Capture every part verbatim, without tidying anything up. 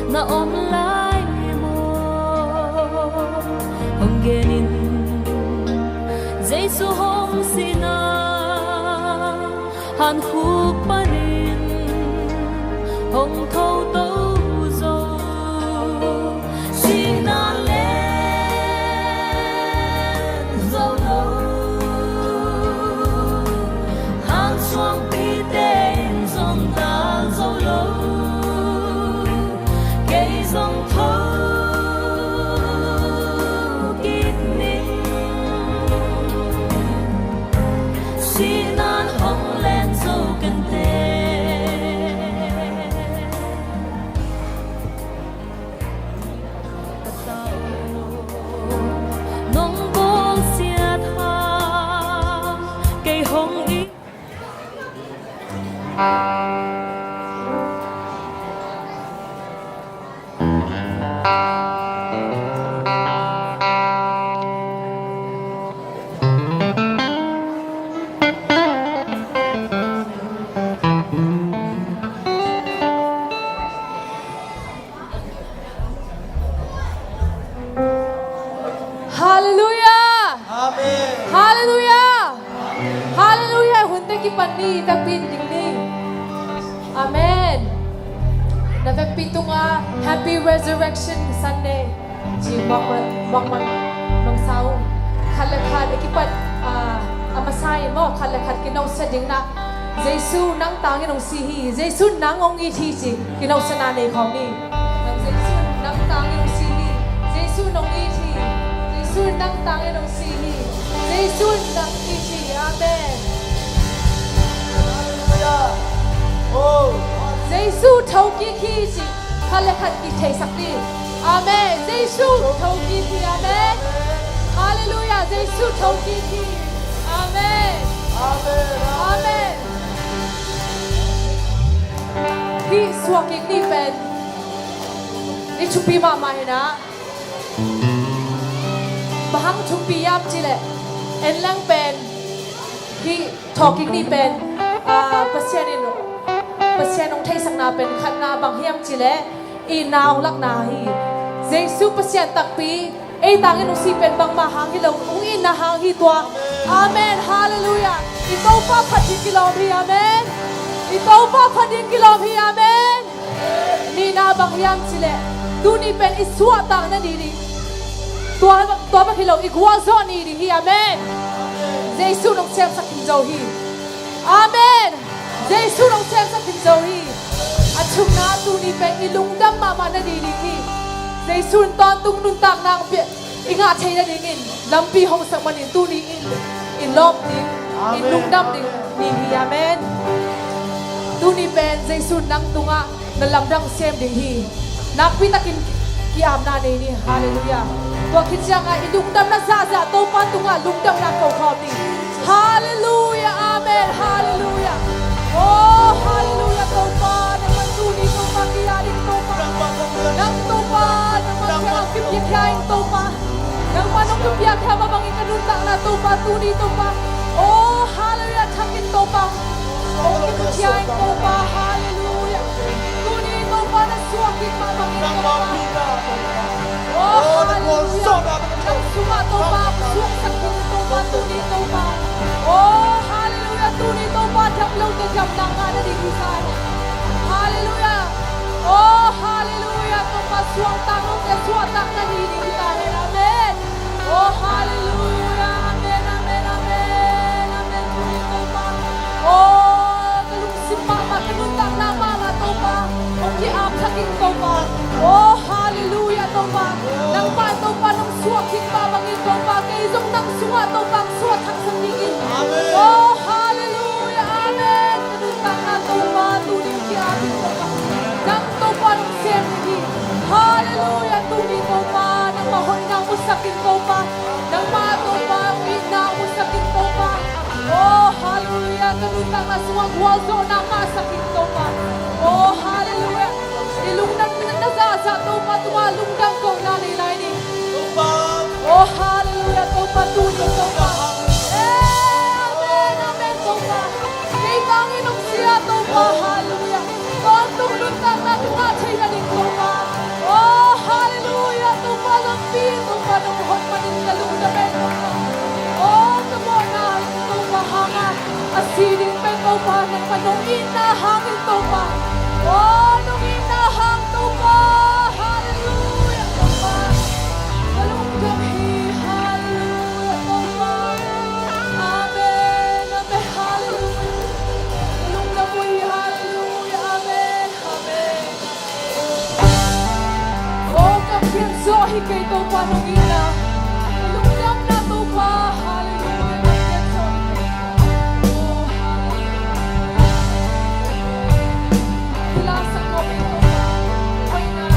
Na om lai maw? Hong genin Jesu hong sihna hankhuk panin hong thoto zo. Sihna len zo lo, hansuangpite in zong dal zo lo. Kei zong tho kik ning. Sihna in hong len zo kei teh. Nong bawlsiat hang kei hong it. Halleluiah! Amen. Halleluiah! Halleluiah! Hunte kipan ni, vekpi in ding ni. Amen. Na vekpi tungah Happy Resurrection Sunday ci bangmah, bangmah nong sa uh. Khat le khat i kipat, ah, a masa in maw, khat le khat kinohsia ding na. Jesu nang tangin hong si hi. Jesu nang hong it hi ci kinohsiatna nei khawm ni. Jesu nang tangin hong si hi. Jesu nang hong it hi. Jesu nang tangin hong si hi. Jesu nang it hi. Amen. Halleluiah. Oh. Jesu thokik hi ci khat le khat i theisak ni. Amen. Jesu thokik hi. Amen. Halleluiah. Jesu thokik hi. Amen. Amen. Amen. Hih suahkik ni pen ni thupi mahmah hi na. Bang hang thupi hiam cih leh, en leng pen hih thawhkik ni pen, ah, Pasian in, Pasian hong theihsakna pen khatna bang hiam cih leh itna hong lakna hi. Jesu Pasian takpi, ei tangin hong si pen bangmah hang hi lo, hong itna hang hi tua. Amen. Halleluiah. I Topa phat ding kilawm hi. Amen. I Topa phat ding kilawm hi. Amen. Nihna bang hiam cih leh, tuni pen i suahtakna ni ding. Tua, tua bek hi lo, i gualzawh ni ding hi. Amen. Jesu in hong semsak khin zo hi. Amen. Jesu in hong semsak khin zo hi. A thumna, tuni pen i lungdam mahmah na ni ding hi. Jesu in tawntung nuntakna hong pia, i ngah theih nadingin lampi hong sak manin tuni in i lawp ding, i lungdam ding ni hi. Amen. Tuni pen Jesu in nang tungah na lamdang sem ding hi. Nakpi takin ki-apna nei ni. Halleluiah. Tua khit ciangah i lungdamna zahzah Topa tungah lungdamna ko khawm ni. Halleluiah. Amen. Halleluiah. Oh, halleluiah. Topa, nangman tuni Topa ki-at ding Topa. Nang Topa, nangman kiang a kipiakhia in Topa. Nangman hong kipiakhia mah bangin ka nuntakna Topa, tuni Topa. Oh, halleluiah. Thakin Topa. Hong kipiakhia in Topa. Halleluiah. Tuni Topa na suahkik mah bangin Topa. Oh, halleluiah. Nang sungah Topa, suaksak ding Topa, tuni Topa. Oh, halleluiah, tuni Topa, dam lote damna ngah nading hi ta hen. Halleluiah. Oh, halleluiah, Topa, suahtak lote suahtakna ni ding hi ta hen. Amen. Oh, halleluiah. Amen, amen, amen, amen, tuni Topa. Oh, ka lungsim mahmah, ka nuntakna mahmah Topa, hong ki-ap thak in Topa. Oh, halleluiah Topa. Nangmah Topa, nong suahkik mah bangin Topa, kei zong nang sungah Topa hong suah thaksak dingin. Amen. Oh, halleluiah, amen. Ka nuntakna Topa, tuni hong ki-ap in Topa. Nang Topa nong sem ding hi. Halleluiah, tuni Topa, nangmah hoihna hong musak in Topa. Nangmah Topa, hong itna hong musak in Topa. Oh, halleluiah, ka nuntakna sungah gualzawhna ngahsak in Topa. Oh, halleluiah. I lungdamna zahzah Topa tungah lungdam kohna nei lai ni. Oh, halleluiah, Topa, tuni Topa. Eh, amen, amen, Topa. Kei tangin hong si a Topa, halleluiah. Tawntung nuntakna tungah thei nading Topa. Hi ding pen Topa, nangmah nong itna hangin Topa. Aw, nong itna hang Topa. Halleluiah Topa. Ka lungdam hi. Halleluiah Topa. Amen. Amen. Halleluiah. Ka lungdam uh hi. Halleluiah. Amen. Amen. Oh, ka pianzaw hi kei Topa nong itna. Lungdamna Topa. Halleluiah. Ka pianzaw hi kei. Oh, halleluiah. Kilangsak ko hi Topa. Hoihna.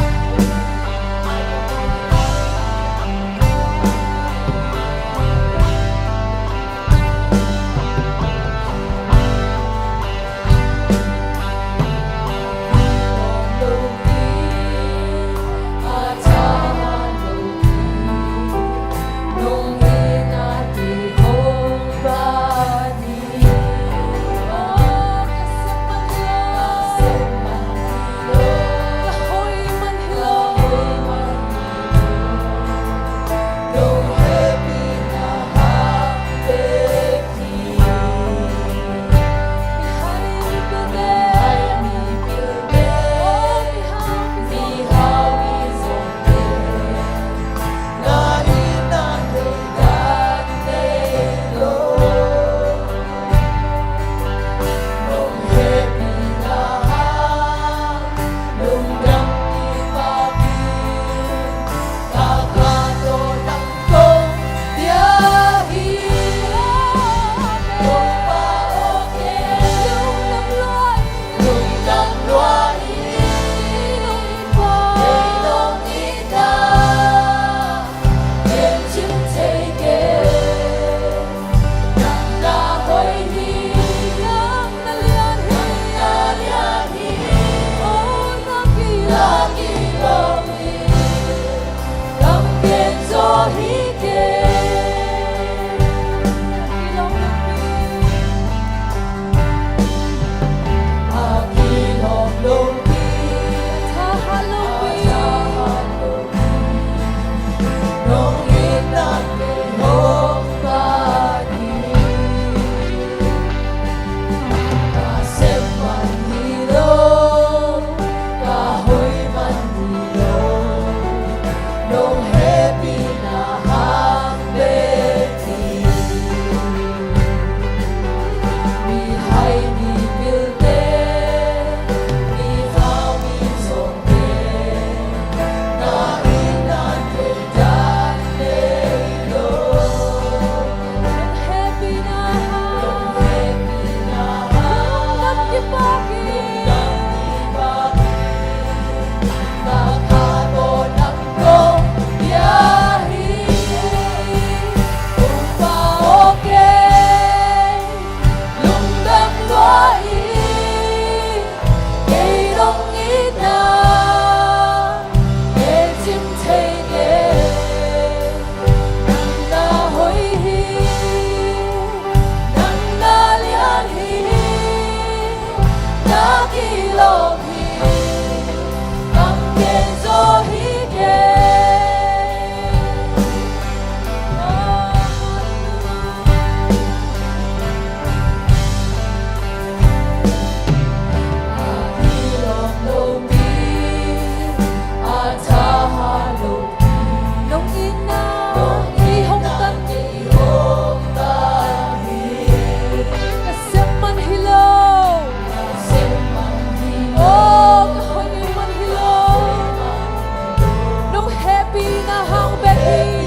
Nong hehpihna hang bek hi.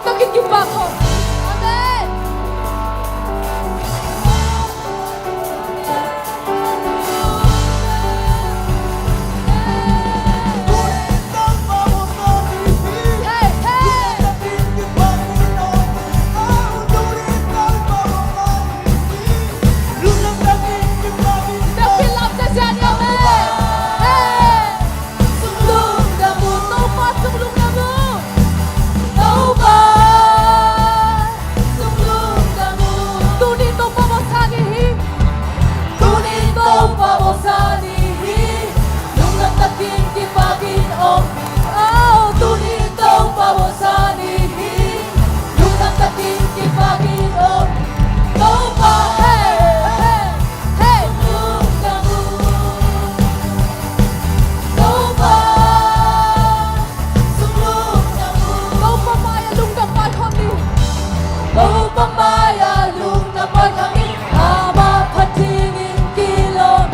Takin kipak ko. Amen. Hey, hey. Takin lam ta sian, amen. Hey. Sunglungdam uh, Topa sunglungdam uh. Topa sunglungdam uh. Tuni Topa bawlsa ni hi. Tuni Topa bawlsa ni hi. Lungdam takin kipakin om. Oh, tuni Topa bawlsa ni hi. Lungdam takin kipakin om. Topa, hey, hey. Hey! Topa, Topa mai-ah lungdam pawi khawm ni. Topa mai-ah lungdam pawi khawm ni. Amah phat dingin kilawm.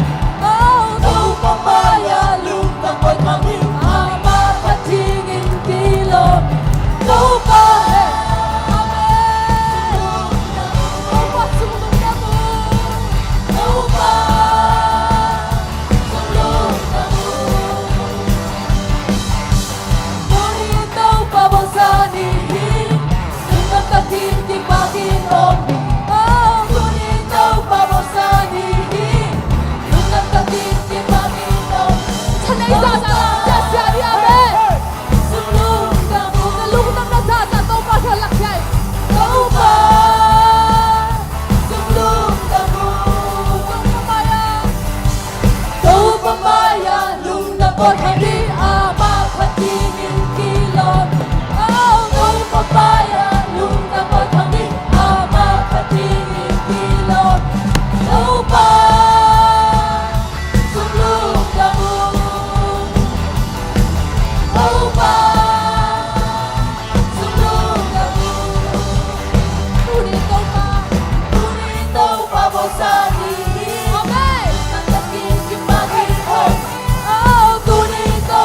Oh, Topa mai-ah lungdam pawi khawm ni. Amah phat dingin kilawm. Topa, hey! Amen. Topa sunglungdam uh. Topa sunglungdam uh. Tuni Topa bawlsa ni hi. Lungdam takin kipakin om. Oh, tuni Topa bawlsa ni hi. Lungdam takin kipakin om. Thanei zaza, yes, ya, ya, amen. Sunglungdam uh. Lungdam na zaza Topa kiang lak hi. Topa sunglungdam uh. Topa mai-ah, Topa mai-ah lungdam pawi khawm ni. Amah phat dingin kilawm. Oh, Topa mai-ah lungdam pawi khawm ni. Amah phat dingin kilawm. Topa sunglungdam uh. Topa sunglungdam uh. Tuni Topa, tuni Topa bawlsa ni hi. Amen. Lungdam takin kipakin om. Oh, tuni Topa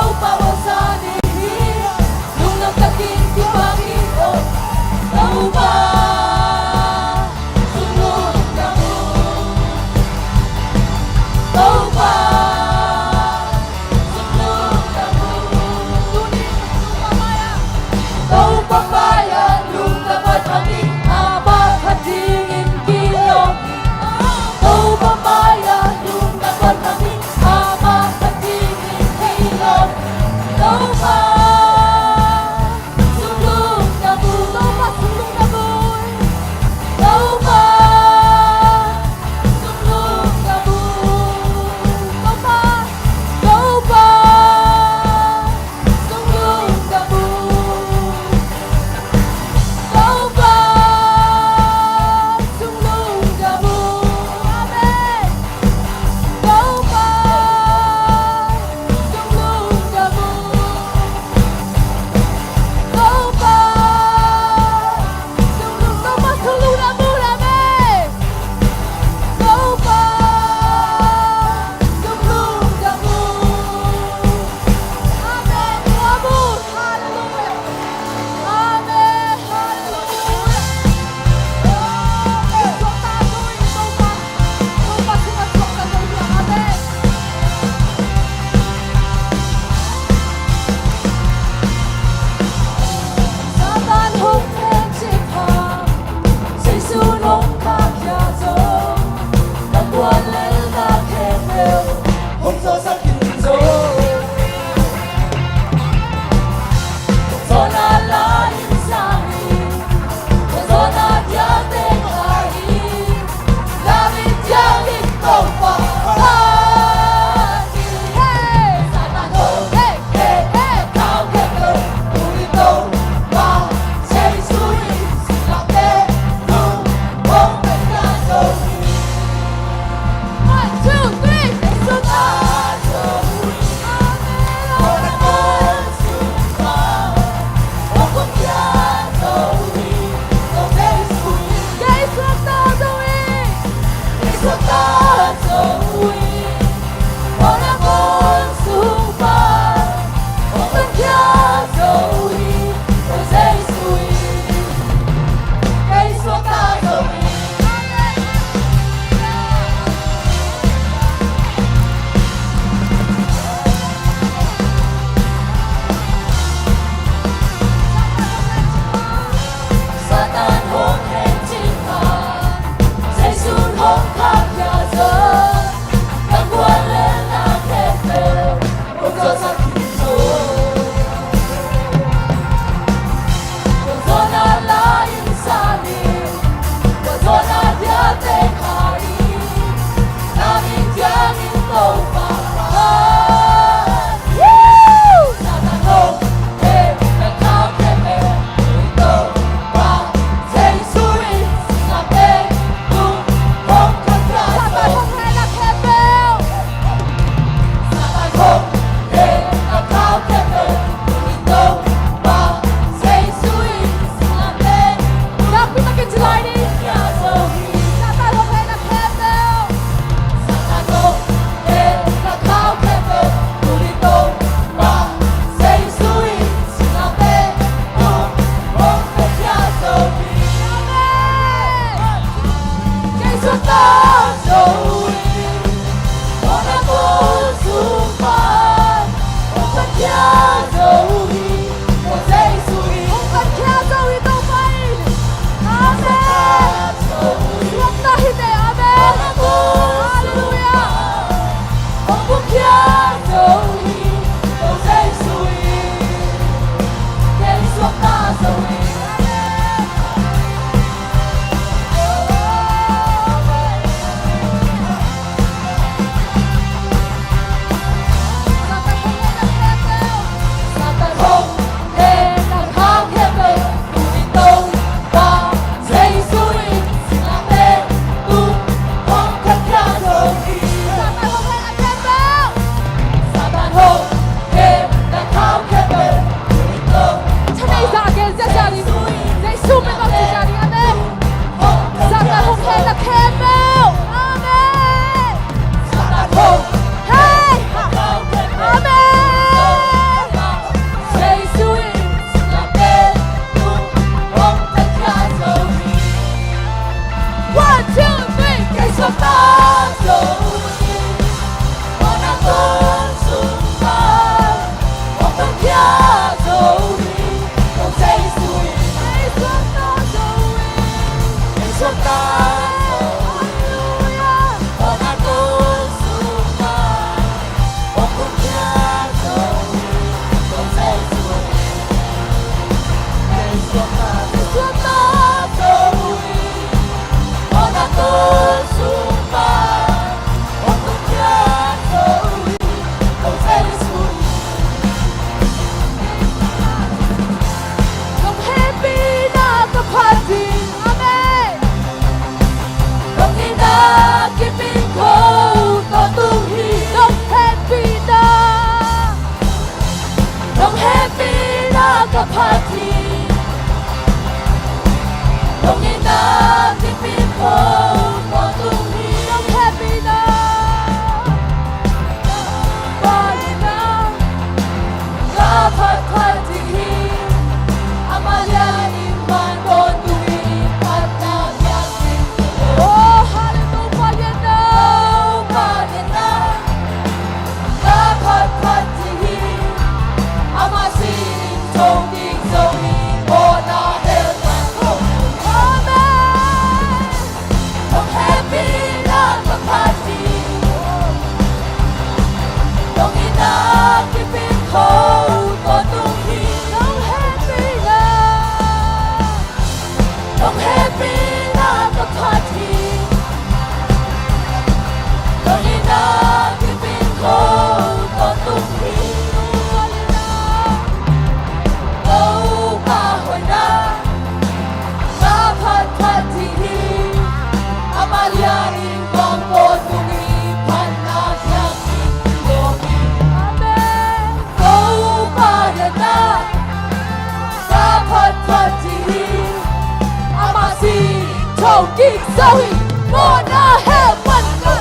Kik zo hi, mawhna heh man lo.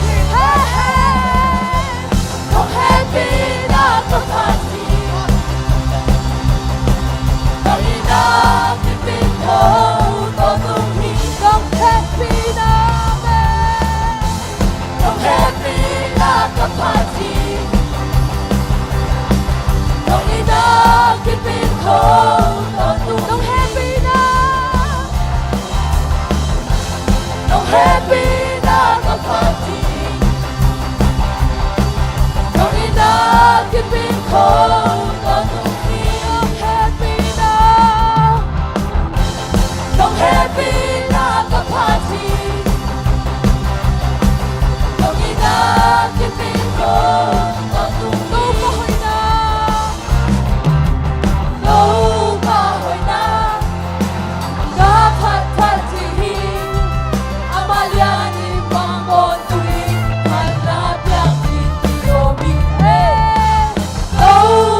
He, he. Nong hehpihna ka phat hi. Nong itna kipin tho tawh tung hi. Nong hehpihna me. Nong hehpihna ka phat hi. Nong itna kipin tho tawh tung hi. Nong hehpihna. Nong hehpihna ka phat hi. Nong itna kipin tho tawh tung hi. Nong hehpihna. Nong hehpihna ka phat hi. Nong itna kipin tho tawh tung hi. Topa hoihna. Topa hoihna. Ka phat phat ding hi. Ama lian in bang bawn tung hi. Phatna piak ding hi om hi. Hey. Topa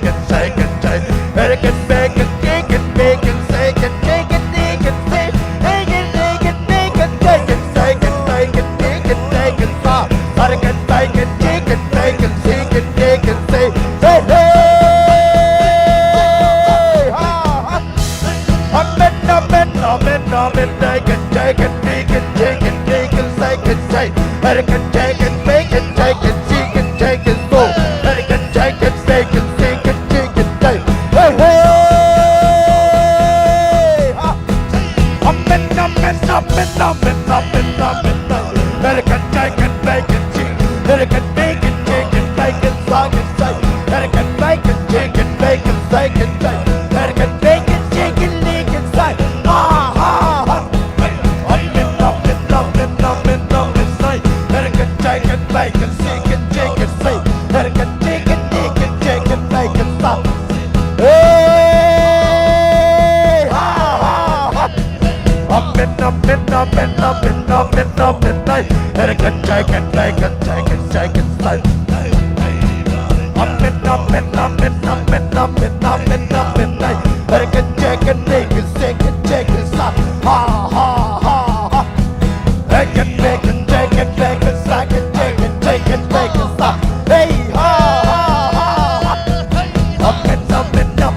American, second, second, American, bacon, chicken, bacon, second, chicken, chicken, second, American, bacon, chicken, second, second, bacon, sa, American, bacon, chicken, bacon, chicken, chicken, say, hey, hey, ha, ha. Amen, amen, amen, amen. Take it, take it, take it, take it, take it, take it, take it. Take it, take it, take it, take it, take it, go. Take it, take it, take it, take it, take it, take it. Hey, hey! Ha! Amen, amen, amen, amen, amen, amen, amen. Take it, take it, take it, take it. Take it, take it, take it, take it, take it, take it. Take it, take it, take it, take it,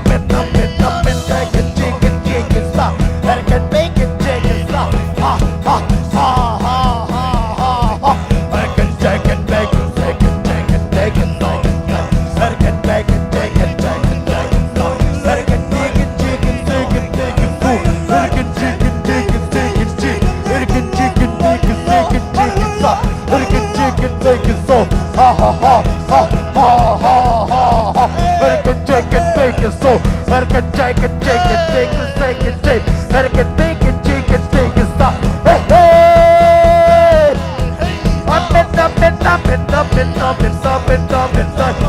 take it, take it. Take it, take it, take it, take it, take it. Ha, ha, ha. Hey! Ha, ha, ha. Hey, hey! Amen, amen, amen, amen, amen, amen, amen.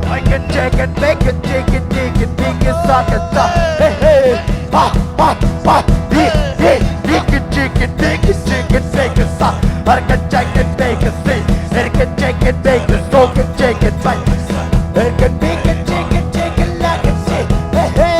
I can take it, make it, take it, take it, take it, suck it, suck. Hey, hey. Ha, ha, ha. Hey, hey. Take it, take it, take it, take it, take it, suck. I can take it, make it, see. I can take it, make it, so can take it, bite. I can make it, take it, take it, like it, see. Hey, hey.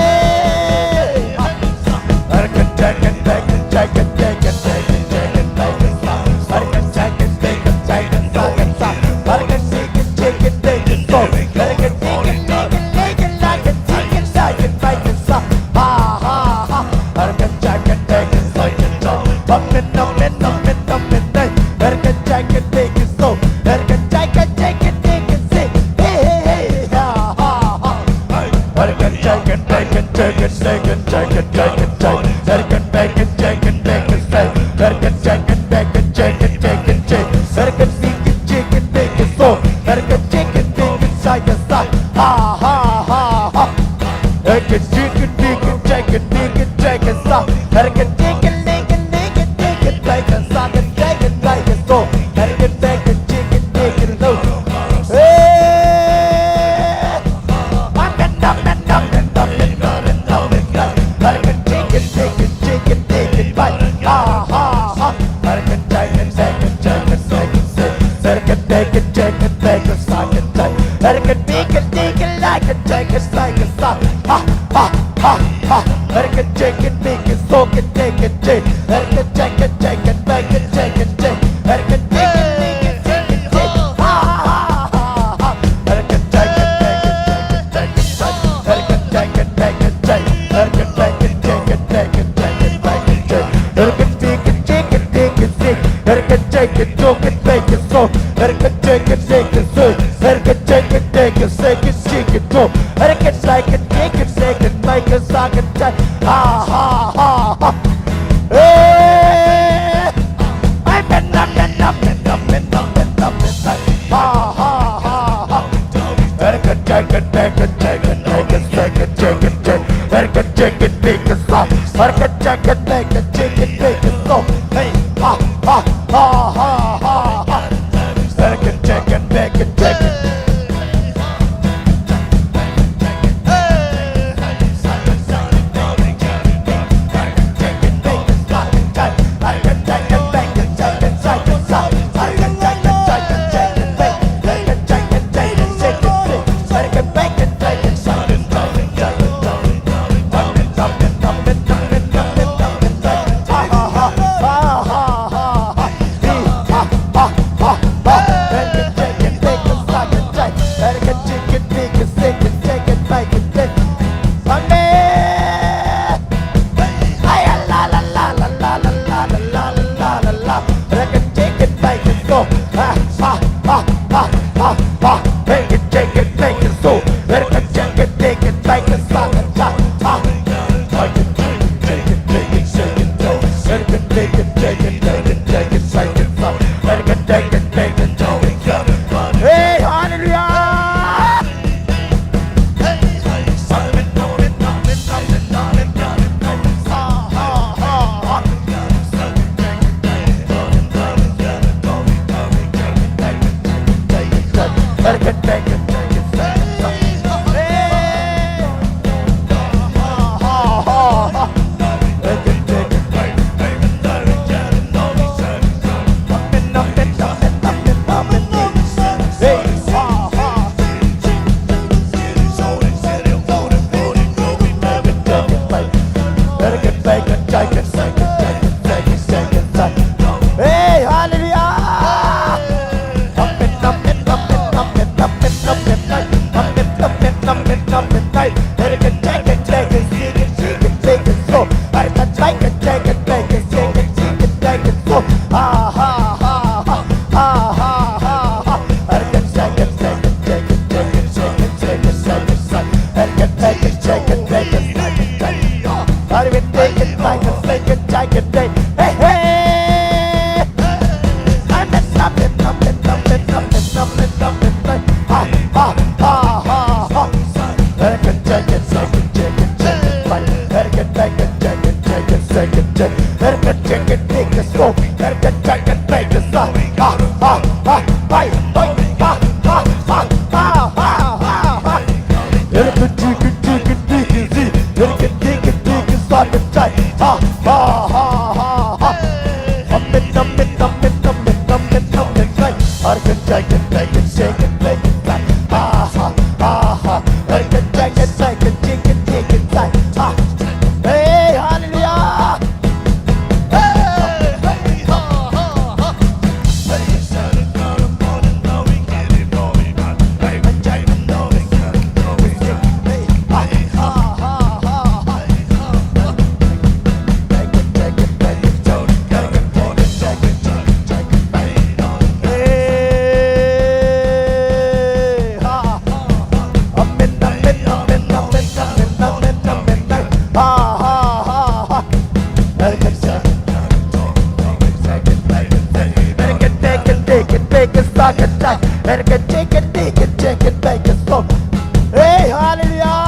Hey, hallelujah! Hey, hallelujah! Hey, hey! Hey, hallelujah! Hey, hallelujah!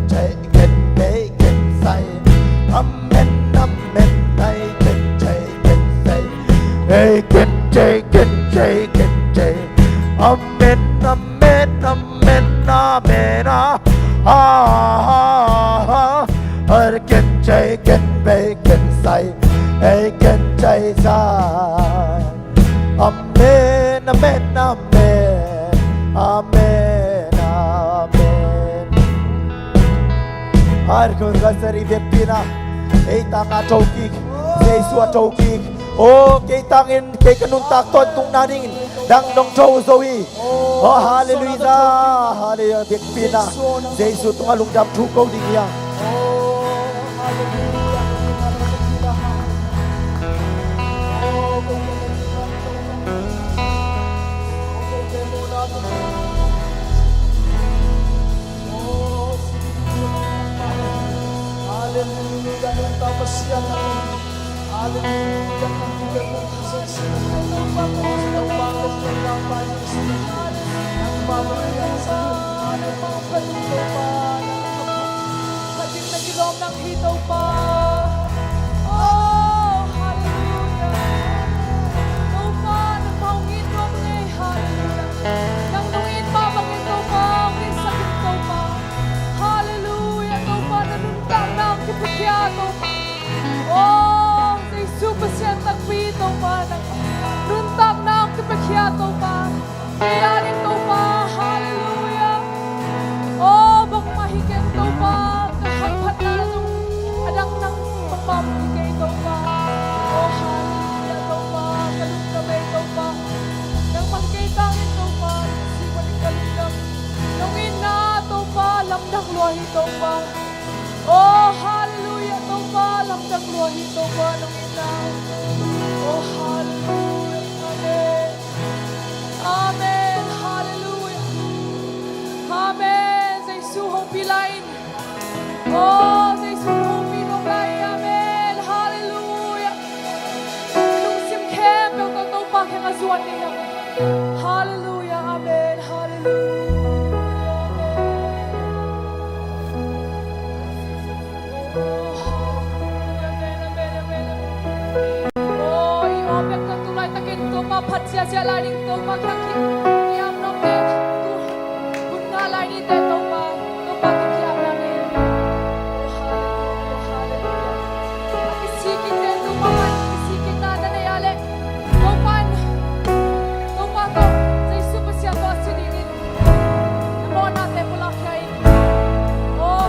genthei, genbei, gensai. Amen, amen, ai genthei, gensai. Ei genthei, genthei, genthei. Amen, amen, amen, amen. Ah, ah, ah, ah. Ai genthei, genbei, gensai. Ei genthei, sai. Amen, amen, amen. Amen, amen. Ai, khun ka sari vekpi-in ah, ei tangin a tho kik, Jesu a tho kik. Oh, kei tangin, kei ka nuntak tawntung nadingin dang dong tho zo hi. Oh, hallelujah, hallelujah. Vekpi-in ah Jesu tungah lungdam thu ko ding hi hang. Hallelujah. Khat ding na kilawm nang hi Topa. Oh, hallelujah. Topa, nangmah hong it nuam ing ei, hallelujah. Nang nong it mah bangin Topa, hong itsak in Topa. Hallelujah, Topa, na nuntakna hong kipiakhia Topa. Oh, Jesu Pasian takpi Topa, nang nuntakna hong kipiakhia Topa. Kei adingin Topa, hallelujah. Oh, bangmah hi keng Topa, ka hamphatna zong a dang nang bangmah hi kei Topa. Oh, hallelujah, Topa, ka lungdam ei Topa. Nangmah kei tangin Topa, si panin ka lungdam. Nong itna Topa, lamdang lua hi Topa. Oh, hallelujah, Topa, lamdang lua hi Topa, nong itna. Oh, hallelujah, amen. Amen. Hallelujah. Amen. Jesu hopih lai in. Oh, Jesu hopih nuam lai in. Amen. Hallelujah. Lungsim khempeuh tawh Topa kiangah zuan ni. Hallelujah. Amen. Hallelujah. Amen. Oh, hallelujah. Amen, amen, amen, amen. Oh, i aw bek tawh tu laitakin Topa phat ziahziah lai ding, Topa kiang ki-am nuam teh, tu hun ngah lai ni teh Topa, Topa tu ki-am lai ni. Oh, hallelujah, hallelujah. A kisik in teh Topa pan, kisik in na na nei a leh Topa in, Topa tawh, Jesu Pasian tawh a si dingin na mawhnate pulak khia in. Oh,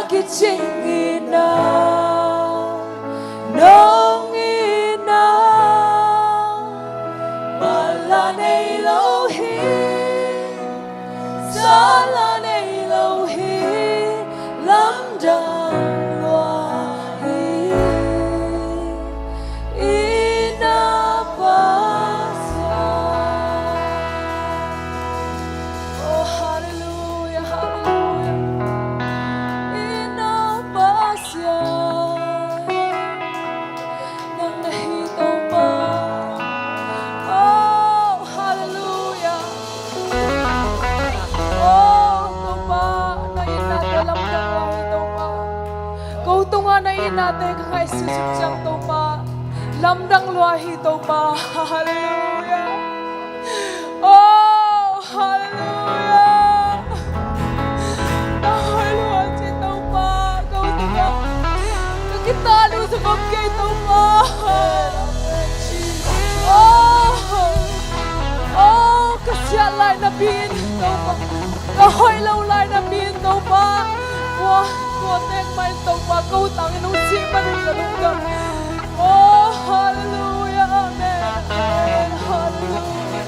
Kicing in ah, nong in ah, mala nei lo hi, sala nei lo hi, lamdang lua hi. Ina Pasian. Oh, hallelujah, hallelujah. Ina Pasian. Nang na hi Topa. Oh, hallelujah. Oh, Topa, na itnate lamdang lua hi Topa. Ko tungah na itnate ka ngaihsut suk ciang Topa, lamdang lua hi Topa. Hallelujah. Oh, hallelujah. Na hoih lua ci Topa, ko tungah ka kitat uh zong om kei Topa. Oh, oh, ka siat lai napi in Topa, ka hoih lo lai napi in Topa, kua, kua tek mah in Topa, ko tangin hong sih manin ka lungdam. Oh, hallelujah, amen, amen, hallelujah.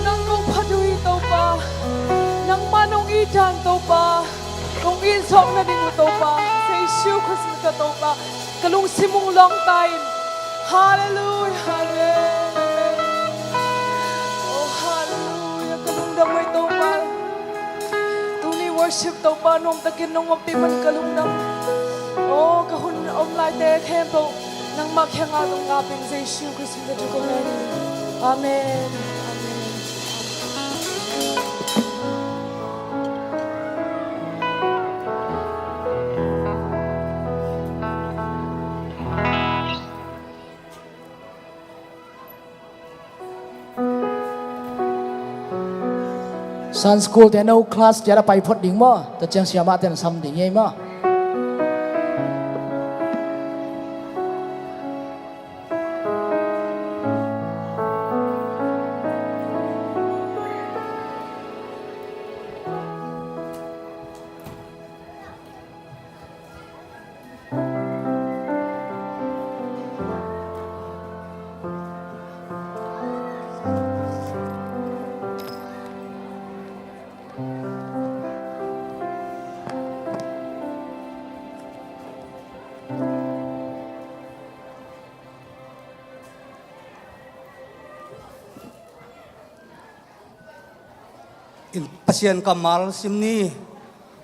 Nang kong phat uh hi Topa, nangmah nong it dan Topa, kong it zawk nading uh Topa, Jesu Khrist min tawh Topa, ka lungsim hong lawngta in. Hallelujah, amen, amen. Oh, hallelujah, ka lungdam uh hi Topa. Tuni worship Topa nuamtakin nong ompih man ka lungdam. Oh, ka hun om laite khempeuh nangmah kiangah zong ngap ing, Jesu Khrist min tawh ka ngen hi. Amen. Amen. Sunday school te no class ciat a pai phot ding maw? Tua ciang siamahte na sam ding hi ei maw? In Pasian kammal sim ni.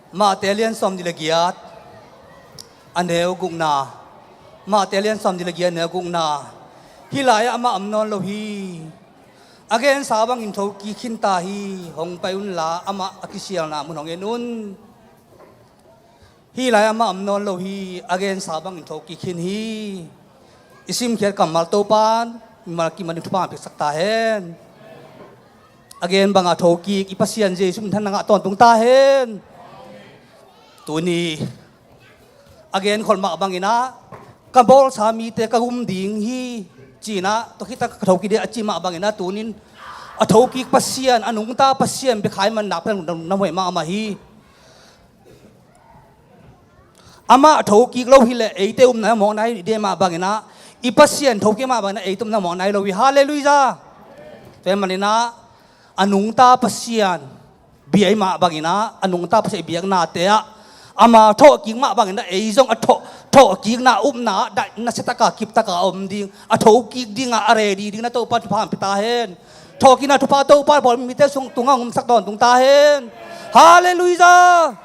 Mate lian sawmnih le giat, a neu gukna. Mate lian sawmnih le giat, a neu gukna. Hih lai-ah amah om nawn lo hi. A gensa bangin thokik khin ta hi. Hong pai unla, amah a kisialna mun hong en un. Hih lai amah om nawn lo hi, a gensa bangin thokik khin hi. I simkhiat kammal Topa'n mimal kimanin thupha piaksak ta hen. A gen banga thokik i Pasian Jesu min tawh na ngah tawntung ta hen. Tuni a genkhol mah bangin ah, ka bawlsa mite ka gum ding hi, ci-in ah, tua khit tak ka thokik ding a ci mah bangin ah, tuni-in a thokik Pasian, a nungta Pasian bia khai man nak pen na muai mahmah hi. Amah thokik lo hileh eite upna mawkna hi ding mah bangin ah, i Pasian thokik mah bangin ah eite upna mawkna hi lo hi. Halleluiah. Tua ahih manin ah, a nungta Pasian bia i mah bangin ah, a nungta Pasian i biaknate ah, ama thawhkik mah bangin ah ei zong a thawh, thawhkikna upna ah daih nasia taka kip taka om ding, a thokik dingah a ready ding na Topa thupha hong pia ta hen. Thawhkikna thupha Topa pawl mite sung tungah hong omsak tawntung ta hen. Halleluiah!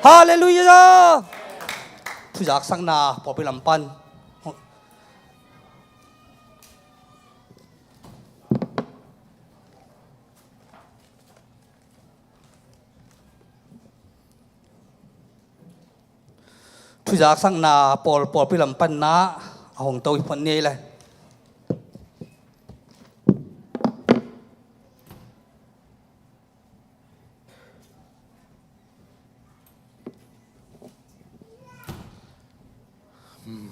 Halleluiah! Thuzaksakna pawlpi lam pan. Thuzaksakna pawl, pawlpi lam panna a hong to hi phot ni ei le.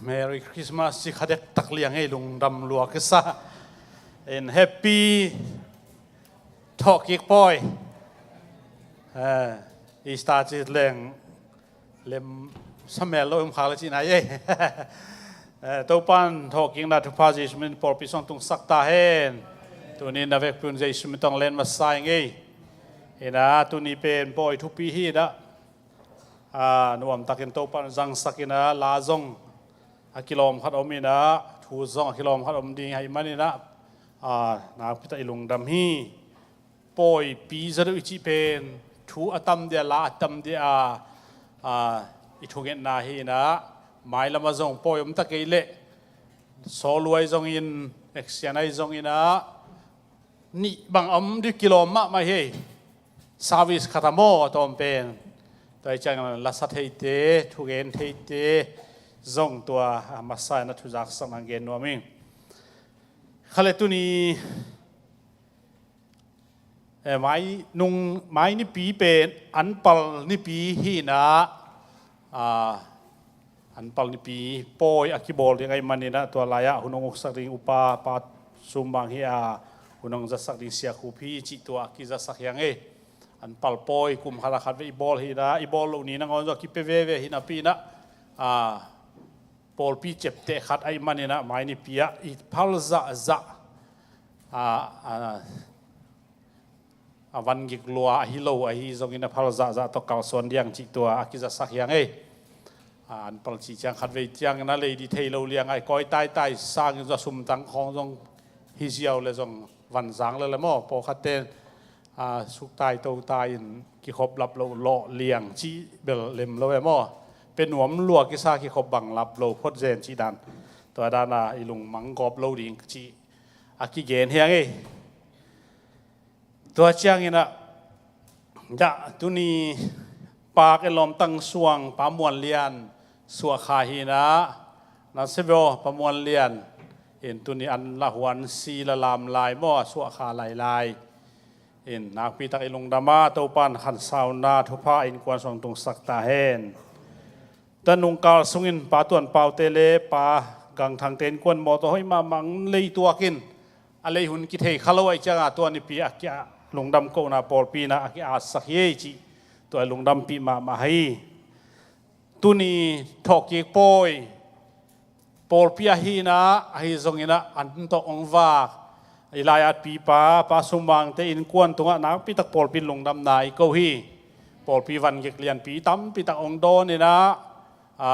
Merry Christmas ci kha dektak liang ei, lungdam lua kisa. And happy thawhkik pawi. Eh, Easter ci leng Lem samel lo um khak le cihna ei. Topan thawhkikna thupha Jesu min pawlpi sung tungsak ta hen. Tuni na vekpi un Jesu min tawh len masa ing ei. Ina tuni pen bawi thupi hi ina, nuamtakin Topan zangsak ina, la zong a kilawm khat om ina, thu zong a kilawm khat om ding ahih man ina, nakpi tak i lungdam hi. Pawipi za deuh i cih pen thu a tam dia, la a tam dia, a, i thungetna hi ina, mailam ah zong pawi om ta kei leh, sawlua i zongin, action a i zongin a, nih bang om ding kilawm mahmah hi. Service khat a maw a tawm pen. Tua hi ciangin lasa theite, thugen theite zong tua a masa ina thuzaksakna gen nuam ing. Kha le tuni, eh, mai nung, mai nipi pen an pal nipi hi ina, a, an pal nipi pawi a kibawl ding ahih man ina, tua lai ah hun hong uksak ding upa Pa Sum Mang hi a, hun hong zasak ding Sia Khup hi cih tua a kizasak hi ing ei. An pal pawi kum khat a khat vei i bawl hi ina, i bawl loh ni nangawn zong a kipia veve hi napi ina, a, pawlpi ciapteh khat ahih man ina mai nipi ah i phal zahzah, a, a, a van gik lua ahi lo ahi zongin a phal zahzah tawh kalsuan ding cih tua a kizasak hi ing ei. A, an pal cih ciang khat vei ciangin a lei ding thei lo liang a i kawi taitai sangin zong a sumtang khawng zong hi ziau le zong van zang le le maw, pawlkhat ten, a, suktai totai in kikhop lap loh lawh liang cih bel lem lo e maw. Pe nuam lua kisa kikhop bang lap lo phot zen cih dan. Tua dan a i lungmang gawp lo ding cih a kigen hi ing ei. Tua ciangin a, dah tuni Pa Ken Lawm Tang Suang, Pa Muan Lian suahkha hi ina, na se veo Pa Muan Lian in tuni an la huan si la lam lai maw, a suahkha lailai. In nakpi tak i lungdam a, Topan khansauna thupha innkuan sung tungsak ta hen. Tua nungkal sungin Pa Tuan Pau te le Pa Gang Thang te innkuan mawtaw hoih mahmah hong lei tuak in, a lei hun kithei kha lo ahih ciangin tua nipi a kia lungdam kohna pawlpi ina a ki-atsak hi ei cih tua lungdampih mahmah hi. Tuni thawhkik pawi pawlpi ahi ina, ahi zongin a an tawh hong vak i lai-atpipa Pa Sum Mang te innkuan tungah nakpi tak pawlpi in lungdamna i ko hi. Pawlpi van gik lianpi tampi tak hong dawn ina, a,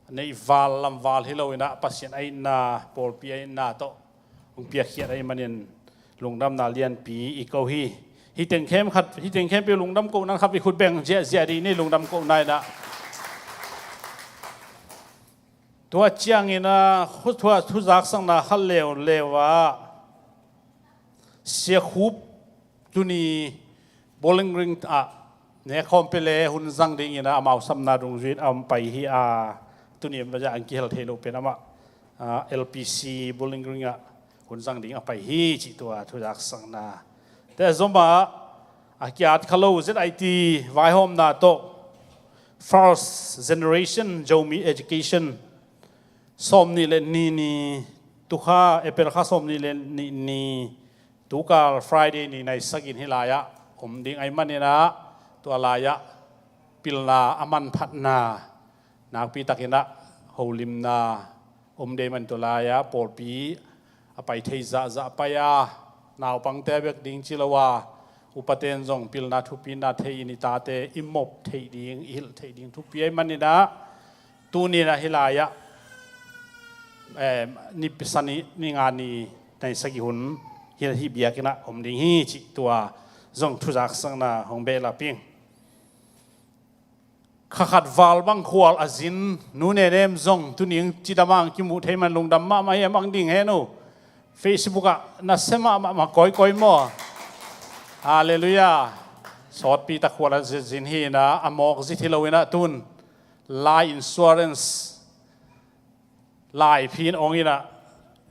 neih val lam val hi lo ina, Pasian a itna, pawlpi a itna tawh hong piakkhiat ahih manin lungdamna lianpi i ko hi. Hih teng khempeuh khat, hih teng khempeuh lungdam kohna khat i khut beng ziahziah dih ni, lungdam kohna ina. Tua ciangin a, thu, thu, thuzaksakna khat leuleu ah Sia Khup tuni Bowling Green ah nekhawm pia le hun zang dingin a, amau sapna dungzui in a hong pai hi a, tuni a an kihel thei lo pen amah, a, L P C Bowling Green ah hun zang ding a pai hi cih tua thuzaksakna. Tua zom ah a ki-at kha lo Z I T vaihawmna tawh First Generation Zomi Education sawmnih le nih ni, tukha April kha sawmnih le nih ni, tukal Friday ni naisakin hih lai-ah om ding ahih manin a, tua lai-ah pilna a manphatna, nakpi takin a holimna om ding ahih manin tua lai-ah pawlpi a pai thei zahzah a pai a, naupangte bek ding ci lo a, upaten zong pilna thupina thei in i tate i mop theih ding, i hilh theih ding thupi ahih manin a, tuni in a hih lai-ah, eh, ni pisa ni, ni nga ni nai sagih hun hih, hih biakinn ah om ding hi cih tua zong thuzaksakna hong behlap ing. Kha khat val bang khual a zin Nu Nenem zong tuni in cidam a kimuh thei man lungdam mahmah hi, a mang ding hen uh. Facebook ah na sem mahmah kawikawi maw. Halleluiah. Sawtpi tak khual a zin hi in a, a mawk zit hi lo in a, tun life insurance, life in hong in a,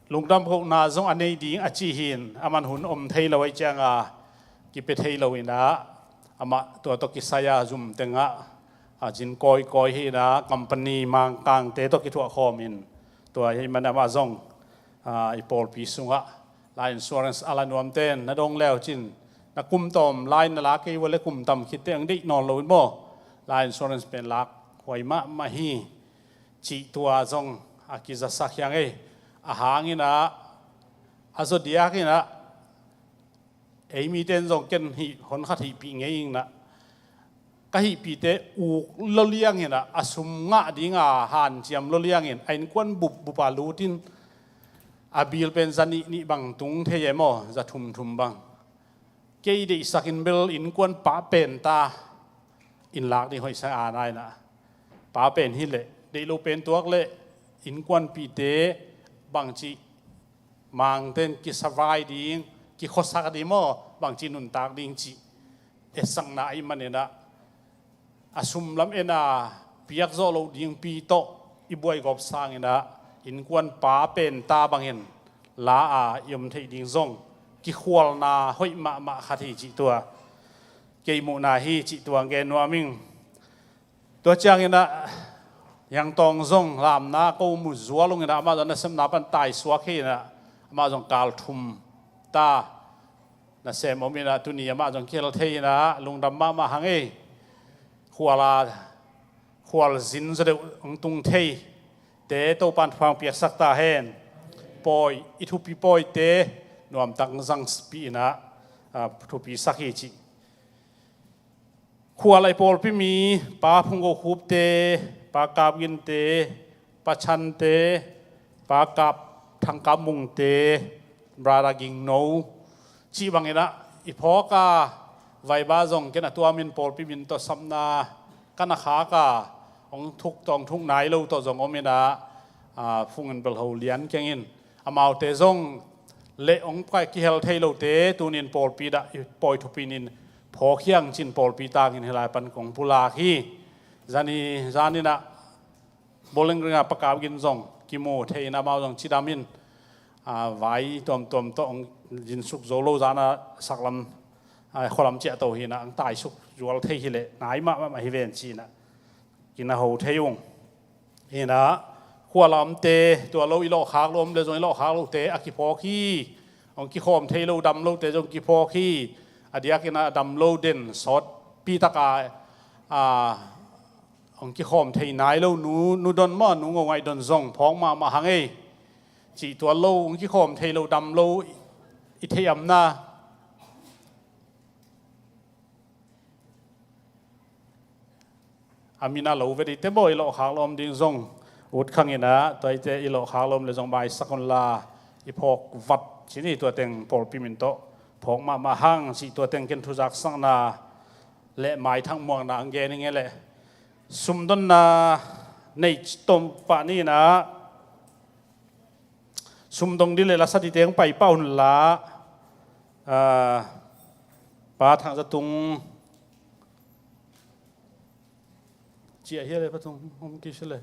lungdam kohna zong a nei ding a ci hi in, a man hun om thei lo ahih ciang a kipia thei lo in a, amah tua tawh kisai a zum teng ah a zin kawikawi hi in a, company Mangkangte tawh kithuah khawm in, tua ahih man amah zong, a, i pawlpi sungah life insurance a la nuam ten na dong leu cin, na kum tawm lai na la kei ua le kum tam khit teh hong deih nawn lo in maw. life insurance pen lak huai mahmah hi cih tua zong a kizasak hiang ei. A hang inah a zaw diak inah ei miten zong ken hih honkhat hihpih ngei inah ka hihpihte uk loliang inah a sum ngah dinga hanciam loliangin a innkuan bup bupa lutin a bil pen za nih nih bang tung thei e maw, za thum thum bang. Kei deihsakin bel innkuan pa pen ta in lak ding hoihsa a nai inah pa pen hileh deih lo pen tuak leh innkuanpihte bangci mangten kisavai ding, kikhuasak ding maw, bangci nuntak ding cih etsakna ahih man inah a sum lam ena piak zawh loh dingpi tawh i buai gawp sang inah innkuan pa pen ta bangin la a i om theih ding zong kikhualna hoih mahmah khat hi cih tua kei muhna hi cih tua gen nuam ing. Tua ciang inah Hiang Tawng zong lamna ko mu zual ung inah amah zong nasepna pan taisuak hi inah amah zong kal thum ta nasem om inah tuni amah zong kihel thei inah lungdam mahmah hang ei. Khual a khual zin zaw deuh hong tung thei te Topan thupha hong piaksak ta hen. Pawi, i thupi pawite nuamtak hong zangpi inah, ah, thupisak hi cih. Khual a i pawlpi mi Pa Phung Go Khupte, Pa Kap Ginte, Pa Chante, Pa Kap Thang Kap Mungte, Brother Gingno cih bang inah i phawk a, Vaiba zong ken a tuamin pawlpi min tawh sapna ka na khak a, hong thuk tawh hong thuk nai lo tawh zong om inah, ah, Phung in bel ho lian keng in. Amaute zong le hong pai kihel thei lote tunin pawlpi dah i pawi thupinin phawk hiang cin pawlpi tangin hilai pan kong pulak hi. Zani, zan inah Bowling Green a Pa Kap Gin zong kimu thei inah amau zong cidamin, ah, vai tuamtuam tawh hong zinsuk zo lo zan a saklam, ah, khualam ciahto hi inah hong taisuk zual thei hileh nai mahmah hi ven ci inah kina ho thei ung. Inah khual a omte tua lo i lawhkhak lo om le zong i lawhkhak lote a kiphawk hi. Hong kikhawm thei lo dam lote zong kiphawk hi. A diak inah a dam lo den sawtpi taka, ah, hong kikhawm thei nai lo nu, nu don maw, nu Ngo Ngaih Don zong phawk mahmah hang ei. Cih tua lo hong kikhawm thei lo dam lo i theih amna a min a lo ve dih te baw i lawhkhak lawm ding zong ut khang inah tua i te i lawhkhak lawm le zong maisak unla i phawk vat cini tua teng pawlpi min tawh phawk mahmah hang cih tua teng ken thuzaksakna le maithang muakna ang gen ing e le sumdonna nei tom pah ni inah sumdong dih le lasa dih teng pai pah unla, ah, Pa Thang Za Tung ciah hia le Pa Tung hom kisi le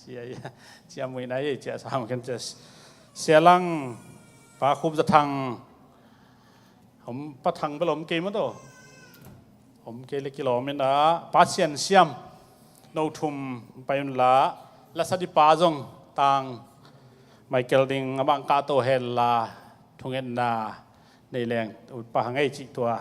ciah hia, ciah muina ye ciah sam ken ciah Sia Lang, Pa Khup Za Thang, om Pa Thang bel om kei maw taw. Om kei le kilawm inah Pa Sian Siam no thum pai unla lasa dih pa zong tang Michael ding a bang kah to henla thungetna nei leng ut pah hang ei cih tua.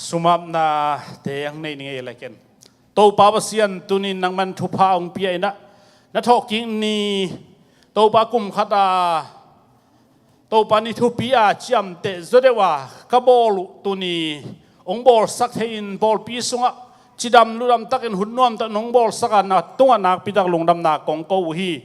Sumapna te ang nei ning ei le ken. Topa Pasian tunin nangman thupha hong pia inah na thawhkik ni Topa kum khat a Topa ni thupi a ciamteh zaw deuh a ka bawl uh tuni hong bawlsak thei in pawlpi sungah cidam ludam takin hun nuamtakin hong bawlsak a na tungah nakpitak lungdamna kong ko uh hi.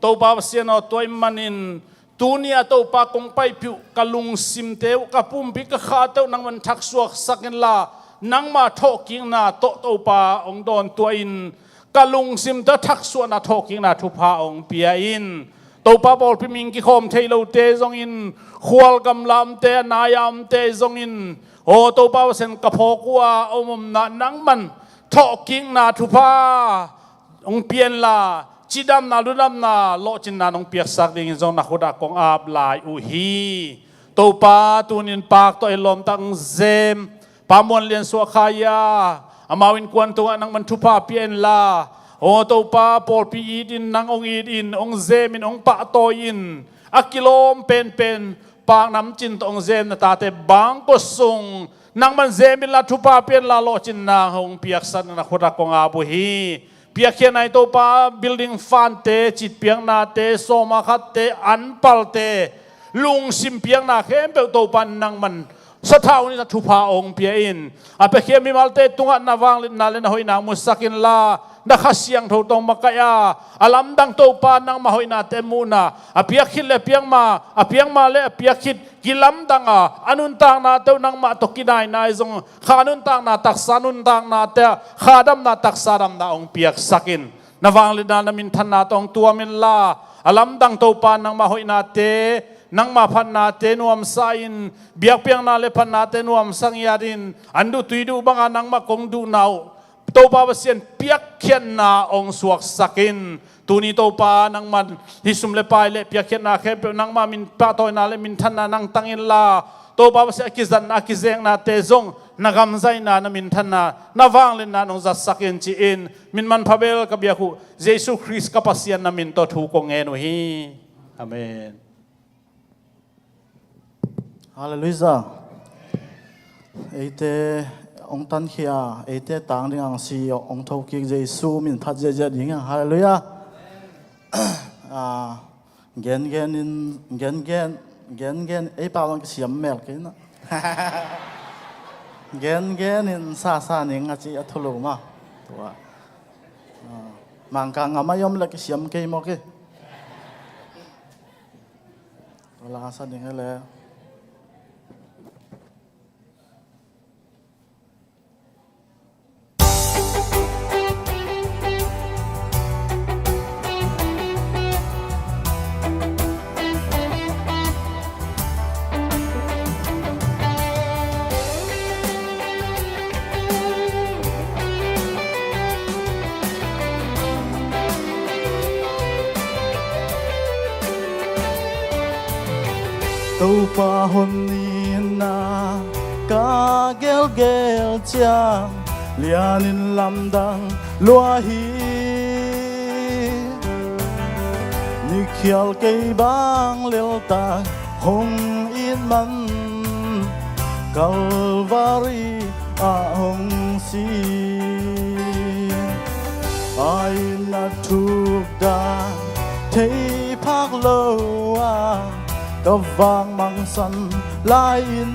Topa Pasian aw tua ih manin tuni a Topa kong paipih uh ka lungsimte uh ka pumpi ka khate uh nangman thaksuaksak inla nangma thawhkikna tawh Topa hong dawn tua in ka lungsimte thaksuahna thawhkikna thupha hong pia in. Topa pawlpi ming kikhawm thei lote zongin khual gamla omte a nai a omte zongin aw Topa Pasian ka phawk uh a om omna nangman thawhkikna thupha hong pianla cidamna ludamna lawhcinna nong piaksak dingin zong na khutah kong ap lai uh hi. Topa, tunin pak tawh i lawmtak hong zem Pa Muan Lian Suah Khaia, amau innkuan tungah nangman thupha pia inla, aw Topa, pawlpi it in, nang hong it in, hong zem in, hong pahtawi in, a kilawm penpen pak namcin tawh hong zem na tate bangkua sung nangman zem inla, thupha pia inla, lawhcinna hong piaksak na khut ah kong ap uh hi. Piakkhiatna i Topa, building fund-te, citpiaknate, sawma khatte, anpalte, lungsim piakna khempeuh Topa nangman sathau ni na thupha hong pia in. A piakhia mimalte tungah na vangliatna le na hoihna musak inla, na Kha Siangtho tawh makaih a, a lamdang Topa nangmah hoihnate muhna, a piakkhit le a piakma, a piakma le a piakkhit kilamdang a, a nuntakna teuh nangmah tawh kinaina i zong, kha nuntakna taksa nuntaknate ah kha damna taksa damna hong piaksak in. Na vangliatna, na minthanna tawh hong tuam inla, a lamdang Topa nangmah hoihnate, nangmah phatnate nuamsa in, biakpiakna le phatnate nuamsa ngiat in, an duh tui duh banga nangmah kong duhna uh Topa Pasian piakkhiatna hong suaksak in. Tuni Topa nangman hih sum le pai le piakkhiatna khempeuh nangmah min pahtawina le minthanna nang tang inla, Topa Pasian a kizatna a kizeknate zong na gamzaihna, na minthanna, na vangliatna nong zatsak in ci-in, min manpha bel ka biak uh Jesu Khrist ka Pasian na min tawh thu kong ngen uh hi. Amen. Halleluiah. Eite hong tankhia, eite tang ding ang si hong thokik Jesu min phat ziahziah ding hi. Halleluiah. Ah, gengen in, gengen, gengen, ei pau lang kisiam mel kei na. Gengen in sasa ning a ci a thulu ma. Tua. Ah, Mangkang a mai om le kisiam kei mawk hi. Tua la sa ding hi le. Topa hon itna ka gelgel ciang, lianin lamdang lua hi. Mikhial kei bang leltak hong it man, Kalvari ah hong si. A itna thuk dan thei phak lo a, ka vak mangsan lai-in,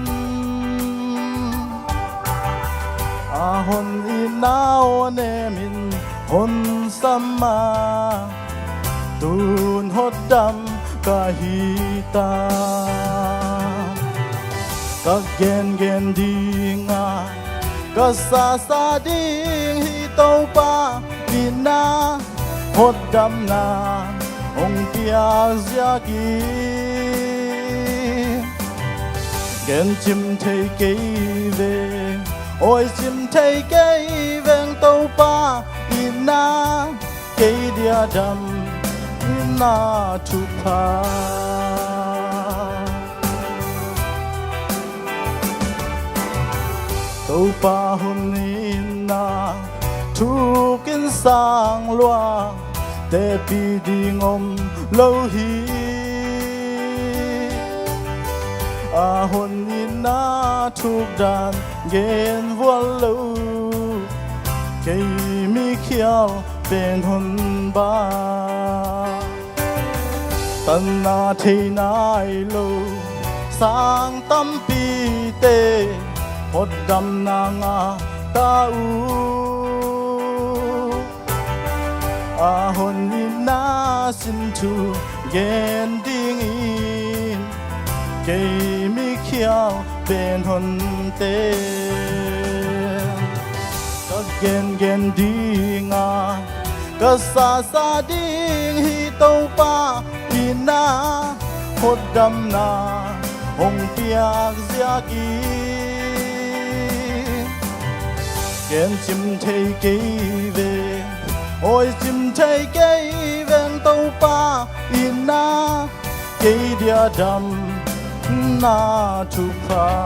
a hon itna aw nemin hon sam a, tun hotdam ka hi ta. Ka gengen ding a, ka sasa ding hi Topa itna, hotdamna hong piak ziakin. Gen cim thei kei veng, awi cim thei kei veng Topa itna, kei dia dam itna thupha. Topa hon itna thukin sang lua, tepih ding om lo hi. A hon itna thuk dan gen vual lo, kei mikhial pen hon ba. Tanna thei nai lo sang tampite, hotdamna ngah ta uh. A hon itna sin thu gen dingin, kei mikhial pen hon ten. Ka gengen ding a, ka sasa ding hi Topa itna, hotdamna hong piak ziakin. Gen cim thei kei veng, awi cim thei kei veng Topa itna, kei dia dam na thupha.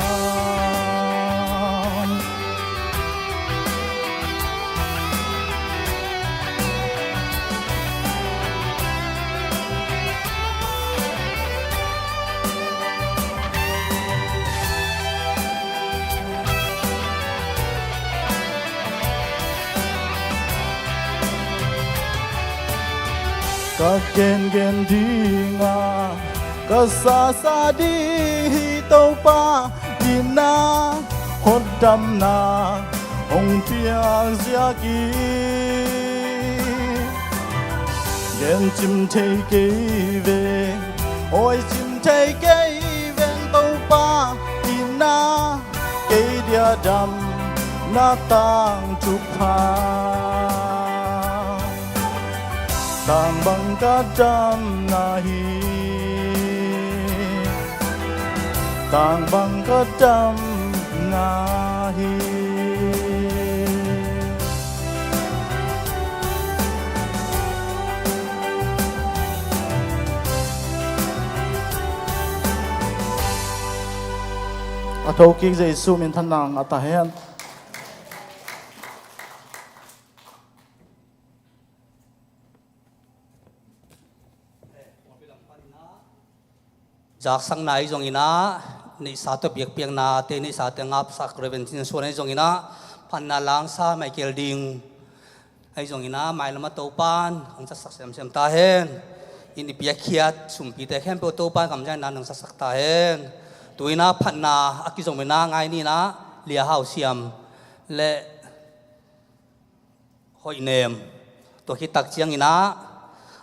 Ka gengen dinga, ka sasa ding hi Topa, ina hotdamna hong piak ziakin. Gen cim thei kei ve, oi cim thei kei ve Topa, ina kei dia damna tang thupha. Tang bang ka damna hi, tang bang ka damna hi. A thokik Jesu min thanna ngah ta hen. Zaksakna ahi zongin ah, neihsa tawh biakpiaknate, neihsate ngapsak Reverend Cin Suan ahi zongin ah, phatna langsa Michael Ding ahi zongin ah, mailam a Topan hong zatsak semsem ta hen. In i piakkhiat sumpite khempeuh Topan kamzaina hong zatsak ta hen. Tu-in ah phatna a kizom in ah, ngai ni in ah, Lia Hau Siam le Hoih Nem, tua khit tak ciangin ah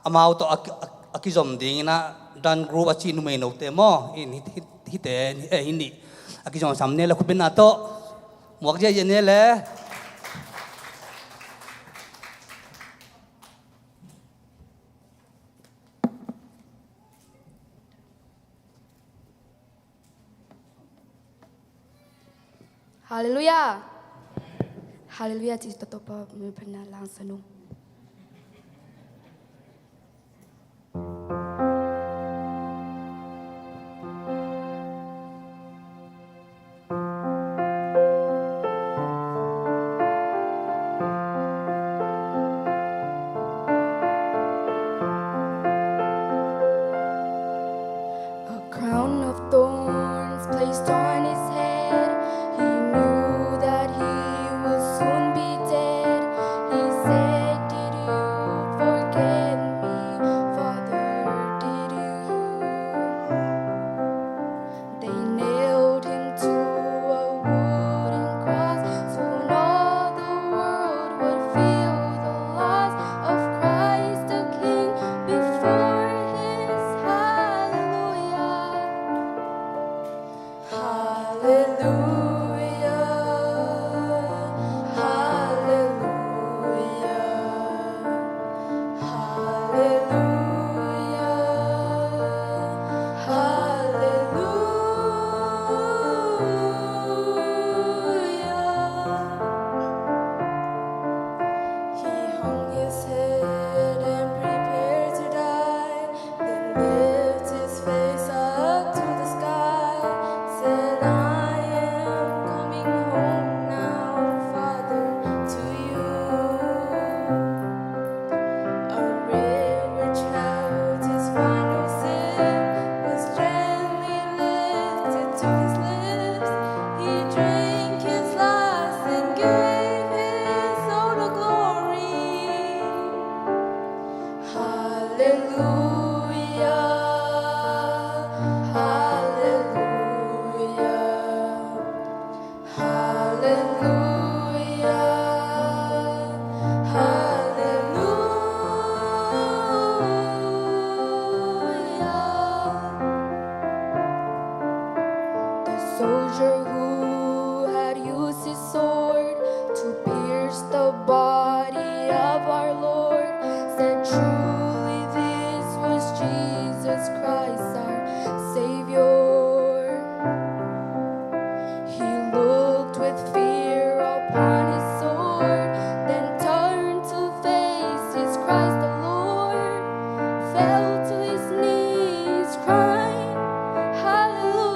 amau tawh a, a, a kizom dingin ah, Dan Group a cih numei note maw, in hih, hih, hihte, eh, hih nih a kizom sam ne le, khut bengna tawh muak ziahziah ne le. Halleluiah. Halleluiah ci, Topa min phatna langsa nung. A crown of thorns placed on his head. He knew that he will soon be dead. He said, "Did you forget me, Father? Did you?" They nailed him to a wooden cross. Soon all the world would feel the loss of Christ the King before his hallelujah. Hallelujah, hallelujah. Hallelujah, hallelujah. He hung his head and prepared to die, then lift his face up to the sky, said, "I am coming home now, Father, to you." A ray which held his final sip was gently lifted to his lips. He drank his last and gave his soul to glory. Hallelujah, hallelujah. Hallelujah, hallelujah. The soldier who had used his sword to pierce the body of our Lord said, "Truly this was Jesus Christ, our Savior." He looked with fear upon his sword, then turned to face his Christ the Lord, fell to his knees, crying, "Hallelujah."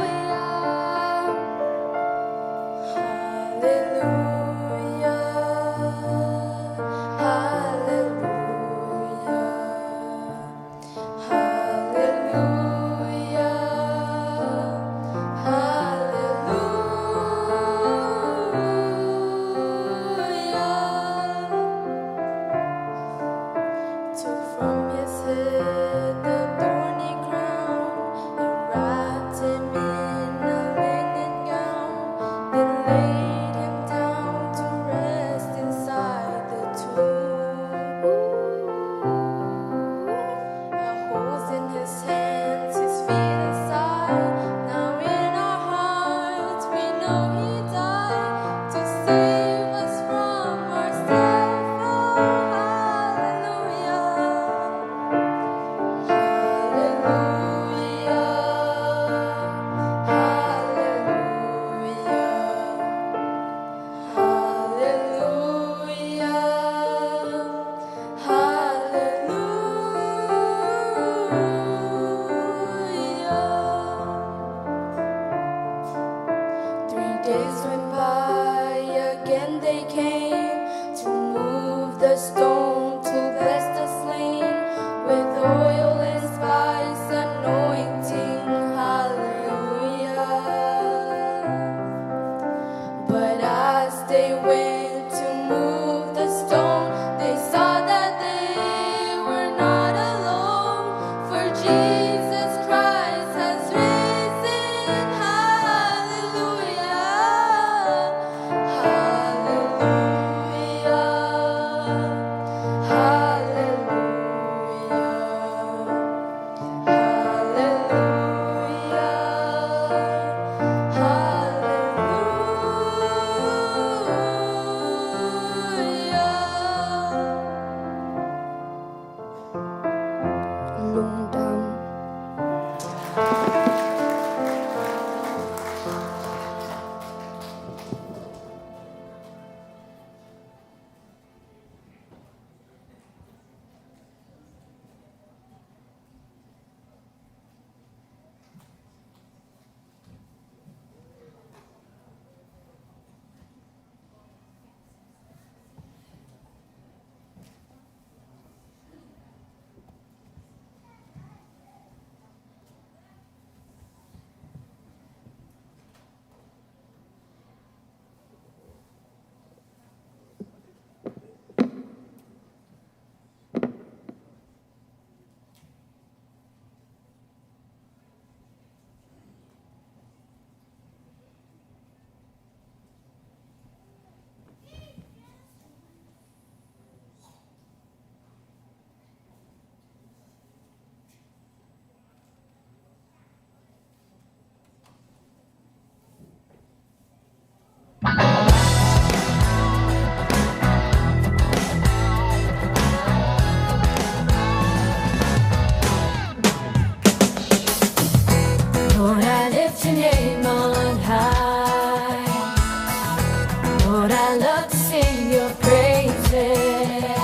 Days went by, again they came to move the stone to bless the slain with oil and spice anointing. Hallelujah. But as they went to move the stone, they saw that they were not alone, for Jesus Christ has risen. Hallelujah. Hallelujah. Hallelujah. Hallelujah. Hallelujah. Lungdam. Lord, I lift your name on high. Lord, I love to sing your praises.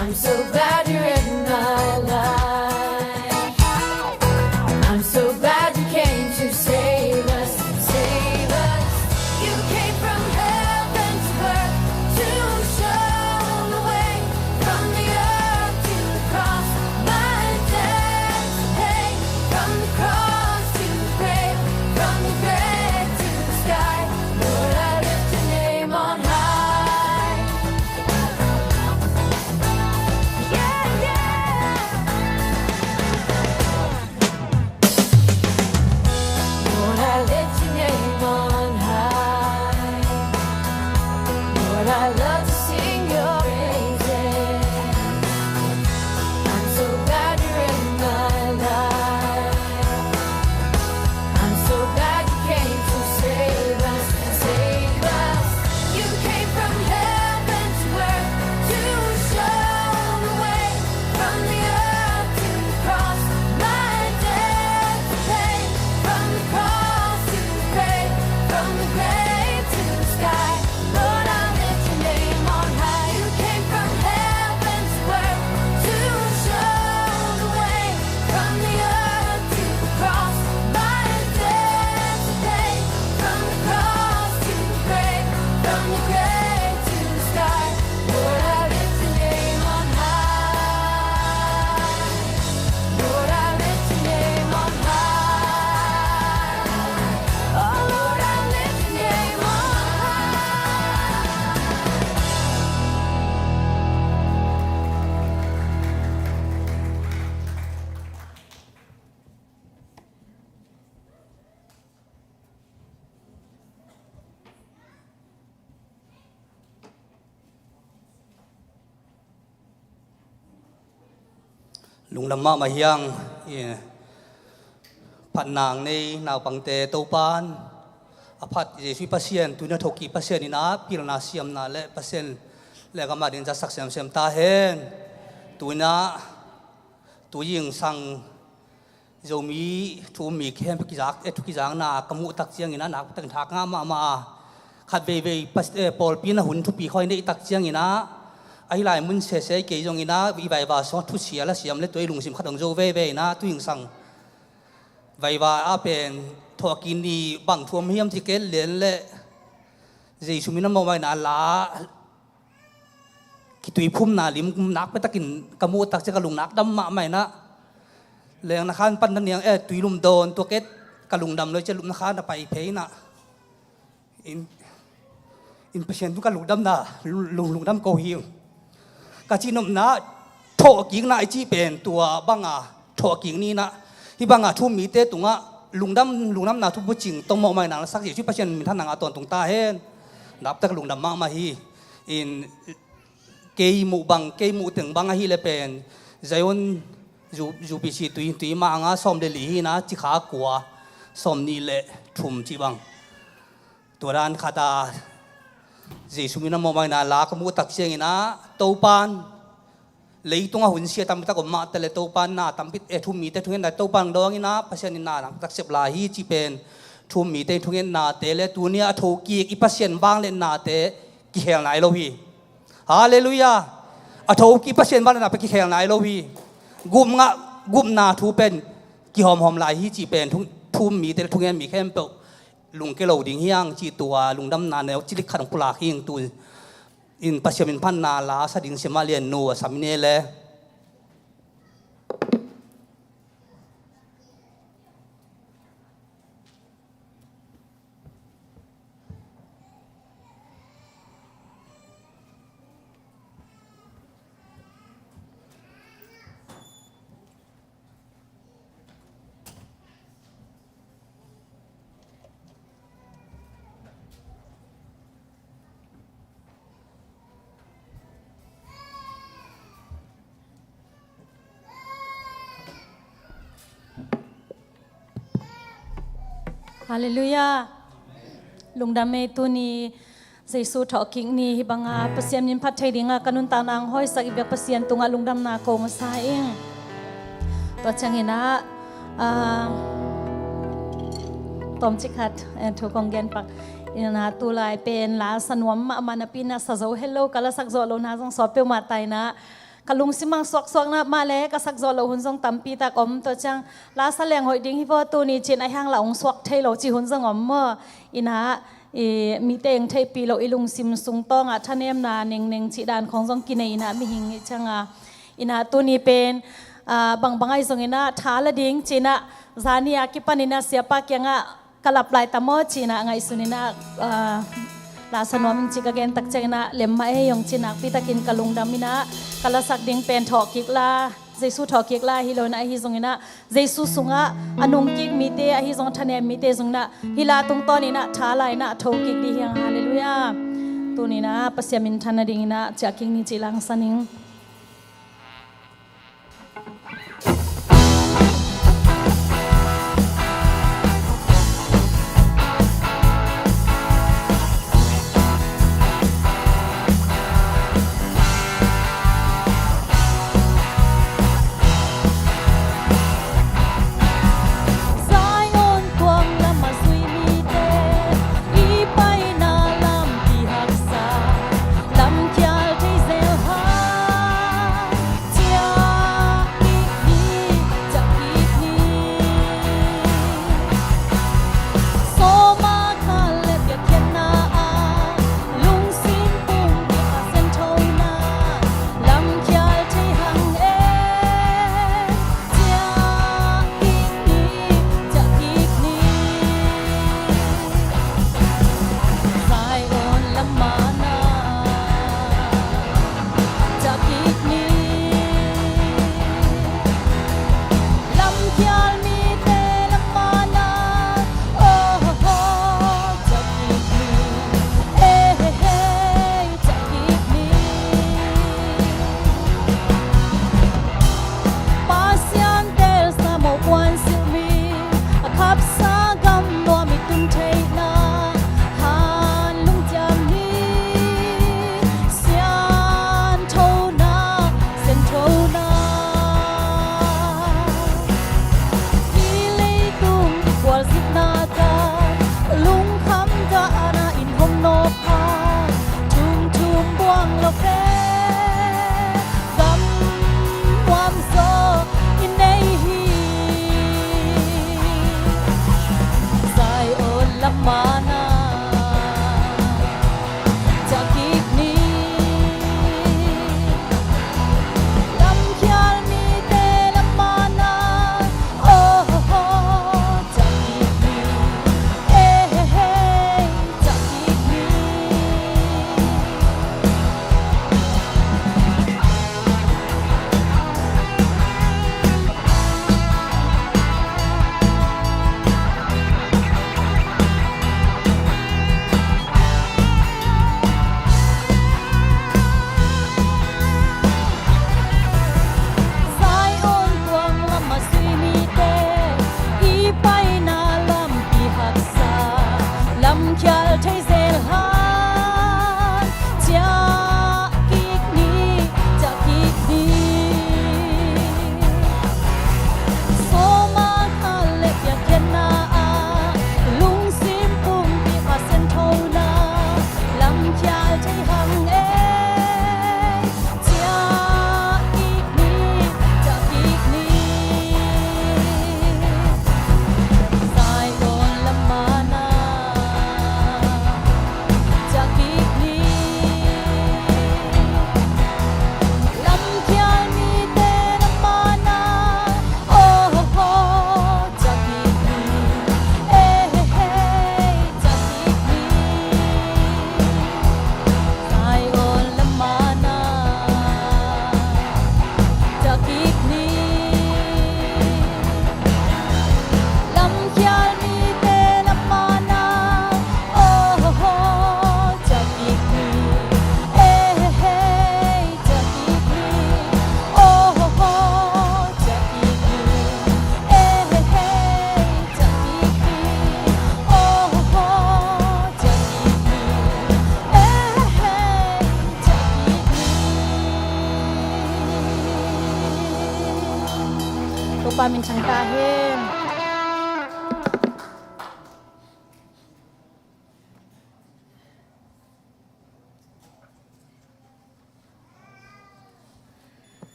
I'm so glad you're in my life. I'm so glad you came to save us, save us. You came from heaven to earth to show the way. From the earth to the cross, my debt to pay. From the cross to the grave, from the grave to the sky. Lord, I lift your name on high. Yeah, yeah. Lord, I lift your name on high. Lord, I love to sing your praises. I'm so glad you're in my life. I'm so glad you came to save us, save us. You came from heaven to earth to show the way. From the earth to the cross, my debt to pay. From the cross to the grave, from the grave to the sky. Lord, I lift your name on high. You came from heaven to earth to show the way. From the earth to the cross, my debt to pay. From the cross to the grave, from the grave to the sky. Lord, I lift your name on high. Lord, I lift your name on high. Oh, Lord, I lift your name on high. Lungdam mahmah hi hang. Phatna nei naupangte Topan a phat Jesuh Pasian, tuni a thokik Pasian in ah pilna siamna le Pasian le gam a ding zatsak semsem ta hen. Tuni a tu zingsang Zomi thu um mi khempeuh kizak, eh, thu kizakna ka muh tak ciangin ah nakpi takin thak ngah mahmah a, khat veivei pas-, eh, pawlpi in ah hun thupi khawng neih tak ciangin ah, ahi lai mun sese kei zongin ah i vaiva sungah thusia la siam le tua i lungsim khat hong zo veivei in ah tu zingsang vaiva ah pen Thawhkik ni bang thu om hiam ci ken, len le Jesu min a mawhmaina la kituiphumna lim nakpitakin ka muh tak ciang ka lungnak dam mahmah inah, lengna khan pan na niang e, tuilum dawn tua ket ka lungdam lo i ciah lupna khan a pai phei inah, in, in Pasian tungah lungdamna, lung, lungdam ko hi. Ka cihnopna, thawhkikna i cih pen tua banga thawhkik ni inah, hih banga thu-um mite tungah lungdam, lungdamna thu bucing tawh mawhmaina na sak Jesu Pasian minthanna ngah tawntung ta hen. Nakpitak lungdam mahmah hi. In kei muh bang, kei muh teng bang ahih leh pen Zion U, UPC tui, tui mah a nga sawm le li hi inah, cikha kua, sawmnih le thum cih bang. Tua dan khat a Jesu min a mawhmaina la ka muh tak ciang inah, Topan, leitungah hun sia tampitak om mahta le Topan na tampi, e, thu-um mite thungetna Topan dawng inah, Pasian in na nakpitak sep lai hi cih pen thu-um mite thungetnate le tuni a thokik i Pasian vangliatnate kikhel nai lo hi. Halleluiah. A thokik i Pasian vangliatna pen kikhel nai lo hi. Gupna, gupna thu pen kihawmhawm lai hi cih pen thu, thu-um mite le thungen mi khempeuh lungke lo ding hi hang cih tua lungdamna neu cilik khat hong pulak hi ing. Tu in Pasian min phatna la sa ding Sia Mah Lian nu a sam i ne le. Halleluiah. Lungdam ei, tuni Jesu thawhkik ni hih banga Pasian min phat thei dinga ka nuntakna hong hawisak i biak Pasian tungah lungdamna ko masa ing. Tua ciang inah, ah, tawmcik khat, eh, thu kong gen pak. Inah tulai pen la sa nuam mahmah napi inah sa zo helo, ka lasak zawh lohna zong sawt peuhmah ta inah, ka lungsim ah suaksuakna mah le ka sak zawh loh hun zong tampi tak om. Tua ciang la sa leng hoih ding hi vaw tuni ci-in a hiang la hong suak thei lo cih hun zong om maw. Inah i mite eng theihpih loh i lungsim sung tawngah thanemna nengneng cih dan khawng zong kinei inah mihing i cianga. Inah tuni pen, ah, bangbang ahi zong inah tha la ding ci inah zani a kipan inah siapa kiangah ka lap lai ta maw ci inah ngaihsun inah, ah, la sa nuam ing ci ka gen tak ciang inah lem mah ei hong ci nakpi takin ka lungdam inah ka lasak ding pen thawhkik la, Jesu thawhkik la hi lo inah ahi zong inah Jesu sungah a nungkik mite ahi zong a thanem mite zong inah hih la tungtawn inah tha la inah a thokik dih hi hang. Halleluiah. Tuni inah Pasian minthan nading inah ciahkik ni cih la hong sa ning. Zion tuang lam a zui mite i paina lam kihaksa, lamkhial thei zel hang. Amen. Thang ta hen.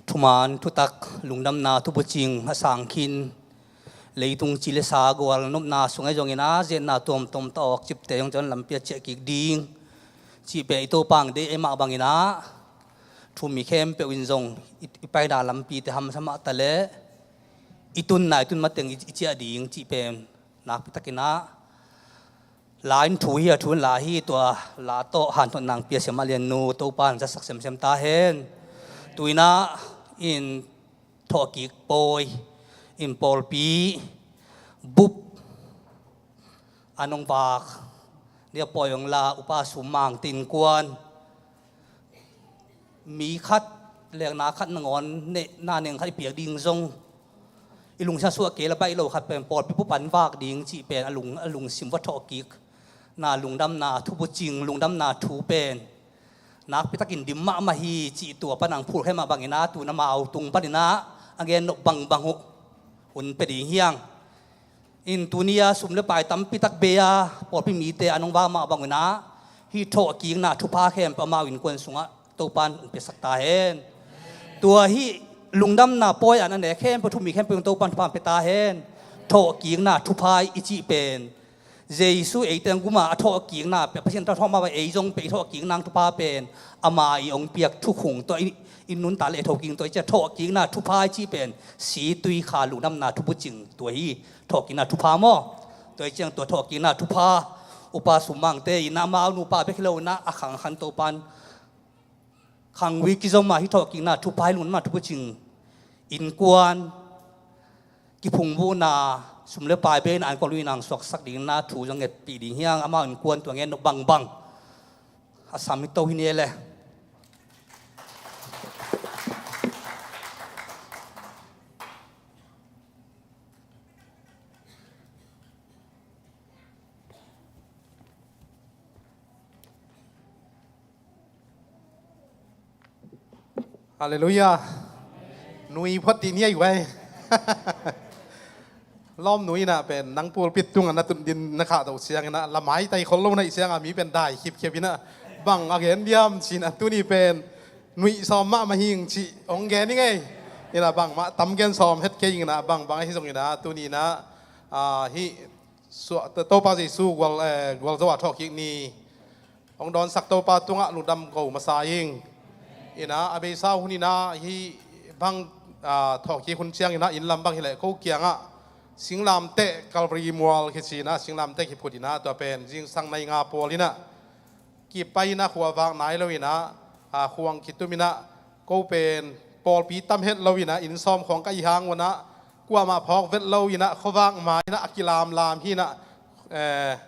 Thuman thutak lungdamna thubucing a sang khin, leitung ci le sa gual nopna sung ahi zongin ah, ziatna tuamtuam ta awk cipte zong cian lampi a ciah kik ding cih pen i Topa ang deih ei mah bangin ah, thu mi khempeuh in zong i, i paina lampite hamsa mah ta leh, i tunna i tun mateng i, i ciah ding cih pen nakpi takin ah, la in thu hi, a thu in la hi, tua la tawh hanthotna ang pia siam a lian nu Topa in zatsak semsem ta hen. Tu-in ah in thawhkik pawi in pawlpi bup an hong vak, nia pawi hong la, Upa Sum Mangte innkuan, mi khat, lekna khat nangawn neh, na neng khat i piak ding zong i lungsim a suah kei la baih lo khat pen pawlpi bup an vak ding cih pen a lung, a lungsim va thawhkikna lungdamna thubucing, lungdamna thu pen nakpi takin dim mahmah hi cih tua pan ang phulkhia mah bangin ah, tu-in amau tung panin ah a gen nop bangbang uh hun pia ding hi ang. In tuni-a sum le pai tampi tak bei-a pawlpi mite an hong vak mah bangin ah, hih thawhkikna thupha khempeuh amau innkuan sungah Topa in hong piasak ta hen. Tua hih lungdamna pawi an a nek khempeuh, thu mi khempeuh in Topa in thupha hong pia ta hen. Thawhkikna thupha i cih pen Jesu eite hong gum a, a thawhkikna pia, Pasian tawh thawh mah bang, ei zong pia i thawhkikna thupha pen ama i hong piak thukhun tawh i, i nuntak le i thawhkik tawh i cih a, thawhkikna thupha i cih pen si tui kha lungdamna thubucing tua hi. Thawhkikna thupha maw? Tua hi ciang tua thawhkikna thupha, Upa Sum Mangte in ah amau nupa bek hi lo in ah, a khang khan Topa in khang wi kizom a, hih thawhkikna thupha, hih lungdamna thubucing innkuan kiphungvuhna sum le pai bei in ah an kong lui in ang suaksak ding in ah thu zong ngetpih ding hi ang. Amau innkuan tua ngen nop bangbang a sam hi to hi ni e le. Halleluiah. Nui phot dih ni ei guai. Lawm nui in ah pen nang pulpit tungah na tun ding na khahto ciangin ah, la maitai khol lo na hih ciangah mi pen dai khipkhiap in ah, bang a gen diam ci-in ah, tuni pen nuih sawm mahmah hi ing cih hong gen ing ei. In ah bangmah tam gen sawm het kei ing in ah, bangbang ahi zongin ah tuni in ah, ah, hih suah, Topa Jesu gual, eh, gualzo a thawhkik ni hong dawnsak Topa tungah lungdam ko masa ing. In ah a beisa hun in ah hih bang, ah, thawhkik hun ciangin ah inn lam bang hi leh ko kiangah singlamteh, Calvary mual kici in ah singlamteh kiphut in ah, tua pen zingsang nai nga pawl in ah kipai in ah khuavak nai lo in ah, ah, khuang kitum in ah, ko pen pawlpi tam het lo in ah, inn sawm khawng ka hih hang un ah kuamah phawk vet lo in ah, khuavak mai in ah a kilamlam hi in ah, eh,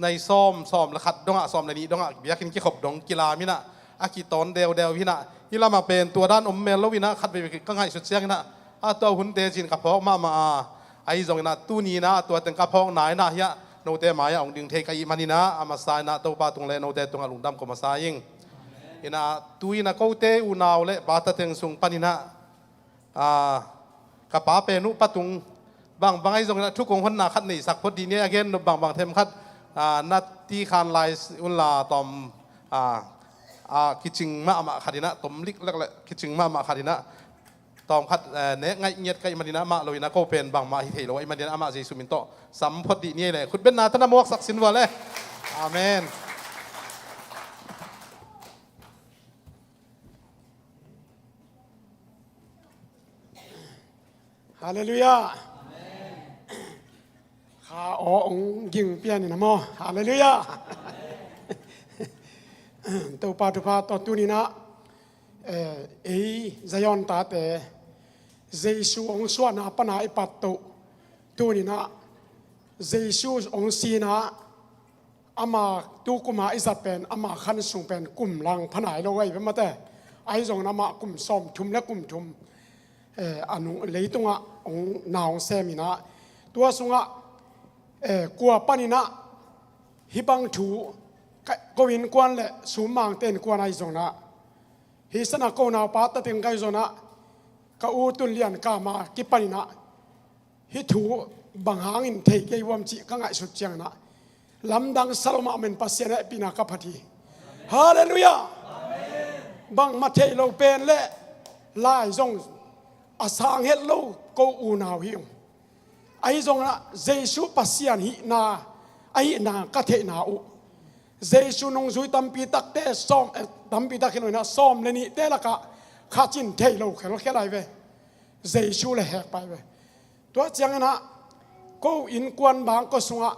nai sawm, sawm le khat dongah, sawm le nih dongah biakinn kikhop dong kilam in ah, a kitawn deudeu hi in ah, hih lamah pen tua dan om mel lo in ah, khat veivei ka ngaihsut ciangin ah, a tua hunte cin ka phawk mahmah a, ahi zongin ah tuni in ah tua teng ka phawkna in ah hiah note mai-ah hong ding thei ka hih manin ah, a masa in ah Topa tung le note tungah lungdam ko masa ing. In ah tu-in ah kote unau le pate teng sung panin ah, ah, ka pa pen uh patung bangbang ahi zongin ah thu kong honna khat neisak phot dih ni, a gen nop bangbang them khat, ah, na ti khan lai unla tawm, ah, ah, kicing mahmah khat in ah, tom liklak le kicing mahmah khat in ah, tawm khat, eh, nek ngaih ngiat ka hih manin ah, amah lo in ah ko pen bangmah hi thei lo ahih manin ah, amah Jesu min tawh sam phot dih ni ei le. Khutbetna tana muaksak sin vua le. Amen. Halleluiah. Kha aw hong ging pian in ah maw. Halleluiah. Topa thupha tawh tuni in ah, eh, ei Zion tate Jesu hong suahna pana i pattoh tuni in ah, Jesu hong si in ah, ama tu kuma i zat pen, ama khan sung pen kum lang pha nai lo ahi ve mate. Ahi zongin amah kum sawmthum le kum thum, eh, a nung leitungah hong na hong sem in ah, tua sungah, eh, kua panin ah hih bang thu ka, ko innkuan le Sum Mangte innkuan ahi zongin ah Hi sana ko naupa tateng kai zonah ka u Tun Lian Kama kipaninah hih thu bang hangin thei kei uam cih ka ngaihsut cianginah lamdang sa lo mahmah in Pasian hehpihna ka phat hi. Halleluiah. Bangmah thei lo pen le lai zong a sang het lo ko unau hi ung. Ahi zongah Jesu Pasian hihna ahihna ka theihna uh Jesu nungzui tampi takte sawm, eh, tampi tak hi loinah sawm le nihte lakah khat in thei lo khelkhel ahi ve. Jesu le hek pai ve. Tua cianginah ko innkuan bangkua sungah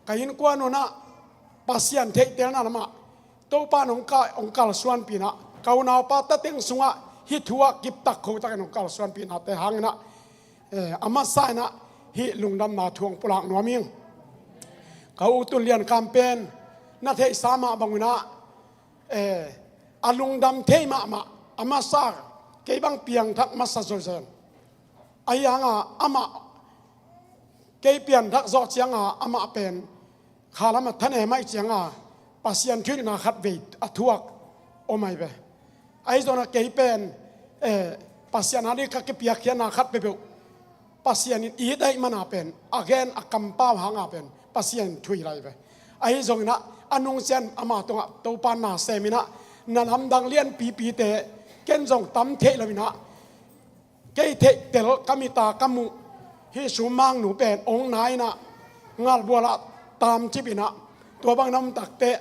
ka innkuan unah Pasian theihtelna lamah Topa in hong ka, hong kalsuanpih inah ka unaupa tateng sungah hih thu ah kiptak khotakin hong kalsuanpih inah te hanginah eh, a masa inah hih lungdamna thu hong pulak nuam ing. Ka u Tun Lian Kam pen na theihsa mah banginah eh, a lungdam thei mahmah a masa kei bang piangthak masa zawzen. Ahi hanga amah kei pianthak zawh cianga amah pen khalama thanem ahi cianga Pasian thuhilhna khat vei a thuak om ahi ve. Ahi zongah kei pen eh, Pasian ading ka kipiakkhiatna khat peuhpeuh Pasian in it ahih mana pen a gen a kampau hanga pen Pasian in thuhilh ahi ve. Ahi zonginah a nungciang ama tungah Topa na seminah na lamdang lianpipite ken zong tam theih loinah kei theihtel ka mita ka muh hih sumangnu pen ong na inah ngalbualah tamcip inah tua bangin a om takteh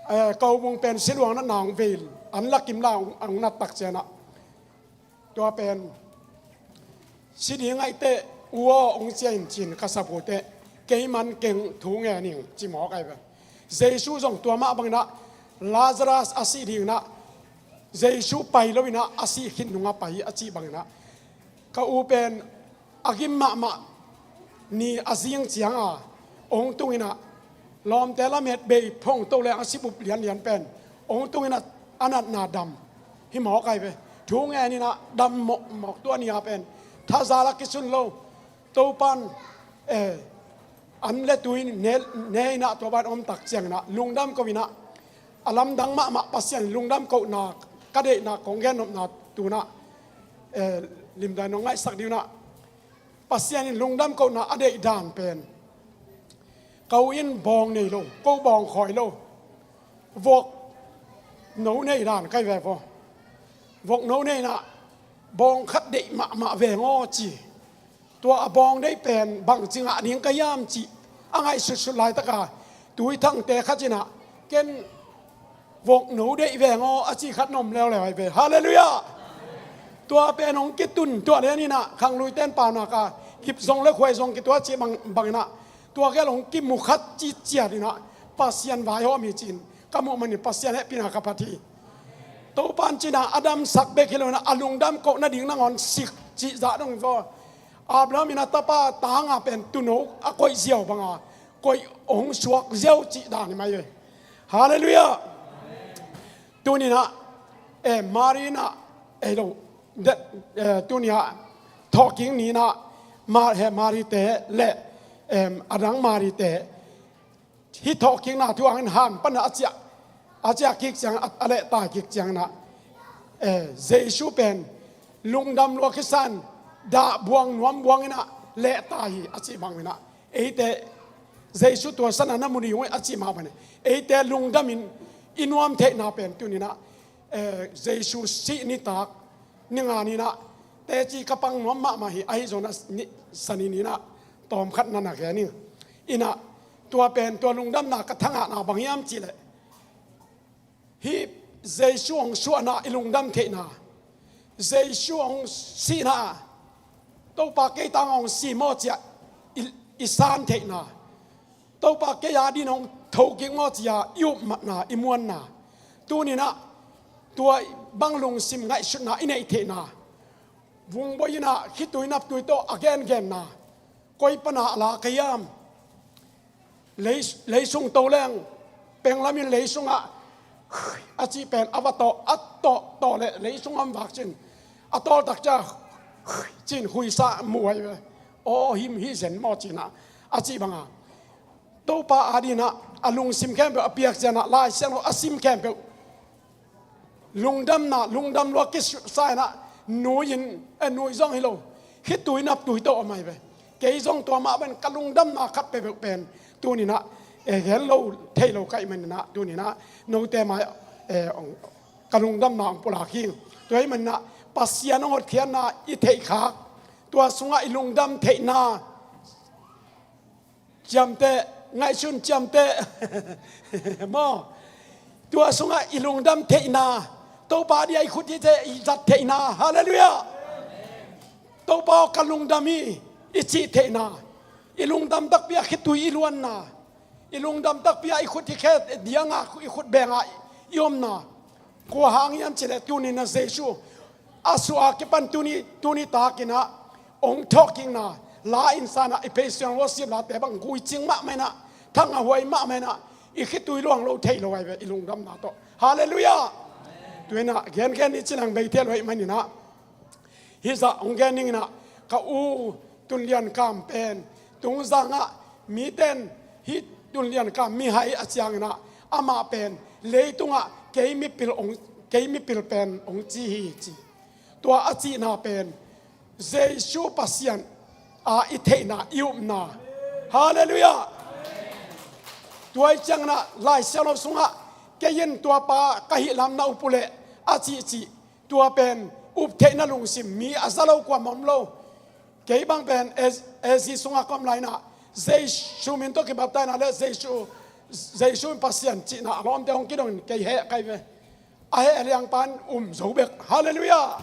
eh, ka u bung pen siluang natna hong veil an lakim la hong, hong nat tak cianah tua pen si ding ahi teh u aw hong cia in cin ka sap uh teh kei man keng thu ngen ing ci mawk ahi ve. Jesu zong tua mah banginah Lazarus a sih dinginah Jesu pai loinah a sih khit nungah pai a cih banginah ka u pen a gim mahmah ni a zing cianga ong tunginah lawmte lamet bei phongto leng a sibup lianlian pen ong tunginah a natna dam hi mawk ahi ve. Thu ngeninah dam mawkmawk tua ni-a pen thazal a kisun lo Topan eh, an le tui ne, ne inah tua ban om tak cianginah lungdam ko inah a lamdang mahmah Pasian lungdam kohna ka deihna kong gennopna tunah eh, limdai nong ngaihsak dinginah Pasian in lungdam kohna a deih dan pen ko in bawng nei lo, ko bawng khawi lo, vok no nei dan kai ve vaw. Vok no nei inah bawng khat deih mahmah veng aw ci. Tua a bawng deih pen bangci ngah ding ka hiam cih a ngaihsutsut laitaka tuithangte khat inah ken vok no deih veng aw a cih khat na om leuleu ahi ve. Halleluiah. Tua pen hong kitun tua lianinah khangluite in paunaka kip zong le khuai zong kitua cih bang, banginah tua gel hong kimu khat cih ciatinah Pasian vaihawm hi ci-in ka muh manin Pasian hehpihna ka phat hi. Topan cinah a damsak bek hi loinah a lungdam koh nading nangawn sik cih zah dong vaw. Abraham in a tapa tanga pen tuuno a koih ziau banga koih hong suak ziau cih dan hi mai ve. Halleluiah. Tuninah eh, Mari inah eh, lo, de, eh, tuninah thawhkik ninah ma, he, Marite le em, adang Marite hih thawhkikna thu hangin han pana a ciah, a ciah kik ciangin a, a lehtai kik cianginah eh, Jesu pen lungdam lua kisan dah buang nuam buanginah lehtai hi a cih banginah eite Jesu tua sana na mu ding uh a cih mah bangin eite lungdamin i nuam theihna pen tuninah eh, Jesu sih nitak ninga ninah teci ka pang nuam mahmah hi. Ahi zongah ni, sani ninah tawmkhat na na gen ing. Inah tua pen tua lungdamna ka thangahna bang hiam cihleh hih Jesu hong suahna i lungdam theihna, Jesu hong sihna Topa kei tang hong si maw ciah i, i san theihna, Topa kei adin hong thokik maw cia i upmatna i muanna tuninah tua bang lungsim ngaihsutna i neih theihna vungbuai inah khitui naptui tawh a gengenna koi pana a la ka hiam? Lei, leisung to leng penglamin leisungah a cih pen a va tawh a tawh tawh le leisung a om vak cin a tawltak cia cin huisa muh ahi ve. Aw him hi zen maw cinah a cih banga Topa adinah a lungsim khempeuh a piak cianah Lai Siangtho a sim khempeuh lungdamna, lungdam lua kisa inah, nui in, eh, nui zong hi lo, khitui naptui tawh om ahi ve. Kei zong tua mah bang ka lungdamna khat peuhpeuh pen tuninah, eh, gen lo thei lo ka hih maninah tuninah note mai, eh, ong, ka lungdamna ong pulak hi. Tua hih maninah Pasian ong hotkhiatna i theihkhak, tua sungah i lungdam theihna, ciamteh, ngaihsun ciamteh. Maw? Tua sungah i lungdam theihna, Topa dia i khut i te i zat theihna. Halleluiah. Topa aw ka lungdam hi, i cih theihna, i lungdam takpi a khitui i luanna, i lungdam takpi a i khut i khe dianga i khut benga i omna. Kua hang hiam cileh tuninah Jesu a suah a kipan tuni, tuni takinah ong thawhkikna la insanah i Praise and Worship late bang guicing mahmah inah, thang a huai mahmah inah, i khitui luang lo thei lo ahi ve i lungdamna tawh. Halleluiah. Tuinah gengen i cilang bei thei lo ahi maninah hih zah ong gen ninginah ka u Tunlian Kam pen tungzangah miten hih Tunlian Kam mihai a cianginah amah pen leitungah kei mipil ong, kei mipil pen ong ci hi ci. Tua a cihna pen Jesu Pasian a i theihna i upna. Halleluiah. Tua i cianginah Lai Siangtho sungah kei in tua pa ka hih lam na up uh leh a cihcih, tua pen up theihna lungsim mi a za lo kuamah om lo. Kei bang pen A-, A Z sungah ka om lai inah Jesu min tawh kibaptaina le Jesu, Jesu in Pasian cihna a lawmte hong kidongin kei heh ka hi ve. A heh liangpan um zo bek. Halleluiah.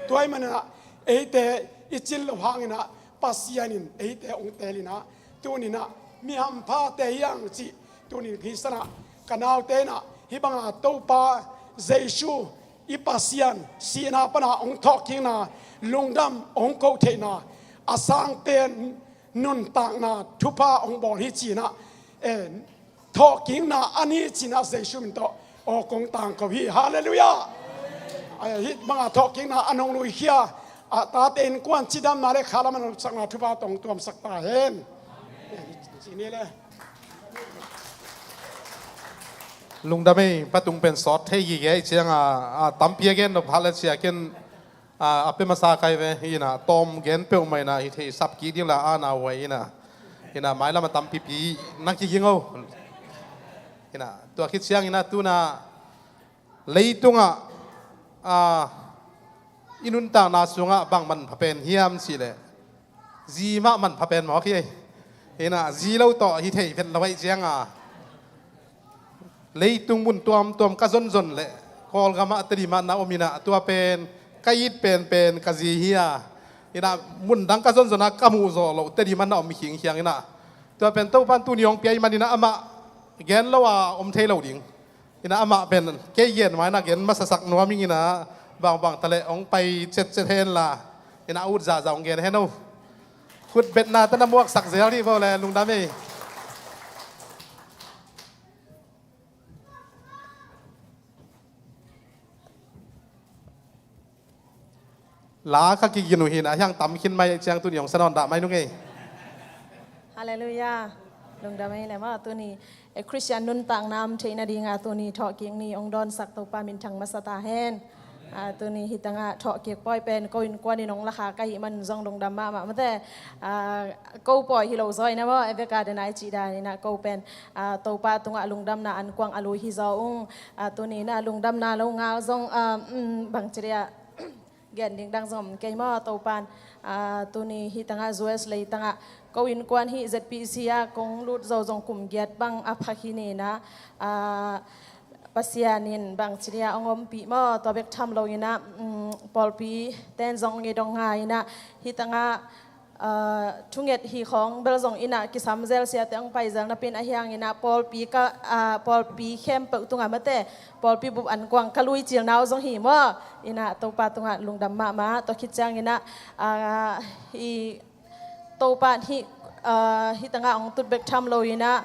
Tua hih maninah eite i cin loh hanginah Pasian in eite ong teelinah tuninah mi hamphate hi ang cih tunin kisanah ka naute inah hih banga Topa Jesu i Pasian sihna pana ong thawhkikna, lungdam ong koh theihna, a sangpen nuntakna thupha ong bawl hi cinah, eh, thawhkikna a ni cinah Jesu min tawh aw kong tangko hi. Halleluiah. Ai, hih banga thawhkikna a nong luikhia a tate innkuan cidamna le khalam a nopsakna thupha tawh ong tuamsak ta hen. Amen. Ci ni le. Lungdam ei, patung pen sawt thei gige i cianga, a, tampi a gen nop hal le cia ken, a, a pe masa kai ve, inah tawm gen peuhmah inah hi thei sap kik ding la a na huai inah. Inah mailam a tampipi na kiging o. Inah tua khit cianginah tunah leitungah, a, i nuntakna sungah bang manpha pen hiam cihleh zi mah manpha pen mawk hi. Inah zi lo tawh hi thei phet lo aih cianga leitung mun tuamtuam ka zonzon leh Kawlgamah Tedim ah na om inah tua pen ka it penpen ka zi hi a, inah mundang ka zonzon a ka muhzawh loh Tedim ah na om khingkhiang inah tua pen Topan tuni hong pia ih maninah amah gen lo a om thei lo ding. Inah amah pen kei gen ma inah gen masasak nuam ing inah bangbang taleh hong pai cetcet henla inah a ut zahzah hong gen hen o. Khutbetna tana muaksak zel dih vo le lungdam ei. La ka kigin uh hinah hiang tam khin mai ciang tuni hong sanawn dah mai nung ei. Halleluiah. Lungdam ei le maw tuni, eh, Khristian nuntakna om theihna dinga tuni thawhkik ni hong dawnsak Topa minthang masa ta hen. A, tuni hi tangah thawhkik pawi pen ko innkuan in hong lakha ka hih man zong lungdam mahmah mate. A, ko pawi hi lo zaw inah maw, e veka dena i cih dan inah ko pen, a, Topa tungah lungdamna ankuang a lui hi zaw ung. A, tuni inah lungdamna lo ngal zong, a, um, bangci dia gen ding dang zong om kei maw Topan, a, tuni hi tangah U S lei tangah ko innkuan hih Z P C ah kong lut zo zong kum giat bang a phak hi ninah, a, Pasian in bangci dia hong ompih maw, tua bek tham lo inah, um, pawlpi ten zong hong i dong nga inah hi tangah, a, thunget hi khawng bel zong inah kisam zel siate hong pai zel napin ahi hang inah pawlpi ka, a, pawlpi khempeuh tungah mate pawlpi bup ankuang ka lui cilna uh zong hi maw. Inah Topa tungah lungdam mahmah, tua khit ciang inah, a, hi Topa hih, a, hi tangah hong tut bek tham lo inah,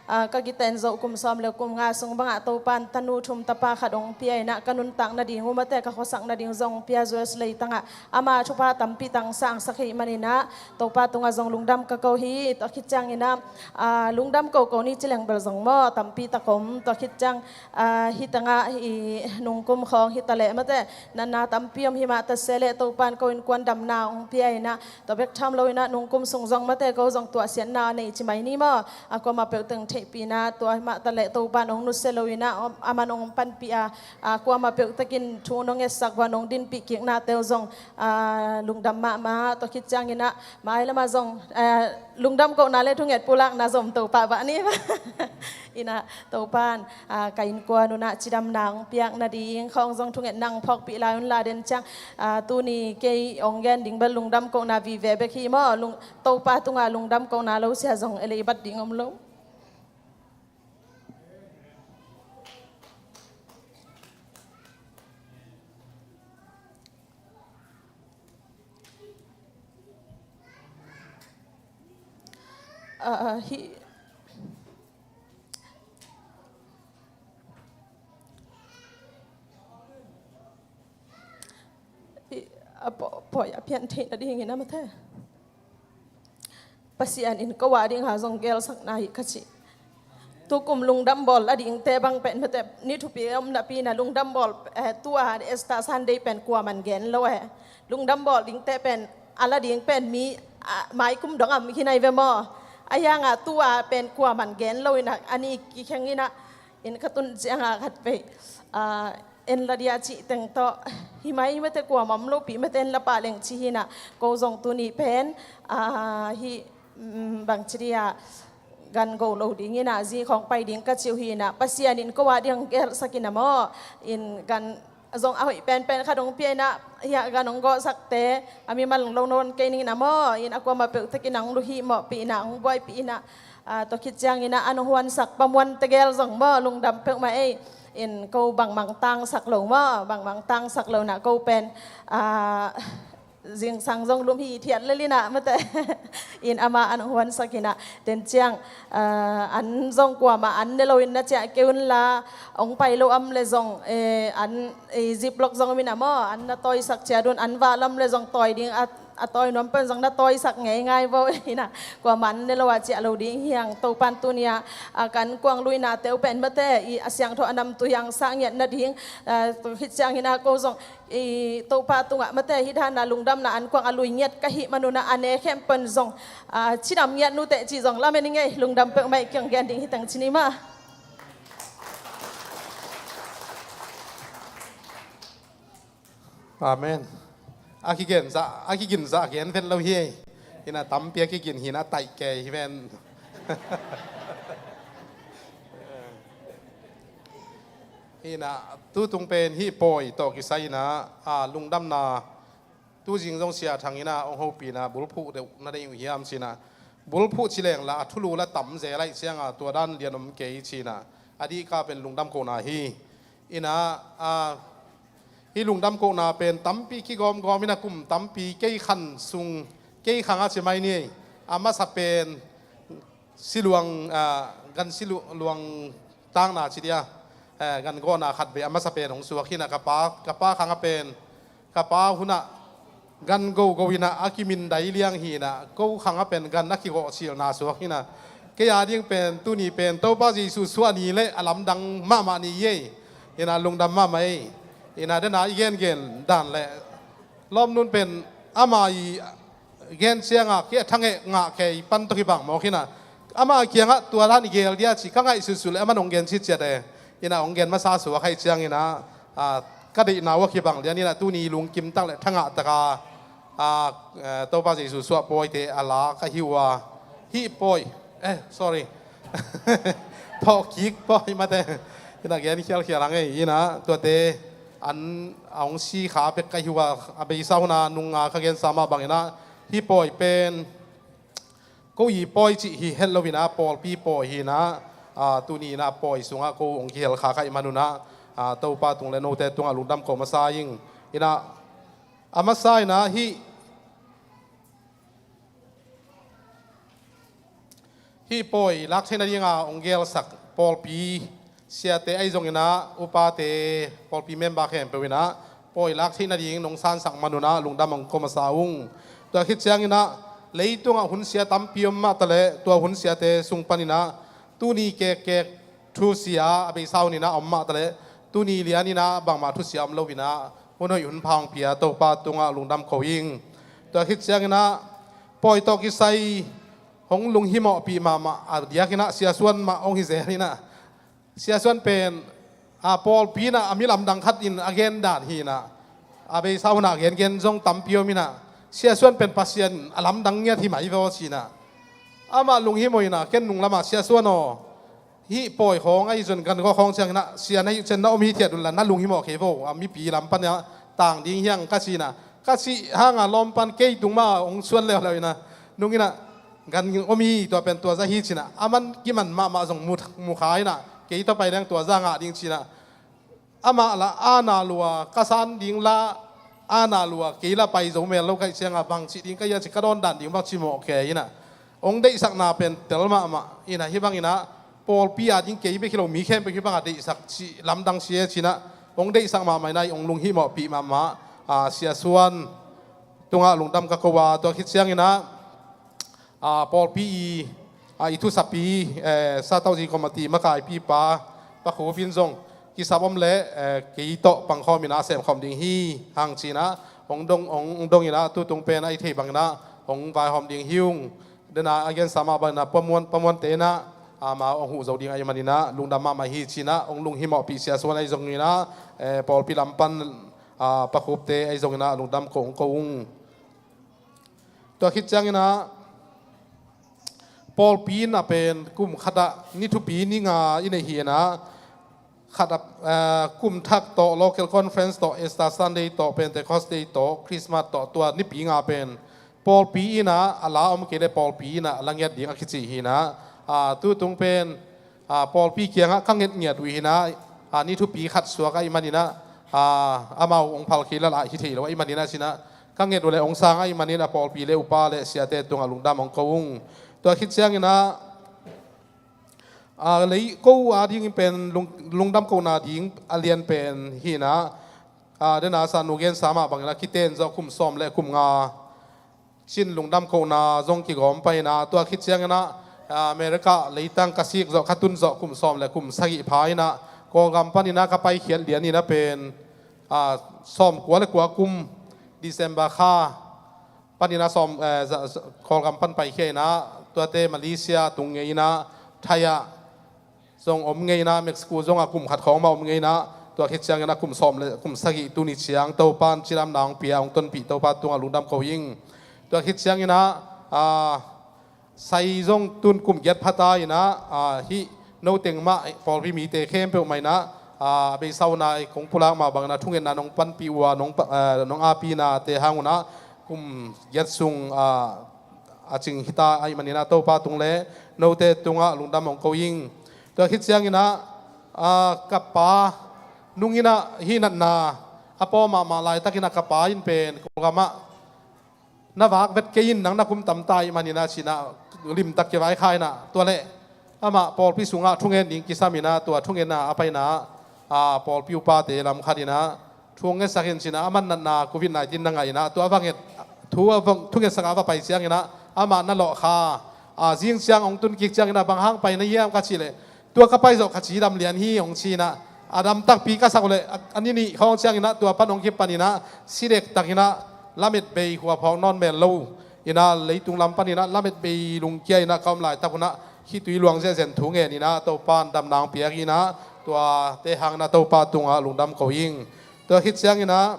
Aa, ka giten zoh kum sawm le kum nga sung bangah Topan tanu thum tapa khat hong pia inah, ka nuntak nading uh mate ka khuasak nading zong pia, U S leitangah ama thupha tampi tang sangsak hi maninah Topa tungah zong lungdam ka ko hi. Tua khit cianginah, aa, lungdam ko ko ni ci leng bel zong maw, tampi tak om. Tua khit ciang, aa, hi tangah i nungkum khawng hi taleh mate natna tampi om hi mah ta se leh Topan ko innkuan damna hong pia inah, tua bek tham lo inah nungkum sung zong mate ko zong tuahsiatna a nei ci mai ni maw. A kuamah peuh teng theihpihna tua mah taleh Topan hong nusia lo inah, a man hong panpih a, a kuamah peuh takin thu nong etsak, van hong dinpih kiknate uh zong, a, lungdam mahmah. Tua khit cianginah mai lamah zong, a, lungdam kohna le thunget pulakna zom Topa bah ni. Inah Topan, a, ka innkuan unah cidamna hong piak nading khawng zong thungetna hong phawkpih lai unla, den ciang, a, tuni kei hong gen ding bel lungdam kohna vive bek hi maw. Lung, Topa tungah lungdam kohna lo sia zong elei bat ding om lo. Ah, ah, hi. Hi, a po-, poi a pian theih nadingin a mate. Pasian in ko a dinga zong gelsakna hi ka ci. Tukum lungdam bawl a dingte bang pen mate, ni thupi om napi inah lungdam bawl, eh, tua Easter Sunday pen kuaman gen lo eh. Lungdam bawl dingte pen a la ding pen mi, ah, maikum dong a om hi nai ve maw. A hiangah tua pen kuaman gen lo inah a ni kikheng inah, in ka tun ciangah khat vei, ah, en la dia cih teng tawh hi mai mate, kuamah om lopi mate, en la pah leng ci hi inah, ko zong tuni pen, ah, hi, mm, bang ci dia, gan go lo ding inah, zi khawng pai ding ka ci uh hi inah, Pasian in ko a ding gelsak inah maw, in gan zong a hoih penpen khat hong pia inah, hiah gan hong gawhsakte a mimal lo nawn kei ning inah maw, in a kuamah peuh takin hong luhih mawhpih inah, hong buaipih inah, ah, tua khit cianginah an hong huansak pamuan tegel zong maw, lungdam peuhmah ei. In ko bangmang tangsak lo maw, bangmang tangsak lo inah ko pen, ah, zingsang zong lum hithiat lel inah mate. In ama an hong huansak inah, den ciang, ah, an zong kuamah an ne lo in na ciah kei unla, hong pai lo om le zong, eh, an, eh, ziplock zong om inah maw, an na tawisak ciat un, an val om le zong tawi ding a, a tawi nuam pen zong na tawisak ngeingai vo inah, kuamah an ne lo a ciah lo ding hi hang. Topan tuni-ah, ah, kan kuang luinate uh pen mate, i a siangtho a namtui hang sah ngiat nading, ah, tua khit cianginah ko zong i Topa tungah mate, hih dana lungdamna an kuang a lui ngiat ka hih manunah a ne khempeuh in zong, ah, cidam ngiat nuteh cih zong lamen i ngei, lungdam peuhmah i kiang gen ding hi teng ci ni maw. Amen. A kigen zah, a kigin zah gen vet lo hi ei. Inah tampi a kigin hi inah taih kei hi ven. Inah tutung pen hih pawi tawh kisai inah, a, lungdamna tuzing zong Sia Thang inah hong hopih inah bulphuh deuh na deih uh hiam ci inah, bulphuh ci leng la a thulu la tam zel ahih cianga tua dan lian om kei ci inah, a dihka pen lungdam kohna hi. Inah, a, hih lungdam kohna pen tampi kigawmgawm inah kum tampi kei khan sung, kei khang a ci mai ni. A masa pen siluang, ah, gan siluang tangna ci dia, eh, gan gawhna khat vei a masa pen hong suak hi inah, ka pa, ka pa khang a pen, ka pa hunah gan gogo inah a kimindai liang hi inah, ko khang a pen gan a kigawh silna suak hi inah. Kei a ding pen tuni pen Topa Jesu suah ni le a lamdang mahmah ni ei. Inah lungdam mahmah ei. Inah dena i gengen dan le lawmnun pen ama i gen cianga kei a thangeh ngah kei pan tawh kibang mawk hi inah, ama kiangah tua dan i gel dia ci ka ngaihsutsuh le aman hong gen citciat e. Inah hong gen masa suak ahih cianginah, ah, ka deihna uh a kibang lian inah tuni lungkim tak le thangah taka, ah, eh, Topa Jesu suah pawite a la ka hi uh a, hih pawi, eh, sorry, thawhkik pawi mate, inah gen khialkhial hang ei. Inah tuate an a hong si kha bek ka hi uh a, a beisa huna nunga ka gensa mah banginah hih pawi pen ko i pawi cih hi het lo inah pawlpi pawi hi inah, ah, tuni inah pawi sungah ko hong kihel kha ka hih manunah, ah, Topa tung le note tungah lungdam ko masa ing. Inah a masa inah hih Hih pawi lak theih nadinga hong gelsak pawlpi siate ahi zongin ah, upate, pawlpi member khempeuh in ah pawi lak theih nading nong sansak man un ah lungdam hong ko masa ung. Tua khit ciangin ah, leitungah hunsia tampi om mah taleh, tua hunsiate sung panin ah tuni kekkek thusia a beisa hun in ah om mah taleh, tuni lian in ah bangmah thusia om lo in ah hun hoih hun pha hong pia Topa tungah lungdam ko ing. Tua khit ciangin ah, pawi tawh kisai hong lunghimawhpih mahmah a diakin ah Sia Suan mah hong hi zel in ah, Sia Suan pen, a, pawlpi in ah a mi lamdang khat in a gen dan hi in ah, a beisa hun ah gengen zong tampi om in ah, Sia Suan pen Pasian a lamdang ngiat hi mai vaw ci in ah, amah lunghimawh in ah, ken nung lamah, Sia Suan aw, hih pawi khawng ahi zong gan gawh khawng ciangin ah, sia na hih ciang na om hithiat un la, na lunghimawh kei vo, a mipi lam pan ah tang ding hi hang ka ci in ah, ka cih hang a lawm pan kei tung mah hong suan leuleu in ah, nung in ah, gan om hi, tua pen tua zah hi ci in ah, a man kiman mahmah zong mu, mu kha in ah, kei tawh pai leng tua zah ngah ding ci in ah, amah la a na lua, ka san ding la a na lua, kei la pai zo mel lo ka hih ciang a, bang cih ding ka hia ci, ka dawn dan ding bang ci mawh kei in ah, hong deihsakna pen tel mahmah in ah, hih bang in ah pawlpi a ding kei bek hi lo, mi khempeuh hih bang a deihsak cih lamdang sia ci in ah, hong deihsak mahmah in ah, hong lunghimawhpih mahmah, a, Sia Suan tungah lungdam ka ko a. Tua khit ciangin ah, a, pawlpi i, a, i thusapi, eh, Satauzi Committee makaipipa Pa Khup in zong kisap om leh, eh, kei tawh pangkhawm in ah semkhawm ding hi hang ci in ah, hong dong, hong dong in ah, tutung pen a i thei bang in ah hong vaihawm ding hi ung. Dena a gensa mah bang in ah, Pa Muan, Pa Muante in ah, amau hong huh zo ding ahih manin ah lungdam mahmah hi ci in ah, hong lunghimawhpih Sia Suan ahi zongin ah, eh, pawlpi lam pan, a, Pa Khupte ahi zongin ah lungdam ko hong ko ung. Tua khit ciangin ah, pawlpi in ah pen kum khat ah ni thupi ni nga i neih hi in ah, khat ah, eh, kum thak tawh, local conference tawh, Easter Sunday tawh, Pentecost Day tawh, Christmas tawh, tua nipi nga pen pawlpi in ah a la om kei leh pawlpi in ah a la ngiat ding a kici hi in ah, a, tutung pen, a, pawlpi kiangah ka ngetngiat uh hi in ah, a, ni thupi khat suak ahih manin ah, a, amau hong phal kei lala hi thei lo ahih manin ah ci in ah, ka nget uh leh hong sang ahih manin ah pawlpi le upa le siate tungah lungdam hong ko ung. Tua khit ciangin ah, a, lei ko a dingin pen lung, lungdam kona ding a lian pen hi in ah, a, dena sa nu gensa mah bangin ah kiten zawh kum sawm le kum nga cin lungdam kona zong kigawm pai in ah, tua khit ciangin ah, a, America leitang ka sik zawh, ka tun zawh kum sawm le kum sagih pha in ah, Kawlgam panin ah ka paikhiat lian in ah pen, a, sawm kua le kua kum December kha panin ah sawm, eh, za, za, Kawlgam pan paikhia in ah, tuate Malaysia tung ngei in ah, Thai ah zong om ngei in ah, Mexico zong ah kum khat khawng mah om ngei in ah, tua khit ciangin ah kum sawm le kum sagih tuni ciang Topan cidamna hong pia, hong tonpih Topa tungah lungdam ko ing. Tua khit ciangin ah, a, sai zong tun kum giat pha ta in ah, a, hih noteng mah, pawlpi mite khempeuh mah in ah, a, a beisa hun ah kong pulak mah bangin ah thungetna nong panpih uh a, nong pa, a, nong apinate hang un ah kum giat sung, a, a cing hi ta ahih manin ah Topa tung le note tungah lungdam hong ko ing. Tua khit ciangin ah, a, ka pa nung in ah hih natna a pawm mahmah laitakin ah ka pa in pen Kawlgam ah na vak vet kei in, nang na kum tam ta ahih manin ah ci in ah limtak kivaikha in ah, tua leh amah pawlpi sungah thungen ding kisam in ah, tua thungetna a paina ah, a, pawlpi upate lam khat in ah thu hong ngetsak in ci in ah, aman natna covid nineteen na ngah in ah, tua a va nget, thu a va, thungetsak a va pai ciangin ah amah na lawh kha, a, zing ciang hong tun kik ciangin ah, bang hang pai na hiam ka cih leh, tua ka pai zawh ka cidam lian hi hong ci in ah, a dam takpi ka sak uh leh, a, a ni nih khawng ciangin ah tua pan hong kipan in ah, si dektak in ah, lamet bei, khua phawk nawn mel lo in ah, leitung lam pan in ah lamet bei lungkia in ah ka om laitak un ah, khitui luang ziahziah in thu ngen in ah Topan damna hong piak in ah, tuate hang in ah Topa tungah lungdam ko ing. Tua khit ciangin ah,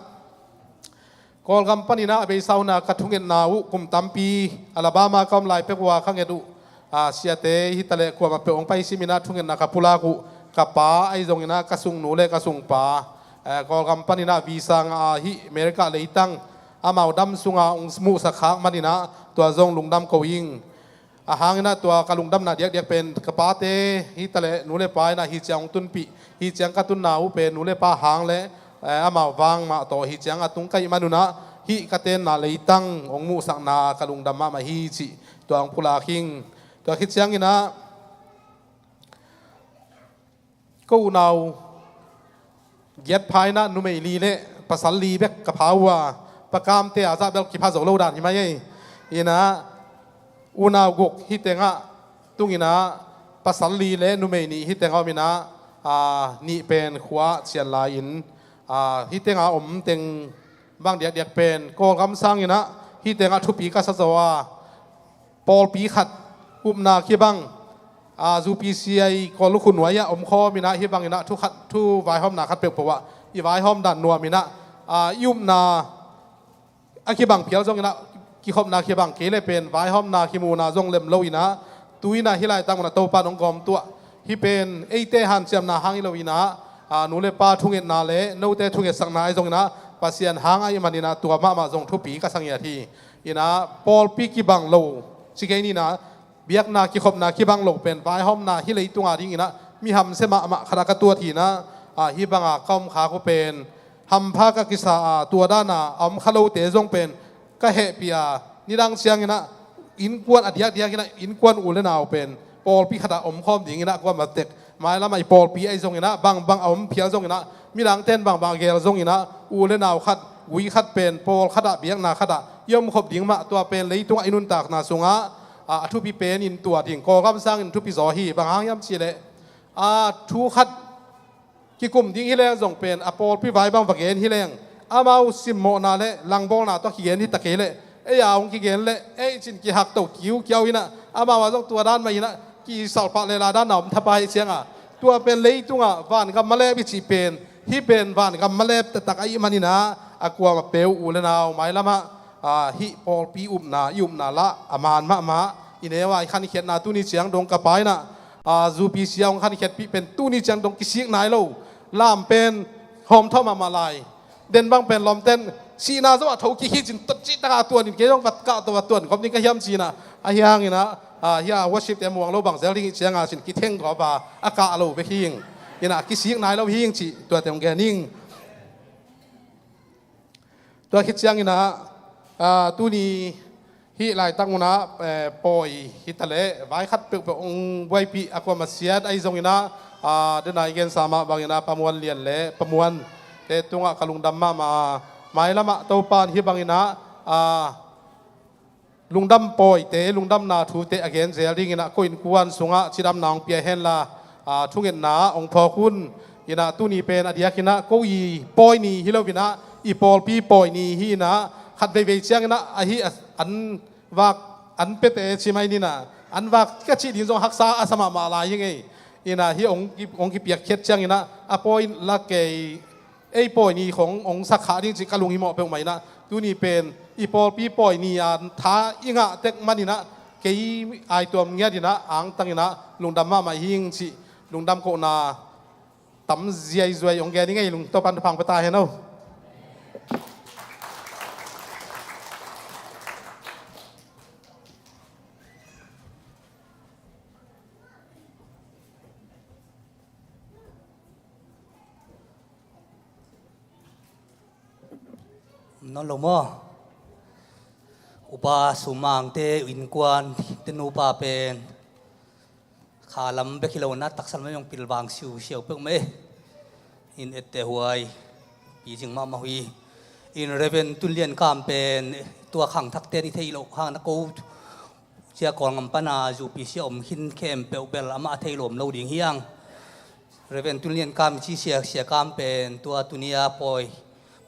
Kawlgam panin ah a beisa hun ah ka thungetna uh kum tampi, Alabama ka om lai pek uh a ka nget uh, a, siate hi ta leh kuamah peuh hong pai sim in ah thungetna ka pulak uh, ka pa ahi zongin ah ka sungnu le ka sungpa, eh, Kawlgam panin ah visa ngah a hih America leitang amau dam sunga hong muhsak khak manin ah tua zong lungdam ko ing. A hang in ah tua ka lungdamna diakdiak pen ka pate hi ta leh nu le pa in ah hih ciang hong tunpih, hih ciang ka tunna uh pen nu le pa hang le, eh, amau vang mah tawh hih ciang a tung ka hih man un ah, hih ka tenna leitang hong muhsakna ka lungdam mahmah hi cih tua hong pulak ing. Tua khit ciangin ah ko unau giat pha in ah numei li le pasal li bek ka pha uh a, Pa Kamte a zah bel kipha zo lo dan hi mai ei. In ah unau guk hih tengah tung in ah pasal li le numei nih hih tengah om in ah, aa, nih pen khua cian lai-in, aa, hih tengah om teng bang diakdiak pen Kawlgam sangin ah hih tengah thupi ka sa zaw a, pawlpi khat upna kibang, aa, U P C I Kawl lukhu nuai-ah om khawm in ah hih bangin ah thu khat, thu vaihawmna khat peuhpeuh ah i vaihawm dan nuam in ah, aa, i upna a kibang phial zong in ah, kikhopna kibang kei le pen vaihawmna kimuhna zong lem lo in ah, tu in ah hih laitak mun ah Topa in hong gawm tuah. Hih pen eite hanciamna hang hi lo in ah, aa, nu le pa thungetna le note thungetsakna ahi zong in ah Pasian hang ahih manin ah tua mahmah zong thupi ka sa ngiat hi. In ah pawlpi kibang lo ci kei ni in ah, biakna kikhopna kibang lo pen vaihawmna hih leitung a dingin ah mi hamsia mahmah khat ah ka tuat hi in ah, aa, hih bang a ka om khak uh pen hampha ka kisa a, tua dan a a om kha lote zong pen ka hehpih a, nidang ciangin ah innkuan a diakdiak in ah innkuan u le nau pen pawlpi khat ah om khawm dingin ah kuamah tek, mailam ah i pawlpi ahi zongin ah bangbang a om phial zongin ah, midangte in bangbang a geel zongin ah, u le nau khat, gui khat pen pawl khat ah, biakna khat ah i om khop ding mah, tua pen leitungah i nuntakna sungah, aa, a thupi pen in tua ding Kawlgam sangin thupi zaw hi. Bang hang hiam cih leh, aa, thu khat kikum ding hi leng zong pen a pawlpi vai bang va gen hi leng, amau simmawhna le langbawlna tawh kigen hi ta kei leh, ei a hong kigen leh ei cin kihakto kiukiau in ah, amau a zong tua dan mah in ah kisalpah le la dan a om thapai ciang a, tua pen leitungah vangam malep i cih pen, hih pen vangam malep taktak ahih manin ah, a kuamah peuh u le nau mailam ah, aa, hih pawlpi upna, i upna lah a man mahmah, i neu a i khankhiatna tuni ciang dong ka pa in ah, aa, U P C a hong khankhiatpih pen tuni ciang dong kisik nai lo. Lam pen hawmthawh mahmah lai. Den bang pen lawmten sihna zo ah tho kik hi cin, tot cih tak a tuan in kei zong va kah tawh va tuan khop ding ka hiam ci in ah, ahi hangin ah, aa, hih a worship te muang lo bang zel ding hi ciang a cin kitheng khop a, a kah lo bek hi ing. In ah kisik nai lo hi ing cih tuate hong gen ing. Tua khit ciangin ah, aa, tuni hih laitak mun ah, eh, pawi hi ta leh vai khat peuhpeuh hong buaipih a kuamah siat ahi zongin ah, aa, den a i gensa mah bangin ah Pa Muan Lian le Pa Muan te tungah ka lungdam mahmah a, mailam ah Topa in hih bangin ah, aa, lungdam pawite, lungdamna thute a gen zel dingin ah ko innkuan sungah cidamna hong pia hen la, aa, thungetna ah hong phawk un. In ah tuni pen a diakin ah ko i pawi ni hi lo in ah, i pawlpi pawi ni hi in ah, khat veivei ciangin ah ahi a, an vak, an piate ci mai ni in ah, an vak ka cih ding zong haksa a sa mahmah lai hi ing ei. In ah hih hong ki, hong kipiakkhiat ciangin ah a pawi la kei, ei pawi ni khong hong sak kha ding cih ka lunghimawh peuhmah in ah, tuni pen i pawlpi pawi ni a tha i ngah tek manin ah kei aituam ngiat in ah angtang in ah lungdam mahmah hi ing cih lungdam kohna tam ziaizuai hong gen ing ei. Lung, Topa in thupha hong pia ta hen aw. Nawn lo maw? Upa Sumangte innkuante nupa pen khalam bek hi lo in ah taksa lam zong pilvang siusiau peuhmah e. In etteh huai pi zing mahmah uh hi. In Reverend Tun Lian Kam pen tua khangthakte in i theih loh hang in ah ko cia Kawlgam pan a U P C a om khin khempeuh bel amah a thei lawm lo ding hi hang. Reverend Tun Lian Kam i ci Sia, Sia Kam pen tua tuni a pawi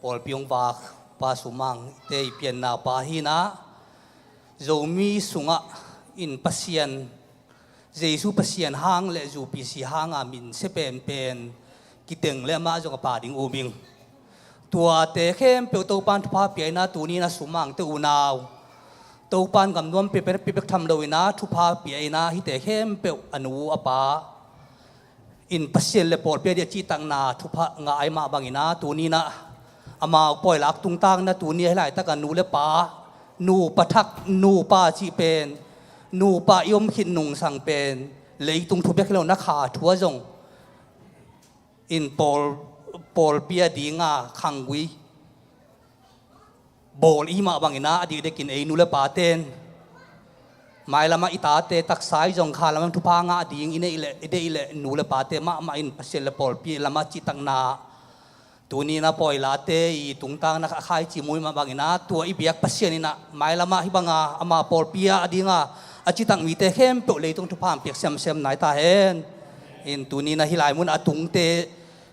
pawlpi hong vak Pa Sumangte i pianna pa hi in ah, Zomi sungah in Pasian, Jesu Pasian hang le U P C hang a min sia penpen kiteng le amah zong a pa ding um ing. Tuate khempeuh Topa in thupha pia in ah tuni in ah Sumangte unau Topa in gamnuam pia pen a pia bek tham lo in ah thupha pia in ah hihte khempeuh a nu a pa in Pasian le pawlpi a ding a cihtakna thupha ngah ahih mah bangin ah tuni in ah amau pawi lak tungtang in ah tuni a hih laitak a nu le pa, nupa thak, nupa cih pen, nupa i om khit nungsang pen leitung thu bek hi lo in ah kha thu ah zong in pawl, pawlpi a ding a khanggui bawl i hih mah bangin ah a dikdekin ei nu le pate'n Mailamah i tate taksa i zong kha lamah thupha ngah ding i neih leh, i deih leh, nu le pate mahmah in Pasian le pawlpi lamah cihtakna, tuni-in a pawilate i tungtangna a khaici muh mah bangin ah, tua i biak Pasian in ah mailamah hih banga ama pawlpi a dinga a cihtak mite khempeuh leitung thupha hong piak semsem nai ta hen. In tuni-in ah hih lai mun a tungte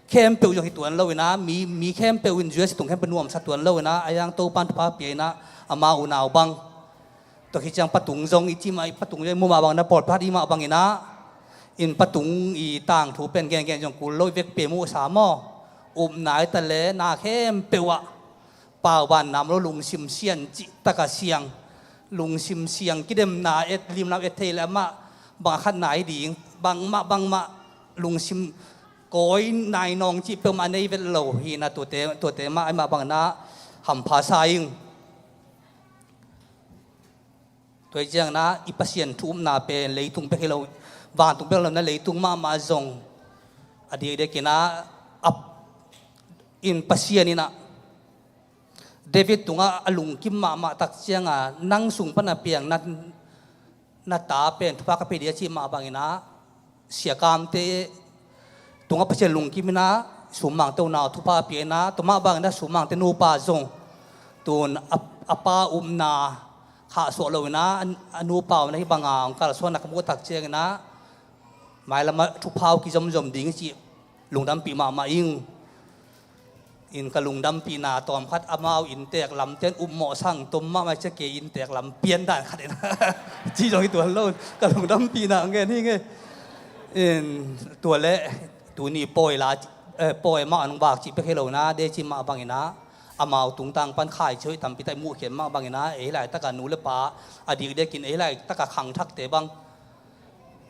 khempeuh zong hi tuan lo in ah, mi, mi khempeuh in U S tung khempeuh nuamsa tuan lo in ah, a yang Topan thupha pia in ah, ama unau bang. Tua khit ciang patung zong i cih mah, patung zong i muh mah bang in ah, pawlpi i mah bangin ah, in patung i tangthu pen gengen zong kul lo, i vekpi muhsa maw. Upna i ta le na khempeuh ah pauban nam lo, lungsim sian cihtak a siang, lungsim siang kidemna et, limlam et thei le amah bang a khatna hi ding, bangmah, bangmah lungsim kawi nainawng cih peuhmah nei vet lo hi in ah, tuate, tuate mah, a mah bangin ah hampha sa ing. Tua hi ciangin ah i Pasian thu upna pen leitung bek hi lo, vantung bek hi lo in ah, leitung mahmah zong a dikdekin ah, a, in Pasian in ah David tungah a lungkim mahmah tak ciangin, nang sung pan a piang na, na ta pen thupha ka pia ding a cih mah bangin ah, siakamte tungah Pasian lungkim in ah, sumangte unau thupha pia in ah, tua mah bangin ah sumangte nupa zong tun a, a pa upna khahsuah lo in ah, a, a nupa upna hih banga hong kalsuanna ka muh tak ciangin ah, mailamah thupha uh kizomzom ding hi cih lungdampih mahmah ing. In ka lungdampihna tawmkhat, amau inntek lamte in upmawh sang tom mahmah hi ciang, kei inntek lam pian dan khat in ah, cih zong hi tuan lo, ka lungdampihna ngen hi ing e. In tua leh tuni pawi la, eh, pawi mah hong vak cih bek hi lo in ah, dei cih mah bangin ah, amau tungtang pan khaici hoih tampi tak i muh khiat mah bangin ah, ei laitak a nu le pa a dikdekin ei laitak a khangthakte bang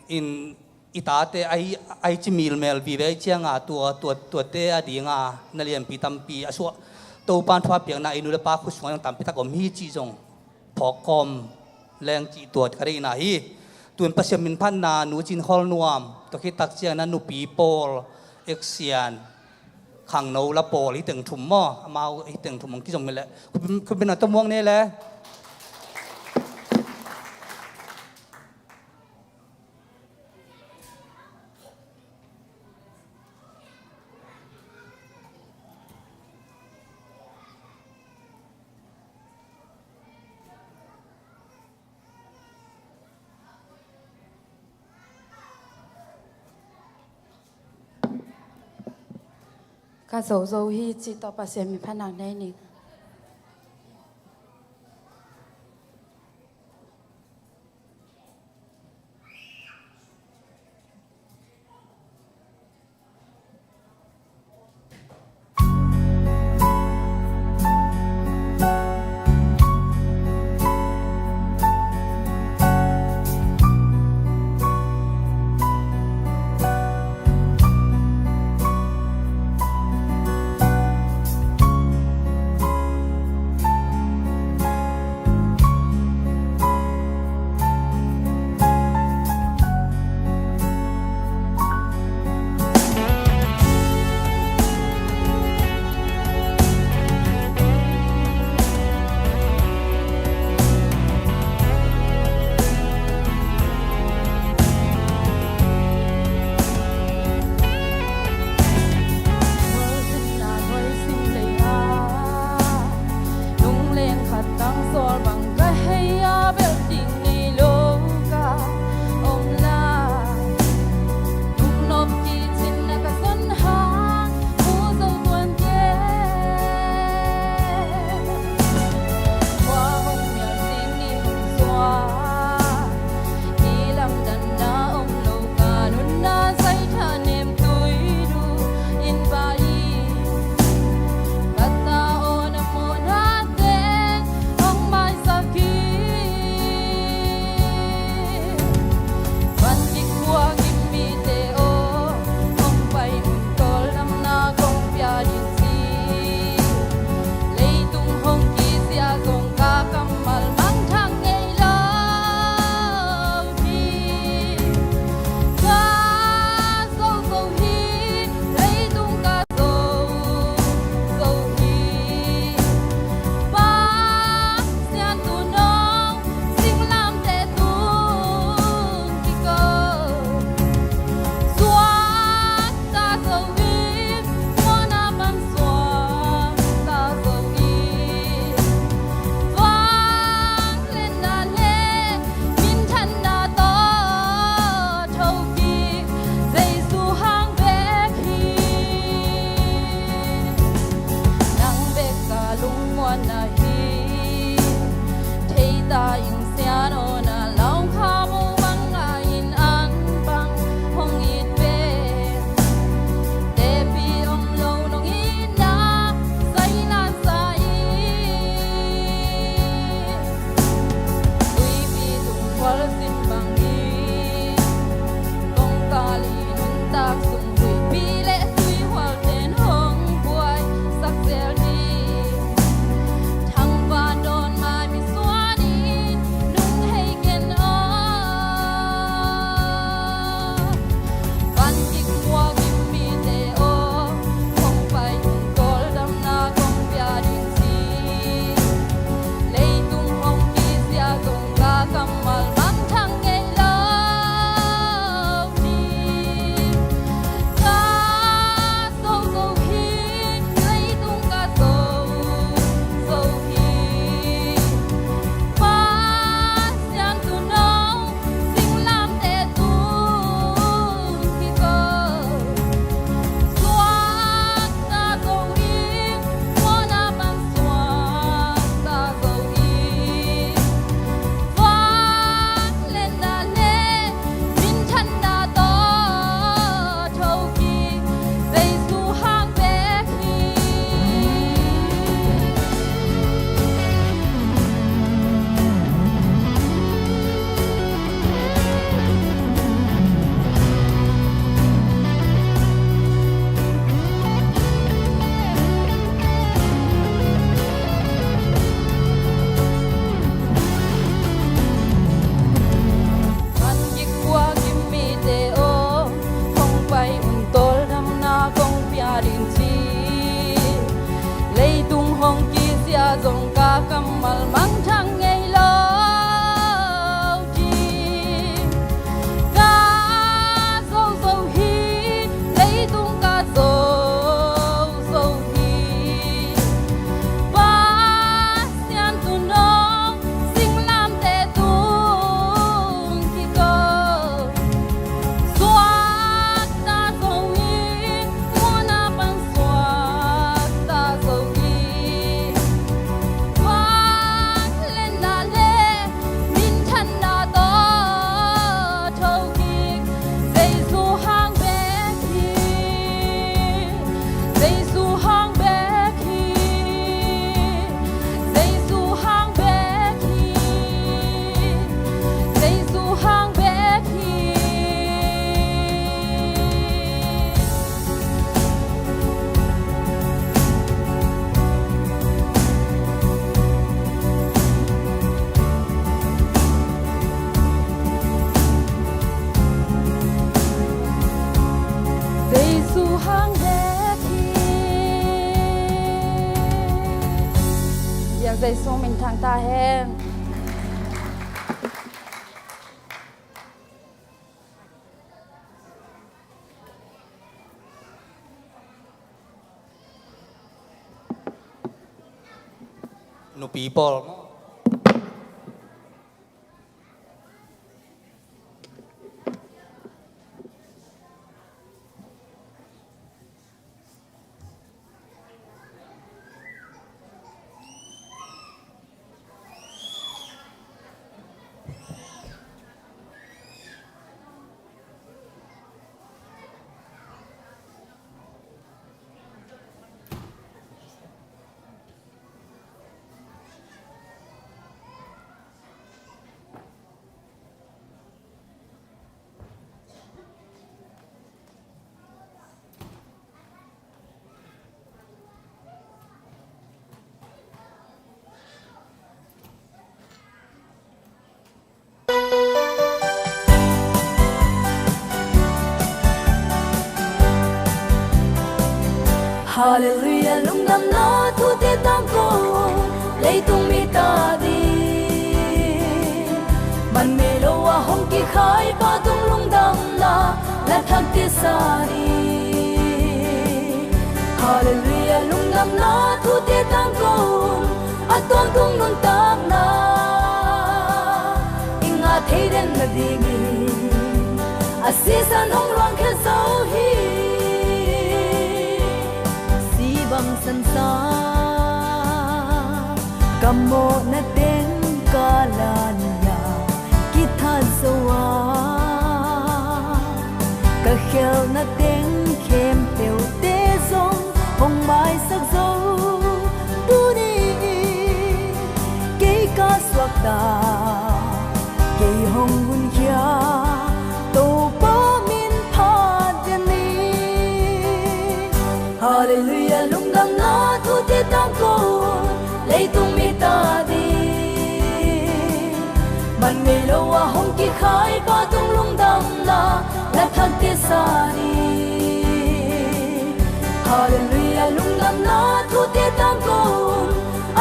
in i tate a hi, a hi ci milmel vive ciangin, tua, tua, tuate a dinga na lianpi tampi a suah, Topan thupha piakna i nu le pa khut sungah zong tampi tak om hi cih zong phawk kawm leng cih tua ka deihna hi. Tun Pasian min phatna, Nu Cin Khol Nuam, tua khit tak ciangin ah nupi pawl, Eksian, khangno la pawl, hih teng thum maw, amau hih teng thum hong kizom hi leh, khut, khutbetna tawh muak ni leh. Ka zozo hi cih tawh Pasian min phatna nei ning. Jesu min thang ta hen. Nupi pawl maw? Halleluiah, lungdamna thute tangko, leitung mi ta ding. Manmei lo a hong kikhai pa tung lungdamna, na thak te sa ni. Halleluiah, lungdamna thute tangko, a tuang tung nuntakna i ngah thei den nadingin a sisan hong luangkhia zo hi. Si bang sansa ka mawhna teng ka la ni-a kithat zo a, ka khelhna teng khempeuhte zong hong maisak zo. Tuni kei ka suakta, kei hong hunkhia Topa min phat den ni. Halleluiah, lungdamna thute tangko, leitung mi ta ding. Manmei lo a hong kikhai pa tung lungdamna, na thak te sa ni. Halleluiah, lungdamna thute tangko,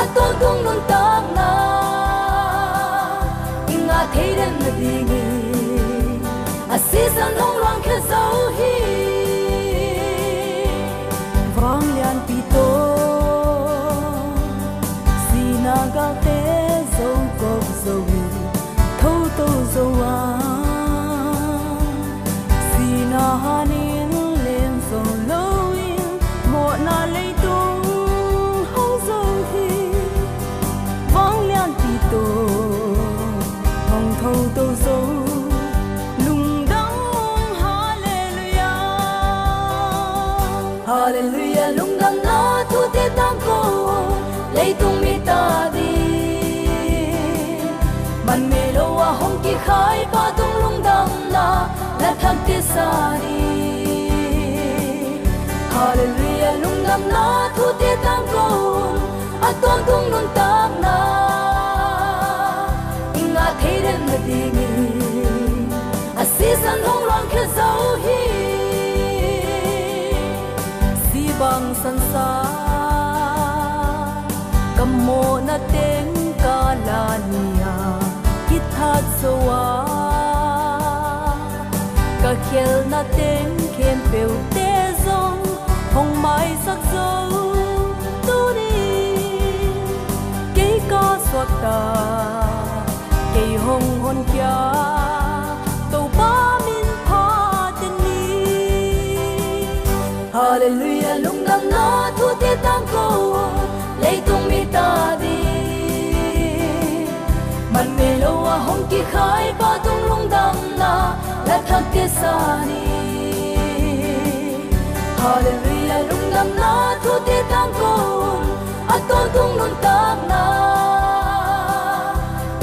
a tuangtung nuntakna i ngah thei den nadingin a sisan hong luangkhia zo hi. Vanglianpi tawh sihna galte zo kop zo in, thoto zo a, sihna han in len zo loin, mawhna leitung hong zo hi. Vanglianpi tawh hong thoto zo, lungdam, halleluiah. Halleluiah, lungdamna thute tangko, leitung mi ta ding. Manmei lo a hong kikhai pa tung lungdamna, na thak te sa ni. Halleluiah, lungdamna thute tangko, a tuangtung nuntakna i ngah thei den nadingin a sisan hong luangkhia zo hi. Si bang sansa ka mawhna teng ka la ni-a kithat zo a, ka khelhna teng khempeuhte zong hong maisak zo. Tuni kei ka suakta, kei hong honkhia Topa min phat den ni. Halleluiah, lungdamna thute tangko, leitung mi ta ding. Manmei lo a hong kikhai pa tung lungdamna, na thak te sa ni. Halleluiah, lungdamna thute tangko, a tuangtung nuntakna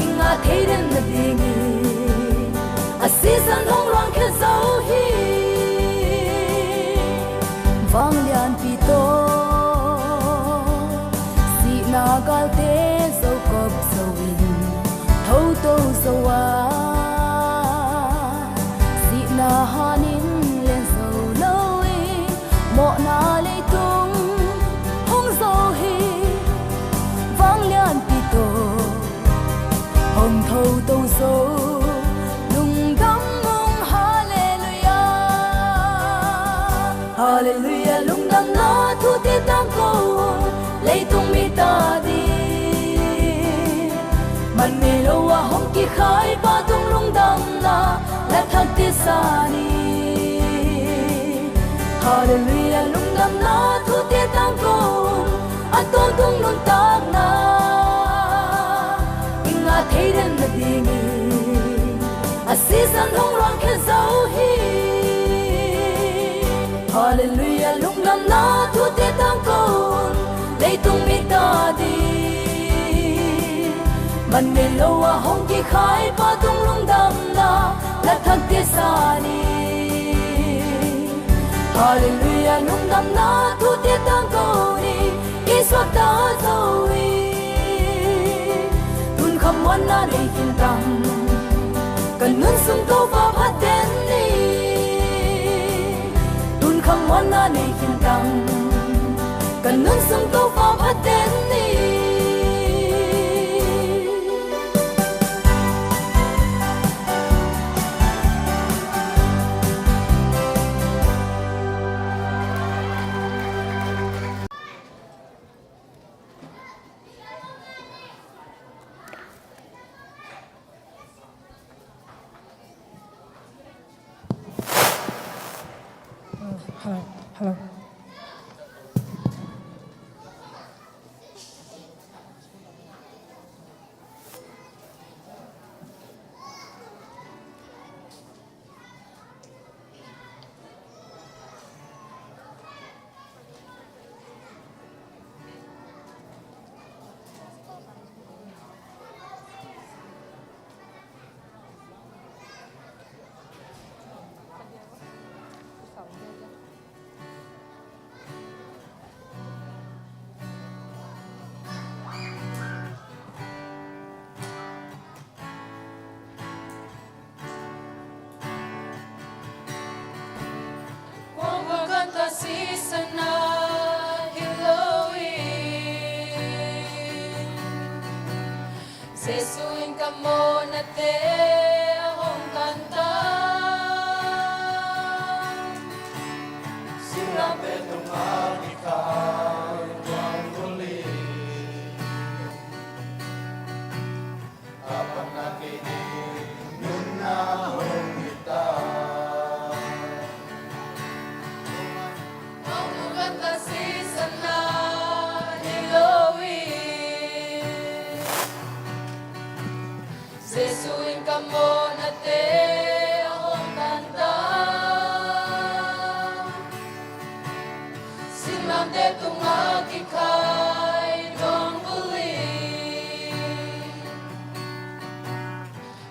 i ngah thei den nadingin a sisan hong luangkhia zo hi. Vanglianpi tawh sihna galte zo kop zo in, thoto zo a, sihna han in len zo loin, mawhna leitung hong zo hi. Vanglianpi Na thute tangko, leitung mi ta ding. Man nei lo a hong kikhai pa tung lungdamna la thak te sa ni. Halleluiah, lungdamna thute tangko, a tawntung nuntakna i ngah thei den nadingin a sisan hong luangkhia zo hi. Halleluiah, lungdamna thute tangko, leitung mi ta ding. Man nei lo a hong kikhai pa tung lungdamna la thak te sa ni. Halleluiah, lungdamna thute tangko ni, i suakta zo hi. Tun khamuanna nei khin tang, ka nun sung Topa phat den ni. Tun khamuanna nei khin tang, ka nun sung Topa phat den ni. Hello, hello. Kua mual gam ta sisan na hi lo in, Jesu in ka mawhnate a hong kan ta. Singlamteh tungah kikhai tuangbulh in, a phatna kei ding nunna hong hi ta. Kua mual gam ta sisan na hi lo in, Jesu in ka mawhnate a hong kan ta. Singlamteh tungah kikhai tuangbulh in,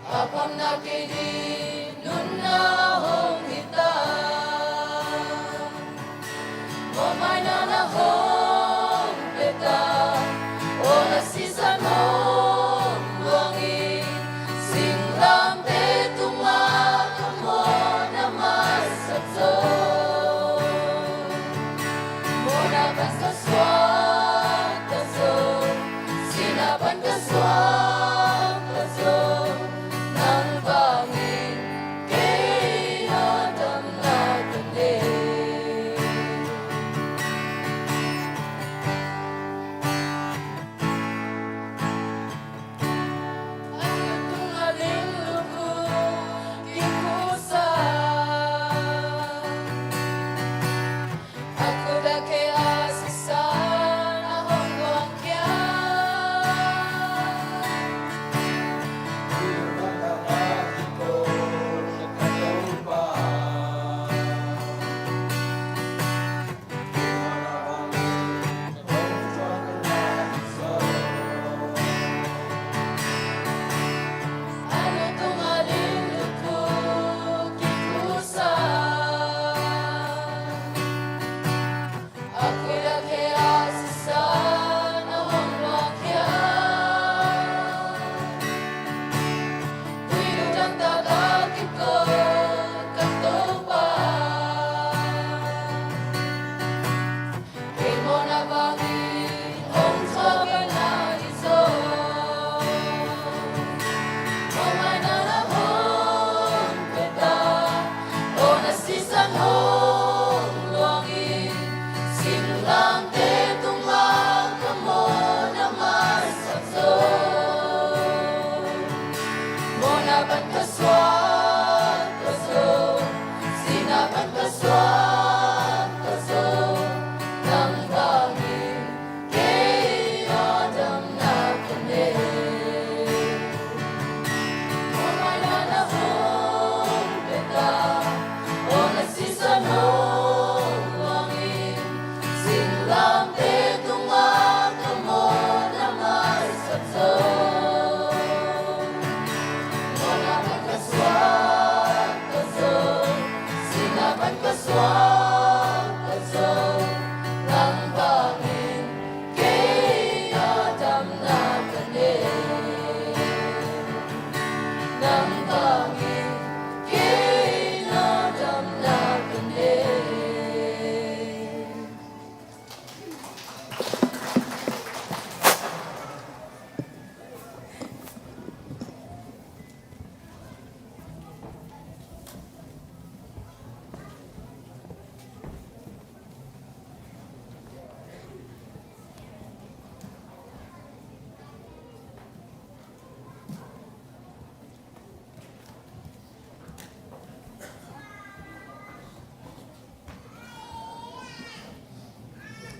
a phatna kei ding nunna hong hi ta. Mawhmaina na hong pia ta, aw na sisan hong luang in, singlamteh tungah ka mawhna maisak zo. Mawhna pan ka suakta zo, sihna pan ka suakta zo, nang bang hi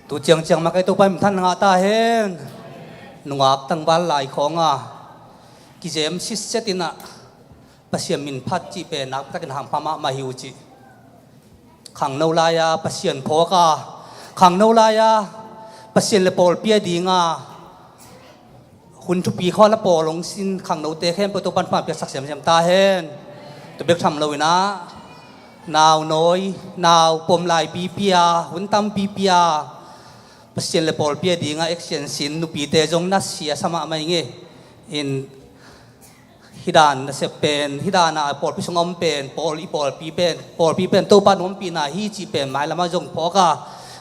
Tu ciangciang mah kei Topa min than ngah ta hen. Nungak tangval lai khawng a kizem sitset in ah Pasian min phat cih pen nakpi takin hampha mahmah hi uh cih. Khangno lai-a Pasian phawk a, khangno lai-a Pasian le pawlpi a ding a hun thupi khawng la pawl hong sin khangnote khempeuh Topan pan piaksak semsem ta hen. Tua bek tham lo in ah nau nawi, nau pom lai pipi a, hun tam pipi a Pasian le pawlpi a ding a action sin nupite zong nasia sa mahmah ing e. In hih dan nasep pen, hih dan a pawlpi sung a om pen, pawl i pawlpi pen, pawlpi pen Topa nuampihna hi cih pen mailam ah zong phawk a,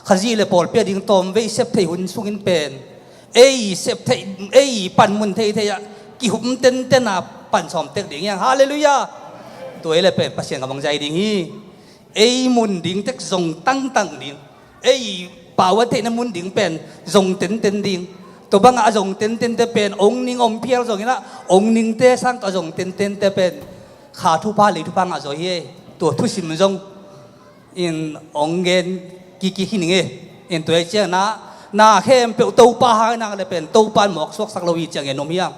Khazih le pawlpi a ding tawmvei sep theih hun sungin pen ei sep theih, ei panmun theithei ah kihum tenten a pan sawm tek ding hi hang. Halleluiah. Tua hi leh pen Pasian ka bang zai ding hi. Ei mun ding tek zong tangtang ding, ei pau a theihna mun ding pen zong tenten ding. Tua bangah a zong tentente pen ong ning om phial zongin ah ong ningte sang tawh a zong tentente pen kha thupha lei thupha ngah zaw hi. Tua thusim zong in ong gen kikik hi ning e. In tua hi ciangin ah na khempeuh Topa hang hi nak leh pen Topa in mawk suaksak lo hi ciang gen om hi hang.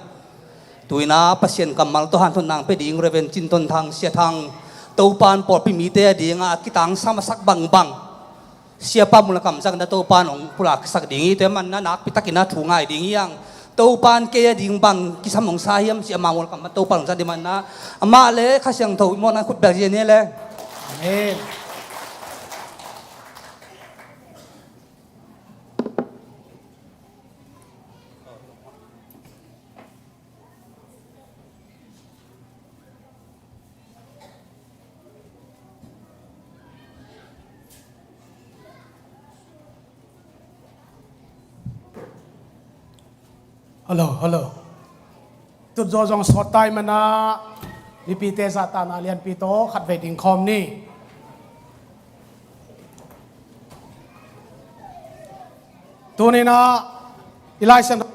Tu-in ah Pasian kammal tawh hanthotna hong pia ding Reverend Cin Ton Thang, Sia Thang, Topa in pawlpi mite a ding a kitangsam a sak bangbang Siapa mul a kamsak in ah Topa in hong pulaksak ding hi. Tua hi manin ah nakpi takin ah thu ngai ding hi hang. Topa in kei a ding bang kisam hong sa hiam cih ama mul a kammal Topa in hong sa ding manin ah amah le Kha Siangtho i muanna khut beng zia ni le. Amen. Hello, hello. Tutzaw zong sawt tai mana mipite zahtakna lianpi tawh khatvei ding khawm ni. Tuni-in ah i Lai Siangtho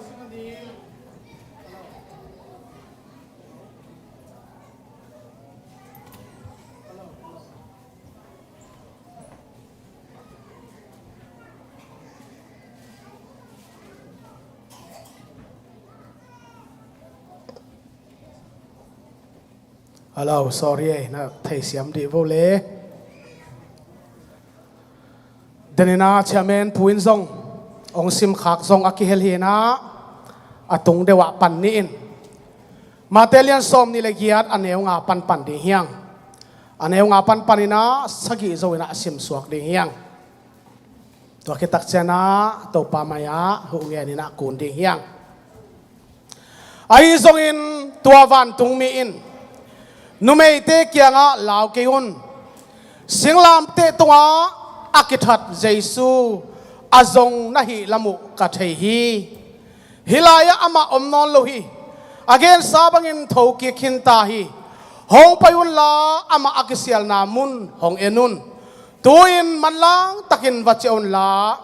Hello, sorry eh, na theisiam dih vo le. Denin ah chairman pu in zong hong simkhak zong a kihel hi-in ah a tung deuh ah pan ni in. Mate lian sawmnih le giat a neu nga pan pan ding hi hang. A neu nga pan pan in ah sagih zo in ah a simsuak ding hi hang. Tua khit tak ciangin ah Topa mai-ah huh ngen in ah kun ding hi hang. Ahi zongin tua vantungmi in numeite kiangah lau kei un. Singlamteh tungah a kithat Jesu a zong na hih lam uh ka thei hi. Hih lai-ah amah om nawn lo hi. A gensa bangin thokik khinta hi. Hong pai unla amah a kisialna mun hong en un. Tu-in manlang takin va ciah unla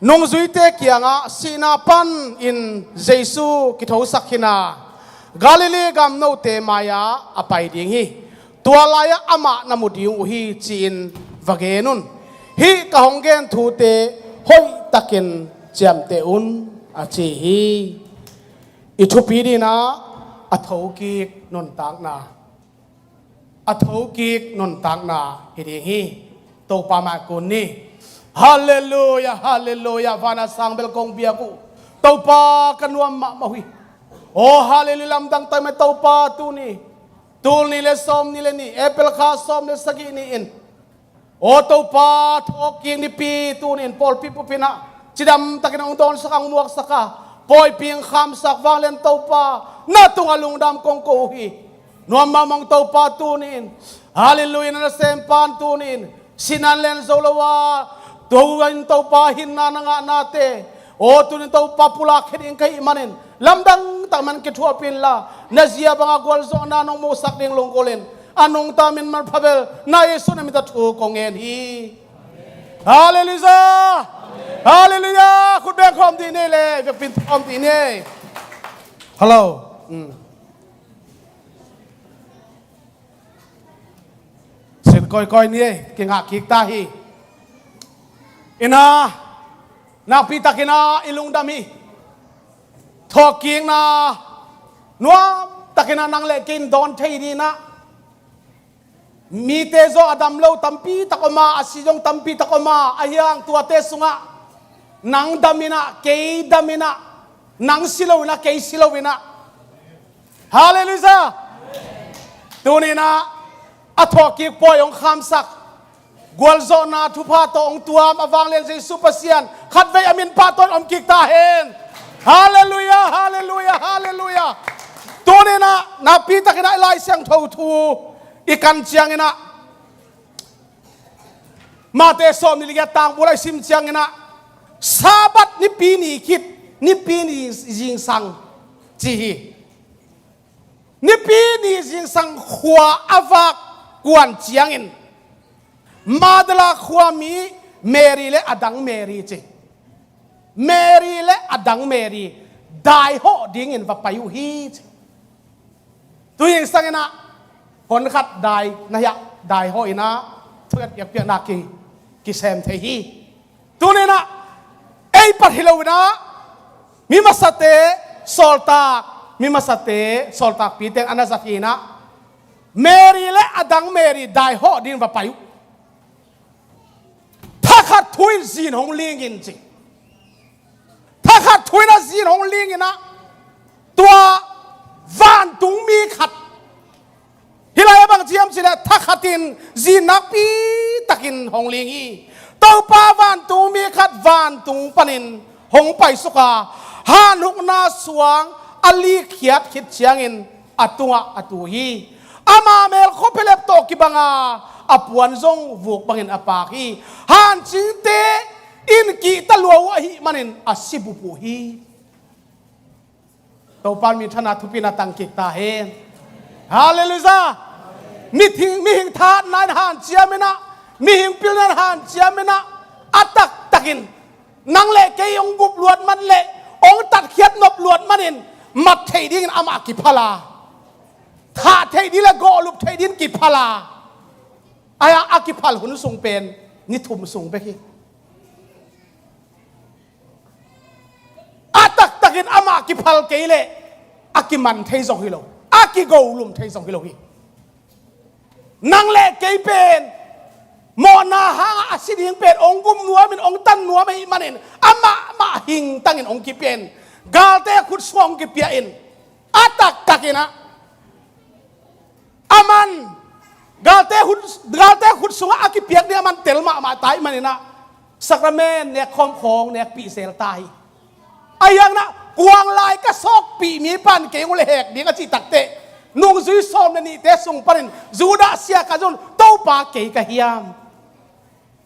nungzuite kiangah sihna panin Jesu kithosak khin a Galilee gam note mai-ah a pai ding hi. Tua lai-ah amah na mu ding uh hi, ci-in va gen un. Hih ka hong gen thute hoihtakin ciamteh un, a ci hi. I thupi dingin ah a thokik nuntakna, a thokik nuntakna hi ding hi. Topa mai-ah kun ni. Halleluiah, halleluiah. Van a sang bel kong biak uh Topa ka nuam mahmah uh hi. Oh, halleluiah, lamdang tai mai Topa. Tuni, tul nih le sawmnih le nih, April kha sawm le sagih ni-in Aw Topa, thawhkik nipi tuni-in pawlpi pupinah cidamtakin hong dawnsak, hong muaksak a, pawipi hong khamsak vanglian Topa, na tungah lungdam kong ko uh hi. Nuam mahmah ung Topa tuni-in. Halleluiah, na nasempa in tuni-in sihna len zo lo a, tua in Topa hinna na ngahnate, aw tuni-in Topa pulak khia ding ka hih manin lamdang tak man kithuahpih inla, na zia banga gualzawhna nong muhsak ding lunggulhin, a nungta min manpha bel na Jesuh na min tawh thu kong ngen hi. Halleluiah. Halleluiah. Khut beng khawm dih ni le, vekpin khawm dih ni. Hello. Mm. Sin kawikawi ni, kingah kik ta hi. Ina, nakpi takinah i lungdam hi. Thawhkikna nuam takinah nang le kei in dawn thei dinah, mite zaw a dam lo tampi tak om a, a si zong tampi tak om a, ahi hang tuate sungah nang dam inah, kei dam inah, nang si lo inah, kei si lo inah. Halleluiah. Tuninah a thawhkik pawi hong khamsak, gualzawhna thupha tawh hong tuam a vanglian Jesuh Pasian khatvei a min pahtawi in om kik ta hen. Halleluiah, halleluiah, halleluiah. Tuninah nakpi takinah i Lai Siangtho thu i kan cianginah, Mate sawm nih le giat tang bula i sim cianginah, Sabbath nipi ni khit, nipi ni zingsang ci hi. Nipi ni zingsang khua a vak kuan ciangin Magdala khuami Mary le a dang Mary ci. Mary le a dang Mary daihawh dingin va pai uh hi ci. Tui hing sanginah hon khat dai na hiah daihawh inah thuet piakpiakna ki, kisem thei hi. Tuninah ei pat hi loinah mi masate sawltak, mi masate sawltakpite in a na zat hinah Mary le a dang Mary daihawh dingin va pai uh. Thakhat thu in zin hong lingin ci. Thakhat thu in a zin hong linginah tua vantung mi khat. Hih lai a bang ciam cileh thakhat in zin nakpi takin hong ling hi. Topa vantung mi khat vantung panin hong paisuk a, hanhukna suang a likkhiat khit ciangin a tungah a tu hi. Ama mel khuaphelep tawh kibanga a puan zong vuk bangin a paak hi. Hancingte in kihta lua uh ahih manin a si bup uh hi. Topa min thana thupina tang kik ta hen. Halleluiah. Mihing, mihing thatna in hanciam inah, mihing pilna in hanciam inah, a taktakin nang le kei hong gup luat man le hong tatkhiat nop luat manin mat theih dingin amah kiphal a, thah theih ding le gawhlup theih dingin kiphal a, a, a kiphal hun sung pen ni thum sung bek hi. A taktakin amah kiphal kei leh a kiman thei zong hi lo, a kigolum thei zong hi lo hi. Nang le kei pen mawhna hangah a si ding pen hong gum nuamin hong tan nuam ahih manin amah mah hingtangin hong kipia in, galte khut sungah hong kipia in, a taktakinah aman galte khut, galte khut sungah a kipiak ding aman tel mahmah ta ahih maninah sakramen nek khawm khawng nekpih zel ta hi. A hiangnah kuang lai ka sawkpih mi pan kei hong le hek ding a cih takteh nungzui sawm le nihte sung panin Judah sia ka zun, Topa kei ka hiam?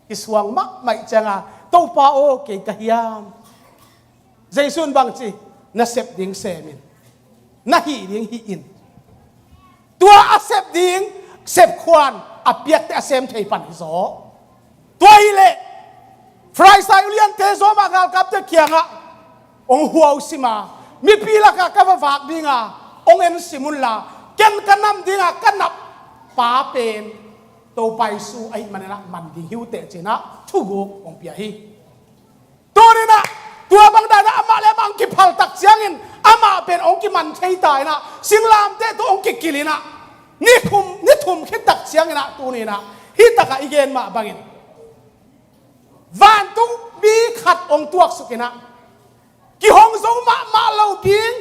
Kisuang mahmah ih cianga, Topa aw kei ka hiam? Jesuh in bangci, na sep ding semin, na hih ding hihin. Tua a sep ding sepkhuan a piakte a sem thei pan hi zaw. Tua hileh Farisai uliante zawmah galkapte kiangah hong huau sima, mipi lakah ka va vak dinga hong en sim unla, ken ka nam dinga ka nap pa pen Topa Jesuh ahih maninah man ding hi uh teh cinah thuguk hong pia hi. Tuninah tua bang dainah amah le amah hong kiphal tak ciangin amah pen hong kiman thei ta inah singlamteh tawh hong kikil inah ni thum, ni thum khit tak cianginah tuninah hih takah i gen mah bangin vantung mi khat hong tuaksuk inah kihong zo mahmah lo ding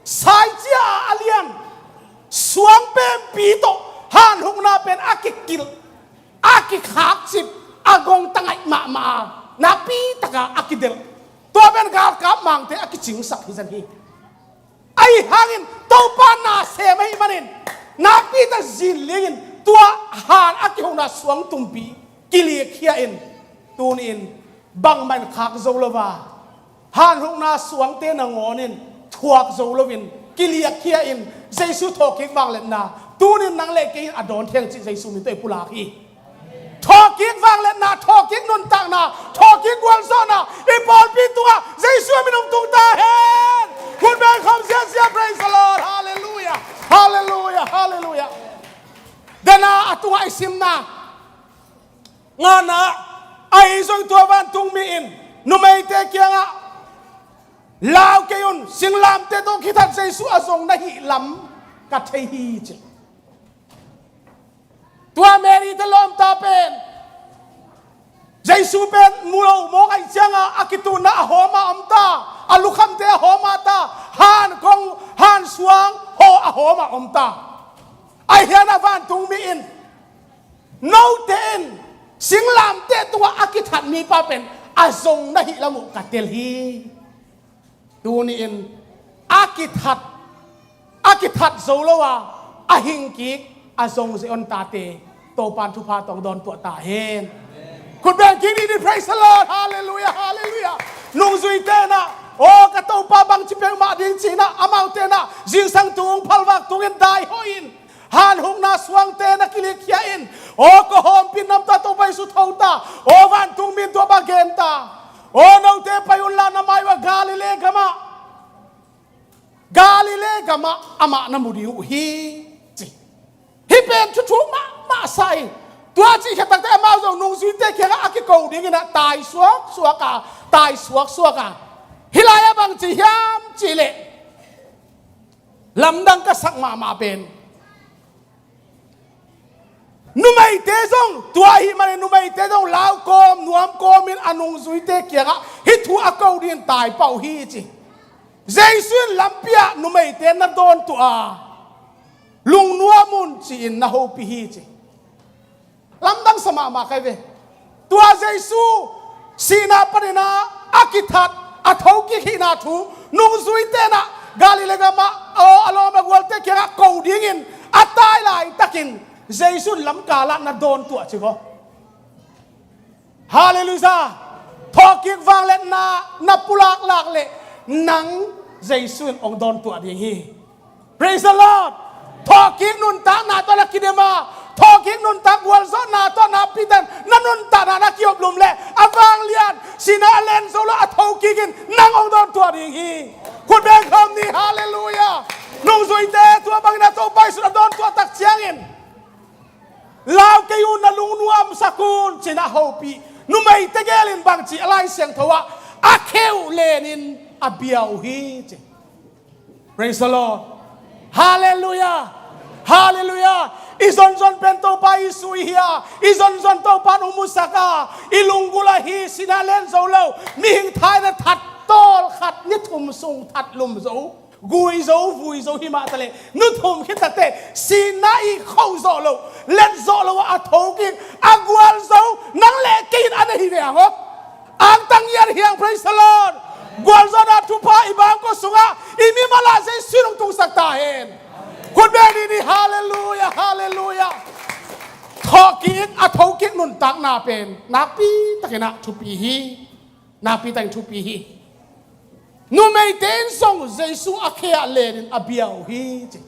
saicia a lian suang pempi tawh hanhukna pen a kikilh, a khakcip a gong tangaih mahmah a, nakpi taka a kidelh. Tua pen galkap mangte a kicingsak hi zan hi. Ahi hangin Topa na sem ahih manin nakpi tak zinlingin tua han a kihona suang tumpi kilikkhia in, tuni-in bangmah in khak zo lo a, hanhukna suangte nangawn in thuak zo loin kiliakkhia in Jesu thawhkik vangliatna tunin nang le kei in a dawn thei ang cih Jesu min tawh i pulak hi. Thawhkik vangliatna, thawhkik nuntakna, thawhkik gualzawhna i pawlpi tungah Jesu min hong tung ta hen. Khut beng khawm ziazia, praise the Lord. Halleluia. Halleluia. Halleluia. Dena a tungah i simna ngana ah, ahi zong tua vantungmi in numeite kiangah, "Lau kei un, singlamteh tawh kithat Jesu a zong na hih lam ka thei hi," ci. Tua Mary te lawmta pen Jesu pen mu lo mawk ahih ciangah a kituhna a hawm a om ta, a lukhamte a hawm a ta, han kong, han suang haw a hawm a om ta. Ahi hangin a vantungmi in, "Note in singlamteh tungah a kithat mipa pen a zong na hih lam uh ka tel hi." Tuni-in a kithat, a kithat zo lo a, a hingkik, a zong zia on tate Topan thupha tawh dawntuah ta hen. Khut beng kik ni, praise the Lord. Halleluia, halleluia. Nungzuite in ah, "Aw, ka Topa bangci peuhmah ding," ci-in ah, amaute in ah zingsang tung, phalvak tungin dai hoih in, hanhukna suangte na kilikkhia in, aw, kawhawmpin namta Topa Jesu tho ta, aw, vantungmi in tua bang gen ta, "Aw, note pai unla na mai uh a Galilee gamah, Galilee gamah amah na mu ding uh hi," ci. Hih pen thuthuk mahmah sa ing. Tua cih khia takte amau zong nungzuite kiangah a kiko dingin ah tai suaksuak a, tai suaksuak a. Hih lai-ah bang ci hiam cih leh, lamdang ka sak mahmah pen, numeite zong, tua ahih manin numeite zong lau kawm, nuam kawmin a nungzuite kiangah hih thu a ko dingin tai pah uh hi, ci. Jesu in lampi ah numeite na dawntuah a, "Lungnuam un," ci-in na hopih hi, ci. Lamdang sa mahmah ka hi ve. Tua Jesu sihna panin ah a kithat, a thokik hihna thu nungzuite in ah Galilee gamah, aw, a lawm a gualte kiangah ko dingin a tai laitakin Jesu in lamkal ah na dawntuah, ci vaw. Halleluia. Thawhkik vangliatna na pulak lak leh nang Jesu in hong dawntuah ding hi. Praise the Lord. Thawhkik nuntakna tawh na kidem a, thawhkik nuntak gualzawhna tawh nakpi takin na nuntakna na kioplum leh, a vanglian, sihna a len zo lo a thokik in nang hong dawntuah ding hi. Khut beng khawm ni, halleluia. Nungzuite tua bangin a Topa Jesu in a dawntuah tak ciangin, "Lau kei un, na lungnuamsak un," ci-in a hopih. Numeite gelin bangci a Lai Siangtho ah a kheu lenin a bia uh hi, ci. Praise the Lord. Halleluia. Halleluia. I zonzon pen Topa Jesu i hi a, i zonzon Topa in hong musak a, i lunggulh ahi, sihna len zo lo, mihing thaina that, tawlkhat ni thum sung that lum zo, gui zo, vui zo hi mah taleh, ni thum khit takte sihna i khoh zawh loh, let zawh loh a thokik, a gualzo nang le kei in a na hi ve hang aw. Angtang ngiat hi hang, praise the Lord. Gualzawhna thupha i bangkua sungah, i mimal ah Jesu in hong tungsak ta hen. Khut beng ni ni, halleluia, halleluia. Thawhkik, a thokik nuntakna pen nakpi takin ah thupi hi. Nakpi takin thupi hi. Numeite in zong Jesu a khe ah lenin a bia uh hi, ci.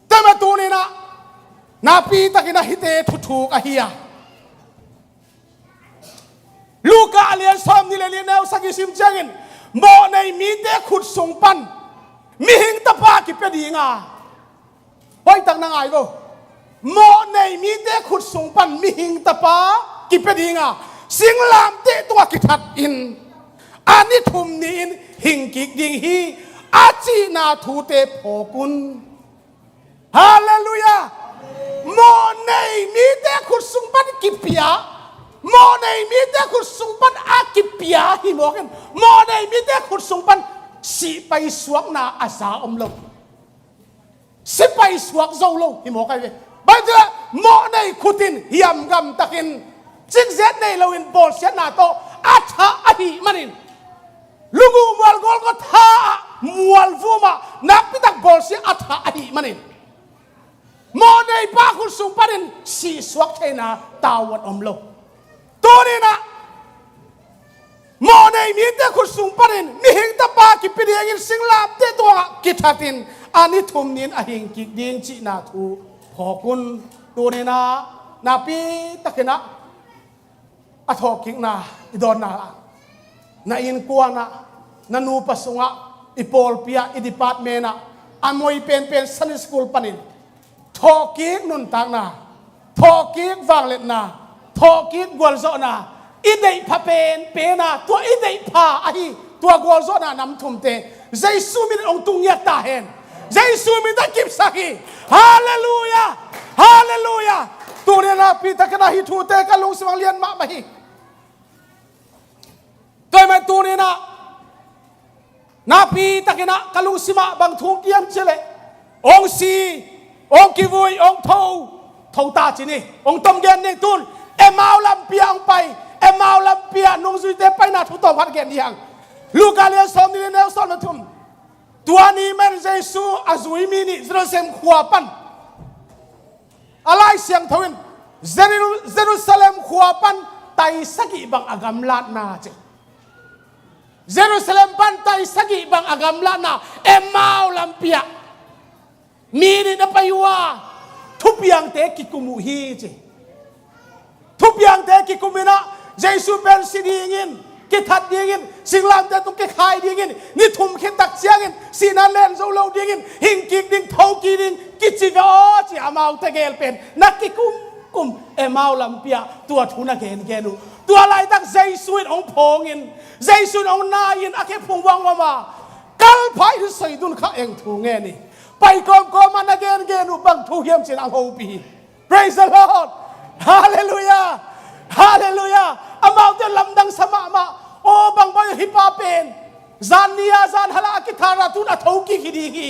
Tua mah tuni-in ah nakpi takin ah hihte thuthuk ahi a, Luka a lian sawmnih le li, neu sagih sim ciangin, mawhnei mite khut sung pan mihing tapa kipia ding a, hoihtak na ngai vo. Mawhnei mite khut sung pan mihing tapa kipia ding a, singlamteh tungah kithat in a ni thum ni-in hingkik ding hi, a cihna thute phawk un. Halleluia. Mawhnei mite khut sung pan kipia, mawhnei mite khut sung pan a kipia hi mawk in, mawhnei mite khut sung pan sipai suakna a za om lo, sipai suak zo lo hi mawk ahi ve. Baih Mawhnei khut in hiamgam takin cikzet nei loin bawlsiatna tawh a thah ahih manin, lunguh mual Golgotha ah mualvum ah nakpitak bawlsia a thah ahih manin, mawhnei pa khut sung panin sihsuak theihna tavuan om lo. Tuninah mawhnei mite khut sung panin mihing tapa kipia dingin singlamteh tungah kithatin a ni thum ni-in a hing kik ding cihna thu phawk un. Tuninah nakpi takinah a thawhkikna i dawnna ah, na innkuanah, na nupa sungah, i pawlpi ah, i department ah, a moi penpen Sunday school panin thawhkik nuntakna, thawhkik vangliatna, thawhkik gualzawhna, i deihpha penpen a, tua i deihpha ahi tua gualzawhna nam thumte Jesu min in hong tung ngiat ta hen. Jesu min in a kipsak hi. Halleluiah. Halleluiah. Tuninah nakpi takinah hih thute ka lungsim ah lian mahmah hi. Tua ahih manin tuninah nakpi takinah ka lungsim ah bang thu kiam cih leh, hong si, hong kivui, hong tho, tho ta ci ni. Hong tom gen ni. Tun Emau lampi ah hong pai, Emau lampi ah nungzuite paina thu tawm khat gen ni hang. Luka lian sawm nih, lian neu sawm le thum. Tua ni manin Jesu a zui mi nih Jerusalem khua pan a Lai Siangtho in Jeru-, Jerusalem khua pan tai sagih bang a gamlatna ci. Jerusalem pan tai sagih bang a gamlatna Emau lampi ah mi nih na pai uh a, thupiangte kikum uh hi ci. Thupiangte kikum inah Jesu pen si dingin, kithat dingin, singlamteh tung kikhai dingin, ni thum khit tak ciangin sihna len zo lo dingin, hing kik ding, tho kik ding kici ve aw ci. Amaute gel pen na kikumkum Emau lampi ah tua thu na gengen uh. Tua laitak Jesu in hong phawngin, Jesu in hong nai-in a khe phungvuang om a, kalpha in soidun kha eng thu ngen hi. Pai kawmkawm a na gengen uh bang thu hiam ci-in a hopih hi. Praise the Lord. Halleluiah. Halleluiah. Amaute lamdang sa mahmah. Aw, bang bai hih pa pen zan ni-a zan hal ah a kithar a, tun a tho kik hi ding hi.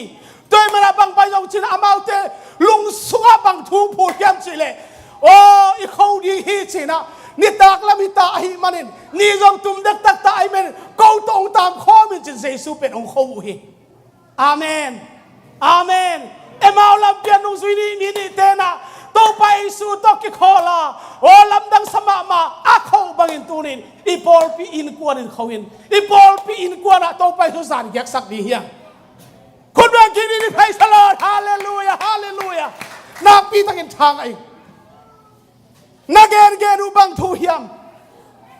Tua ahih manin bang bai zong ci-in amaute lungsung ah bang thu phut hiam cih leh, aw, i kho ding hi ci-in ah, nitak lam hi ta ahih manin, ni zong tum dektak ta ahih manin, ko tawh hong taam khawm in ci-in Jesu pen hong kho uh hi. Amen. Amen. Emau lampi ah nungzui nih mi nihte nah Topa Jesu tawh kikhawl a, aw, lamdang sa mahmah a kho bangin tunin i pawlpi innkuan in kho in, i pawlpi innkuan ah Topa Jesu zan giaksak ding hi hang. Khut beng kik ni. Praise the Lord. Halleluiah. Halleluiah. Nakpi takin thangah ing. Na gengen uh bang thu hiam?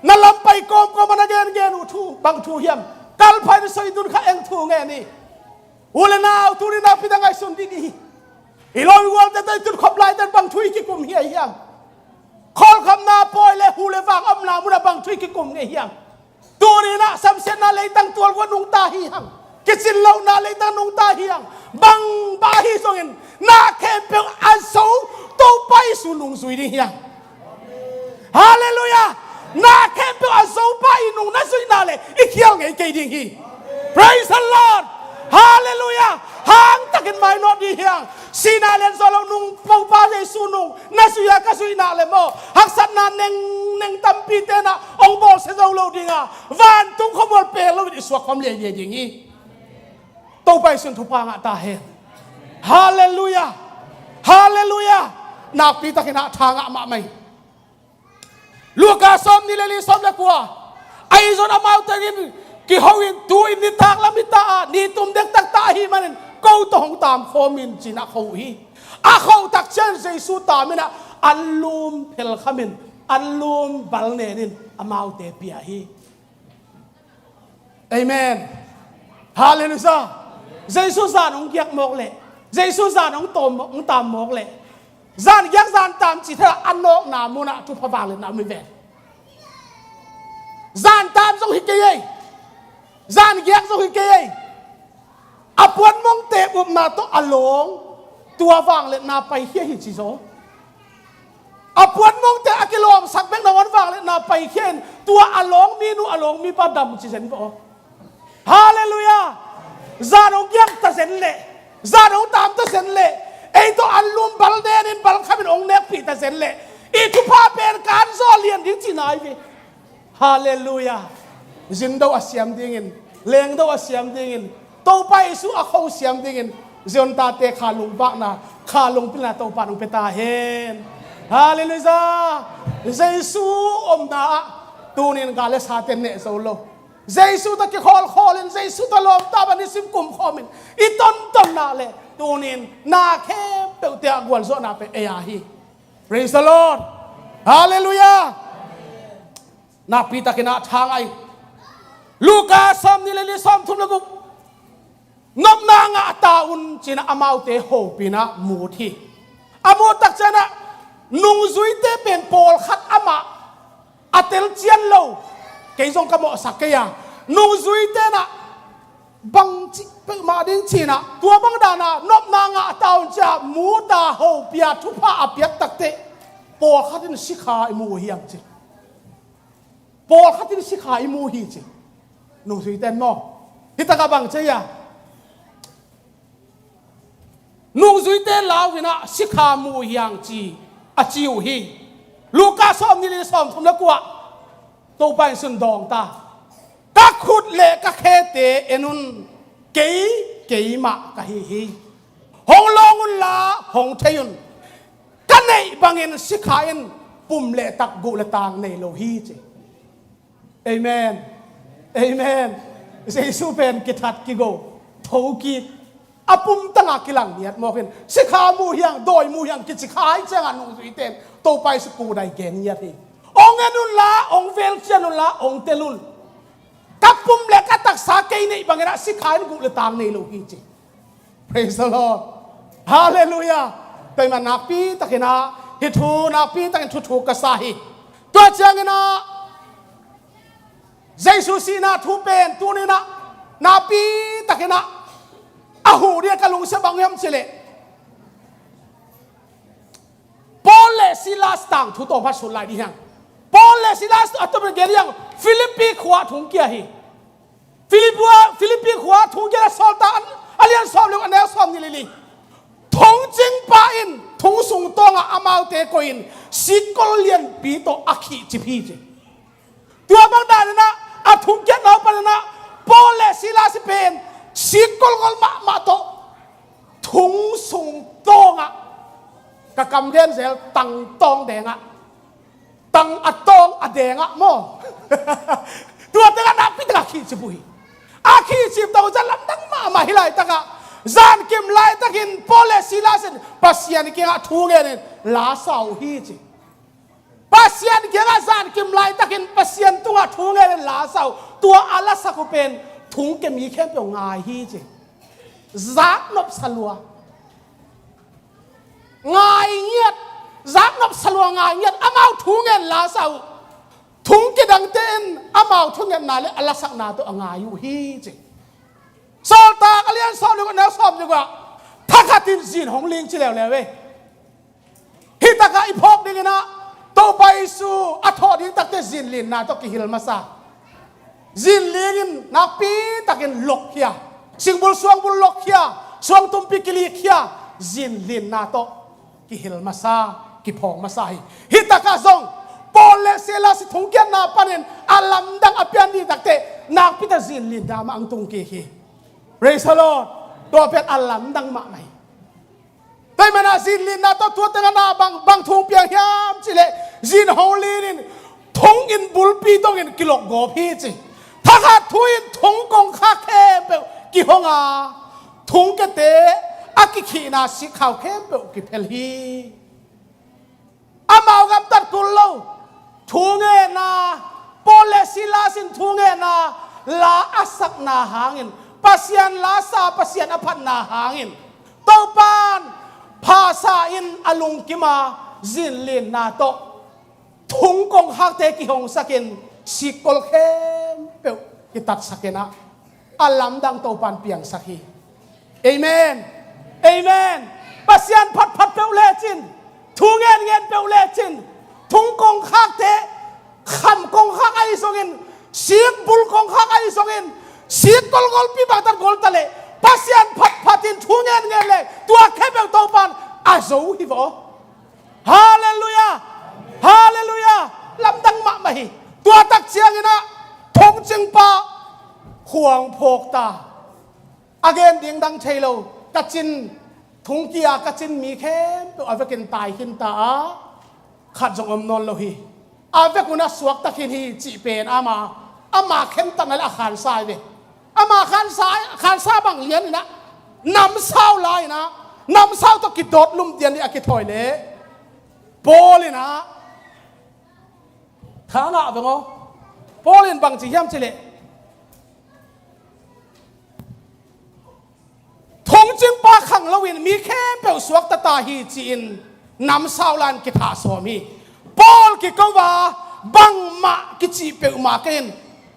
Na lam pai kawmkawm a na gengen uh thu bang thu hiam? Kalpha in soidun kha eng thu ngen hi. U le nau, tuni nakpi tak ngaihsun dih dih hi. I lawm i gualte tawh i tutkhop laite bang thu i kikum hi a hiam? Khawlkhamna pawi le hu le vang omna munah bang thu i kikum ngei hiam? Tuninah samsiatna leitang tualgua nungta hi hang. Kicin lohna leitang nungta hi hang. Bang bang ahi zongin na khempeuh a zo Topa Jesu nungzui ding hi hang. Halleluiah. Na khempeuh a zo pa i nung na zuihna le i khial ngei kei ding hi. Praise the Lord. Halleluiah. Hangtakin mainawt ding hi hang. Sihna lian zo lo nung Topa Jesu nung na zui a ka zuihna le maw, haksatna nengneng tampi tenah hong bawlsia zo lo dinga, vantung khuamual pel loin i suak khawm liailiai ding hi. Topa Jesu in thupha ngah ta hen. Halleluiah. Halleluiah. Nakpi takin ah thangah mahmah hi. Luka sawm nih le li, sawm le kua. Ahi zong amaute in kiho in, tu-in nitak lam hi ta a, ni tum dektak ta ahih manin ko tawh hong taam khawm in ci-in a kho uh hi. A khoh tak ciang Jesu taam in ah, anlum phelkham in, anlum bal nen in amaute pia hi. Amen. Halleluiah. Jesu zan hong giak mawk leh, Jesu zan hong tawm, hong taam mawk leh, zan giak zan taam cih theih a nawkna munah thupha vangliatna om hi ven. Zan taam zong hi kei ei. Zan giak zong hi kei ei. A puanmongte upna tawh a lawng, tua vangliatna paikhia hi ci zaw. A puanmongte a kilawmsak bek nangawn vangliatna paikhia in, tua a lawng minu, a lawng mipa dam ci zen vawh. Halleluiah. Zan hong giak ta zen leh, zan hong taam ta zen leh, ei tawh anlum bal nen in, bal kham in pen leh i thupha pen kan zawh lian ding cihna hi ve. Halleluiah. Zindo a siam dingin, lengdo a siam dingin, Topa Jesu a kho siam dingin, Zion tate kha lungvakna, kha lungpilna Topa nong pia ta hen. Halleluiah. Jesu omna ah tunin gal le sate neh zo lo. Jesu tawh kikhawlkhawl in, Jesu tawh lawmta bang nisim kumkhawm in i tontonna le tunin na khempeuhte ah gualzawhna pen ei a hi. Praise the Lord. Halleluiah. Nakpi takin ah thangai. Luka sawmnih le li, sawmthum le guk. Nopna ngah ta un ci-in ah amaute hopih in ah mut hi. A mut tak ciangin ah nungzuite pen pawlkhat amah a telcian lo. Kei zong ka mawhsak kei a, nungzuite in ah bangci peuhmah ding ci-in ah, tua bang dan a nopna ngah ta un ci-a mut a hopih a thupha a piak takteh, pawlkhat in sikha i mu uh hiam ci. Pawlkhat in sikha i mu hi ci. Nungzuite in maw, hi takah bang ci a, nungzuite lau in ah sikha mu uh hiam ci a ci uh hi. Luka sawmnih le li, sawmthum le kua ah Topa in sung dawng ta. Ka khut le ka khete en un, kei keimah ka hi hi. Hong lawng unla hong thei un. Ka neih bangin sikha in, pum le tak, guh le tang nei lo hi ci. Amen. Amen. Jesu pen kithat kigo, thokik, a pumtanga kilang ngiat mawk in, sikha mu hiang, dawi mu hiang kici kha ahih ciangin nungzuite in Topa Jesu kudai gen ngiat hi. Ong en unla, ong velcian unla, ong tel un. Ka pum le ka taksa kei neih bangin ah sikha in, guh le tang nei lo hi ci. Praise the Lord. Halleluiah. Tua ahih manin nakpi takin ah hih thu nakpi takin thuthuk ka sa hi. Tua ciangin ah Jesu sihna thu pen tuni-in ah nakpi takin ah a huh ding a ka lungsim bang hiam cih leh, Paul le Silas tangthu tawm phat sut lai ding hiang. Paul le Silas a tawm gen hiang, Philippi khua thung kia hi. Philippi, Philippi khua thung kia, Sawltak a lian sawm le guk, a neu sawmnih le li. Thungcingpa in thung sung tawngah amaute koih in sikkol lianpi tawh a khihcip hi ci. Tua bang danin ah a thungkiatna uh panin ah Paul le Silas pen sikkol gol mahmah tawh thung sung tawngah, ka kam gen zel, tang tawng dengah, tang a tawng a dengah maw. Tua tengah nakpi takah khihcip uh hi. A khihcip tawh zan lamdang mahmah hi laitakah, zankim laitakin Paul le Silas in Pasian kiangah thu ngenin la sa uh hi ci. Pasian kiangah zankim laitakin Pasian tungah thu ngenin la sa uh. Tua a lasak uh pen thungkia mi khempeuh ngai hi ci. Zaknop salua ngai ngiat, zaknop salua ngai ngiat, amau thu ngen la sa uh. Thungkia dangte in amau thungetna le a lasakna tawh a ngai uh hi ci. Sawltak a lian sawm le guk, a neu sawm le guk ah thakhat in zin hong ling ci leuleu ei. Hih takah i phawk dingin ah Topa Jesu a thawh ding takteh zinlinna tawh kihil masa. Zinling in nakpi takin lokkhia, singbul suangbul lokkhia, suangtumpi kilikkhia, zinlinna tawh kihil masa, kiphawk masa hi. Hih takah zong Paul le Silas i thungkiatna panin a lamdang a pian ding takteh nakpi tak zinlinna mah hong tung kik hi. Praise the Lord. Tua pen a lamdang mahmah hi. Tua ahih manin ah zinlinna tawh tua tengah na bang, bang thu piang hiam cih leh, zin hong lin in thong in bulpi dongin kilok gawp hi ci. Thakhat thu in thong kongkhak khempeuh kihong a, thongkiate a kikhihna sikkhau khempeuh kiphel hi. Amau gamtat kul lo. Thu ngenna, Paul le Silas in thu ngenna, la a sakna hangin, Pasian la sa, Pasian a phatna hangin, Topa'n phasa in a lungkim a zinlinna tawh thong kongkhakte kihongsakin sikkol khempeuh kitatsakin ah a lamdang Topa'n piangsak hi. Amen. Amen. Pasian phatphat peuh lecin, thu ngenngen peuh lecin, thong kongkhakte, kham kongkhak ahi zongin, sikbul kongkhak ahi zongin, sikkol golpi bangtan gol ta leh, Pasian phatphat in thu ngenngen leh tua khempeuh Topa'n a zo hi vaw. Halleluiah. Halleluiah. Lamdang mahmah hi. Tua tak ciangin ah thongcingpa khuang phawk ta. A gen ding dang thei lo. Ka cin, thungkia ka cin mi khempeuh a vekin tai khin ta a, khat zong om nawn lo hi. A vek un a suakta khin hi cih pen ama, ama khentatna le a khansa hi ve. Ama khansa, khansa bang lian in ah namsau lai in ah, namsau tawh kidawt lum dian ding a kithawi leh Paul in ah, tha ngah veng aw. Paul in bang ci hiam cih leh, thongcingpa khang loin mi khempeuh suakta ta hi ci-in namsau lai in kithah sawm hi. Paul kiko a, bangmah kicih peuhmah kei in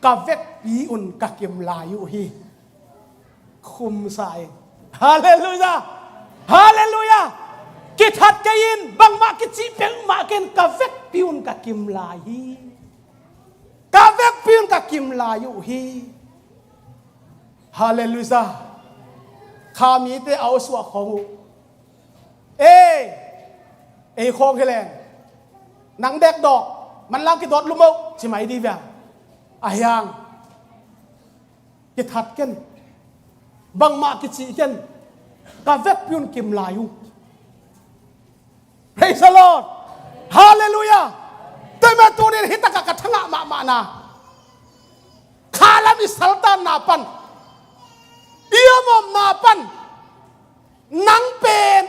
ka vekpi un ka kim lai uh hi. Khumsa in. Halleluiah. Halleluiah. Kithat kei in, bangmah kicih peuhmah kei in ka vekpi un ka kim lai hi. Ka vekpi un ka kim lai uh hi. Halleluiah. Kha mite a aw suah khawng uh. Ei, ei khawng hi leng, nang dekdawk, manlang kidawt lum uh ci mai dih veng. A hiang kithat ken, bangmah kicih ken, ka vekpi un kim lai uh. Praise the Lord. Halleluiah. Tua mah tunin hi takah ka thangah mahmahna, khalam i saltanna pan, i omomna pan, nang pen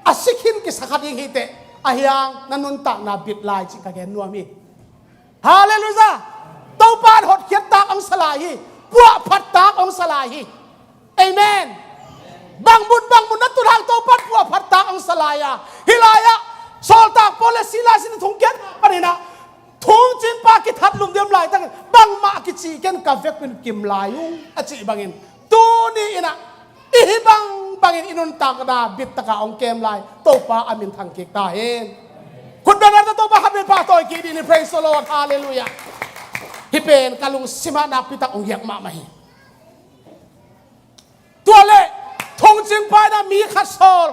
a si khin kisa kha ding hi teh, a hiang na nuntakna bit lai cih ka gen nuam hi. Halleluiah. Topa in hotkhiat tak hong sa lai hi. Puahphat tak hong sa lai hi. Amen. Bang mun bang mun na tun hang Topa in puahphat tak hong sa lai a, hih lai-ah sawltak Paul le Silas in thongkiat panin ah thongcingpa kithat lum diam laitakin bangmah kicih ken ka vekpi un kim lai uh a cih bangin tuni in ah i hih bangbangin i nuntakna bittakin hong kem lai Topa a min thang kik ta hen. Khut beng a, Topa khat vei pahtawi kik dih ni. Praise the Lord. Halleluiah. Hih pen ka lungsim ah nakpitak hong giak mahmah hi. Tua leh thongcingpa in ah mi khat sawl.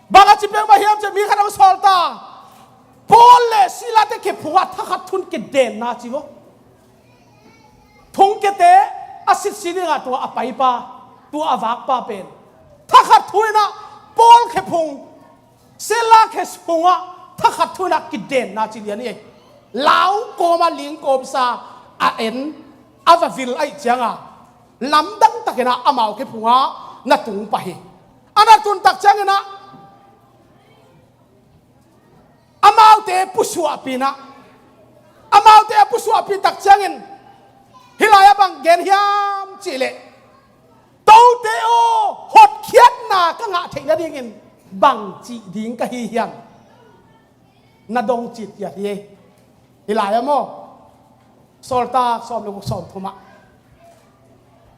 Bang a ci peuhmah hiam cih leh mi khat hong sawl ta. Paul le Silas te khe phungah thakhat thu-in kidenna ci vo. Thongkiate a sitsi dingah tua a paipa, tua a vakpa pen thakhat thu-in ah Paul khe phung, Silas khe phungah thakhat thu-in ah kidenna ci lian hi. Lau kawm a ling kawmsa a en, a va vil ahih ciangin lamdang takin ah amau khe phungah na tung pah hi. A na tun tak ciangin ah amaute pusuahpih in ah, amaute a pusuahpih tak ciangin hih lai-ah bang gen hiam cih leh, "Tote aw, hotkhiatna ka ngah theih nadingin bang cih ding ka hi hiam?" Na dong citciat hi. Hih lai-ah maw, Sawltak sawm le guk, sawm thum ah,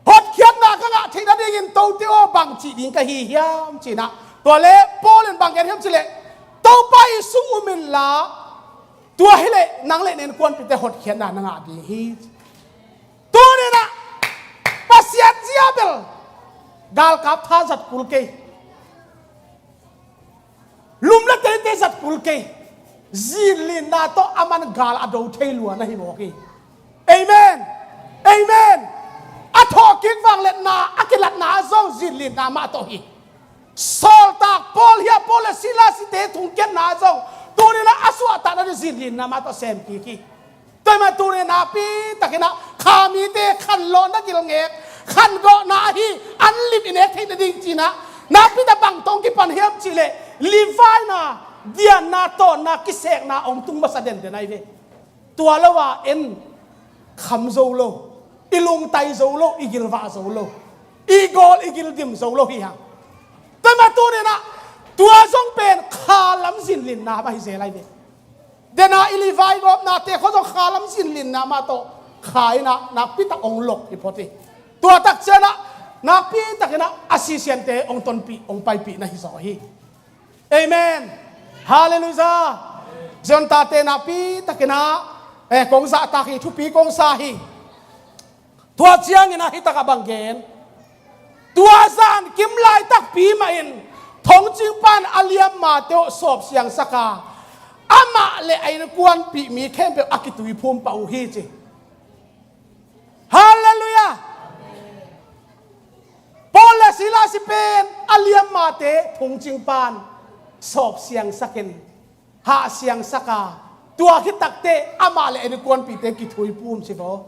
"Hotkhiatna ka ngah theih nadingin tote aw, bang cih ding ka hi hiam?" ci-in ah. Tua leh Paul in bang gen hiam cih leh, "Topa Jesuh um inla, tua hi leh nang le na innkuanpihte hotkhiatna na ngah ding hi." Tuni-in ah Pasian zia bel galkap tha zat kul kei, lum le teite zat kul kei, zinlinna tawh a man gal a do thei lua na hi mawk hi. Amen. Amen. A thawhkik vangliatna, a kilatna zong zinlinna mah tawh hi. Sawltak Paul hi a, Paul le Silas te thongkiatna zong tuni-in ah a suahtakna zinlinna mah tawh sem kik hi. Tua mah tuni nakpi takin ah kha mite khanlawhna gilngek, khangawhna ahi an lim i nek theih nading ci-in ah nakpi tak bang tawh hong kipan hiam cih leh, Levi na, dianna, tawnna, kisekna hong tung masa denden ahi ve. Tua lo a en kham zo lo, i lungtai zo lo, i gilvah zo lo, i gawl i gildim zo lo hi hang. Tua mah tuni-in ah tua zong pen kha lam zinlinna mah hi zel ahi ve. Dena i Levi gawpnate khawng zong kha lam zinlinna mah tawh kha in ah nakpi tak hong lok hi phot hi. Tua tak ciangin ah nakpi takin ah a sisiante hong tonpih, hong paipih na hi zaw hi. Amen. Halleluiah. Zion tate nakpi takin ah, eh, kong zahtak hi, thupi kong sa hi. Tua ciangin ah hih takah bang gen, tua zan kim laitakpi mah in thongcingpa in a liammate aw sawp siangsak a, a amah le a innkuanpih mi khempeuh a kituiphum pah uh hi ci. Halleluiah. Paul le Silas i pen a liammate thungcing pan sawp siangsakin hah siangsak a, tua khit takteh amah le a innkuanpihte kituiphum ci vaw.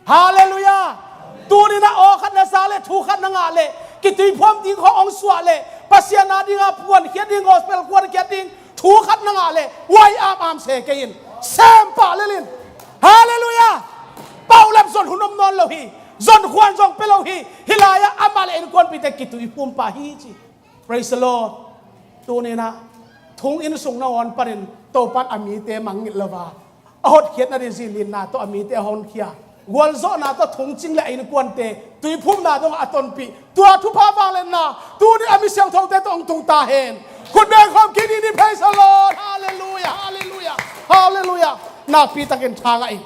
Halleluiah. Tuninah aw khat na za le thu khat na ngah le kituiphum ding khawng hong suah le Pasian a dinga puankhiat ding, gospel kuankhiat ding thu khat na ngah le wai amam se kei in, sem pah lel in. Halleluiah. Paulap zon hun om nawn lo hi. Zon khuan zong pia lo hi. Hilai-ah amah le a innkuanpihte kituiphum pah hi ci. Praise the Lord. Tuninah thong inn sung nangawn panin Topan a mite mangngilh lo a, a hotkhiatna ding zi linna tawh a mite a honkhia, gualzawhna tawh thongcing le a innkuante tuiphumna dongah a tonpih, tua thupha vangliatna tuni a mi siangthote tawh hong tung ta hen. Khut beng khawm kik ni ni. Praise the Lord. Halleluiah, halleluiah, halleluiah. Nakpi takin tha ngah in.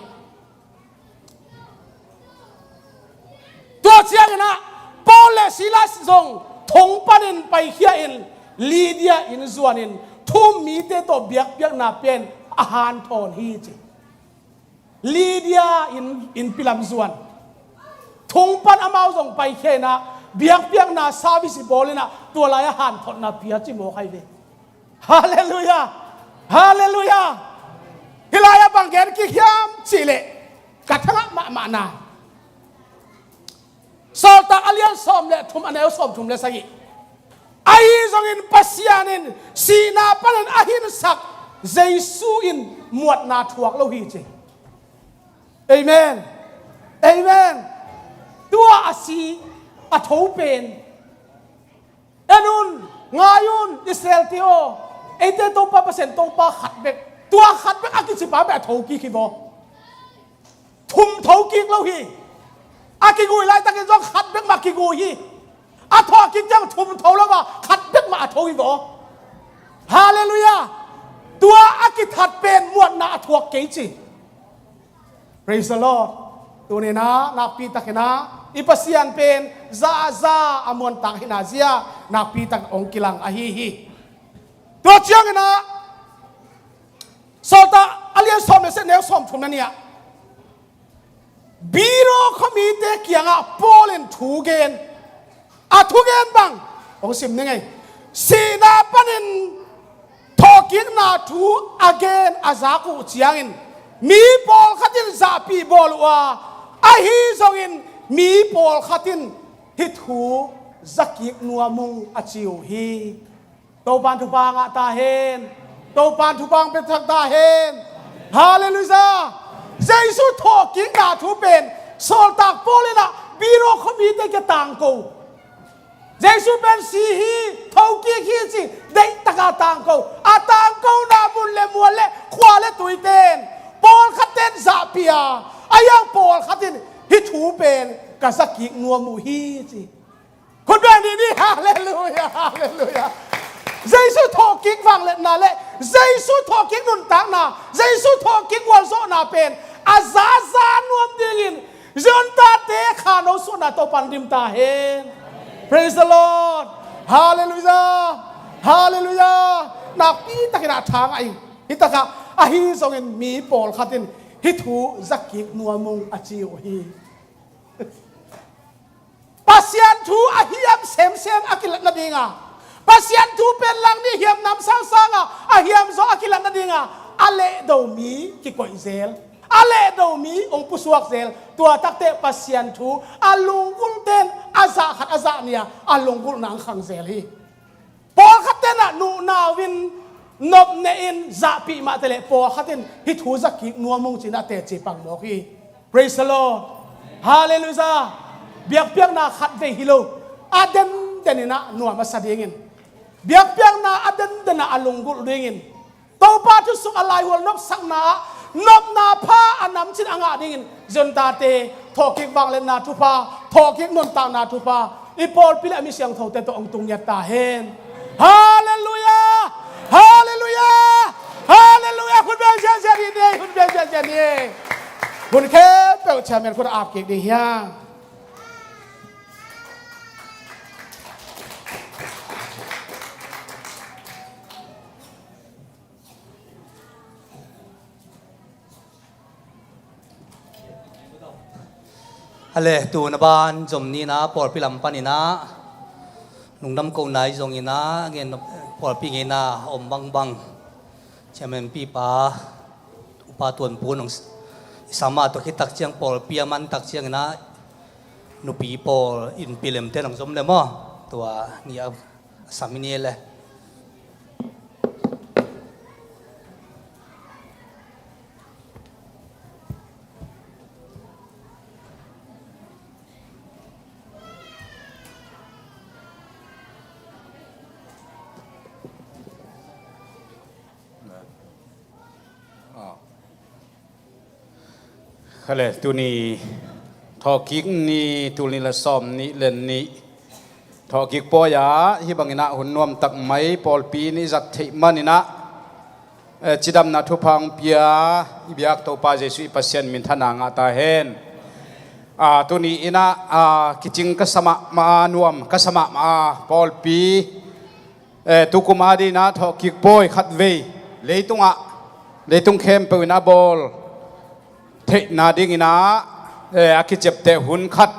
Tua cianginah Paul le Silas zong thong panin paikhia in Lydia inn zuanin thu-um mite tawh biakpiakna pia in a hanthawn hi ci. Lydia inn, innpi lam zuan. Thong pan amau zong paikhia inah biakpiakna service i bawl inah tua lai-ah hanthotna pia ci mawk ahi ve. Halleluiah. Halleluiah. Hilai-ah bang gen kik hiam cihleh ka thangah mahmahna Sawltak a lian sawm le thum, a neu sawm thum le sagih. Ahi zongin Pasian in sihna panin a hinsak Jesu in muatna thuak lo hi ci. Amen. Amen. Tua a si a tho pen, en un, ngai un, Israel-te aw, eite Topa Pasian Topa khat bek, tua khat bek a kicipa bek a thokik hi vaw. Thum thokik lo hi. A kigui laitakin zong khat bek mah kigui hi. A thawhkik ciang thum tho lo a, khat bek mah a tho hi vaw. Halleluiah. Tua a kithat pen muatna a thuak kei ci. Praise the Lord. Tuninah nakpi takinah i Pasian pen za a za a muantak hina zia nakpi tak hong kilang ahi hi. Tua cianginah Sawltak a lian sawm le sagih, neu sawm thum na nih ah Biro khuamite kiangah Paul in thu gen. A thugen bang hong sim ni ngei. Sihna panin thawhkikna thu a gen a zak uh ciangin mi pawlkhat in zahpih bawl uh a, ahi zongin mi pawlkhat in hih thu zakik nuam ung a ci uh hi. Topan thupha ngah ta hen. Topan thupha hong pia thak ta hen. Halleluiah. Jesu thawhkikna thu pen Sawltak Paul inah Biro khuamite kia tangko. Jesu pen si hi, thokik hi ci, deihtakin tangko. A tangkona mun le mual le khua le tuite in pawlkhat ten zahpih a, a hiang pawlkhat in hih thu pen ka zakik nuam uh hi ci. Khut beng ni ni. Halleluiah, halleluiah. Jesu thawhkik vangliatna le Jesu thawhkik nuntakna, Jesu thawhkik gualzawhna pen a zaza nuam dingin Zion tate khan hong suahna Topan dim ta hen. Praise the Lord. Halleluiah. Halleluiah. Nakpi takin a thang ahi. Hih takah ahi zongin mi pawlkhat in hih thu zakik nuam ung a ci uh hi. Pasian thu a hiam semsem a kilat nadinga, Pasian thu pen lang ni hiam namsang sanga a hiam zaw a kilat nadinga a lehdo mi kikoih zel, a lehdo mi hong pusuak zel. Tua takte Pasian thu a lunggulhten a zah khat a zah nih a a lunggulhna hong khang zel hi. Pawlkhat tenah nuhnau in nopnehin zahpih mah teleh pawlkhat in hih thu zakik nuam ung cinah teci pang mawk hi. Praise the Lord. Halleluiah. Biakpiakna khat vei hi lo, a denden inah nuam a sa dingin, biakpiakna a denden ah a lunggulh dingin, Topa thusuk a laihual nopsakna ah nopna pha a namcin a ngah dingin Zion tate thawhkik vangliatna thupha, thawhkik nuntakna thupha i pawlpi le a mi siangthote tawh hong tung ngiat ta hen. Halleluiah. Halleluiah. Halleluiah. Hun beng ziahziah ni ni. Hun beng ziahziah ni. Hun khempeuh chairman khut a ap kik ding hiam? A le, tu na ban zom ni-in ah pawlpi lam panin ah lungdam kohna i zongin ah, ngen pawlpi ngeina om bangbang, Chairman pipa Upa Tuan Pu nong i sam a, tua khit tak ciang pawlpi a man tak ciangin ah nupi pawl innpi lemte nong zom le maw? Tua ni a sam i ni le. Kha le, tuni thawhkik ni, tul nih le sawm nih le nih thawhkik pawi ah hih bangin ah hun nuamtak mai pawlpi in i zat theih manin ah, eh, cidamna thupha hong pia i biak Topa Jesuh i Pasian minthanna ngah ta hen. Ah, tuni in ah, ah, kicing ka sa mahmah a, nuam ka sa mahmah a, pawlpi, eh, tukum adingin ah thawhkik pawi khatvei leitungah, leitung khempeuh in a bawl theihna dingin ah, eh, a kiciapteh hun khat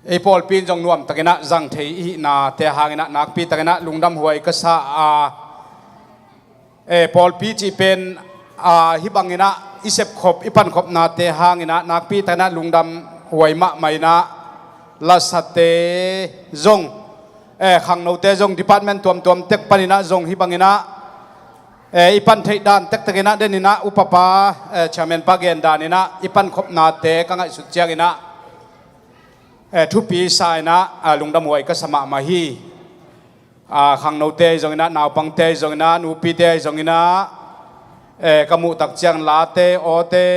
ei pawlpi in zong nuamtakin ah zang thei i hihnate hangin ah nakpitakin ah lungdam huai ka sa a, eh, pawlpi cih pen, ah, hih bangin ah i sepkhop, i pankhopnate hangin ah nakpitakin ah lungdam huai mahmah in ah, lasate zong, eh, khangnote zong, department tuamtuam tek panin ah zong hih bangin ah, eh, i pan theih dan tektekin ah, denin ah upapa, eh, chairman pa gen danin ah i pankhopnate ka ngaihsut ciangin ah, eh, thupi sa in ah, ah, lungdam huai ka sa mahmah hi. Ah, khangnote ahi zongin ah, naupangte ahi zongin ah, nupite ahi zongin ah, eh, ka muh tak ciang late, awte,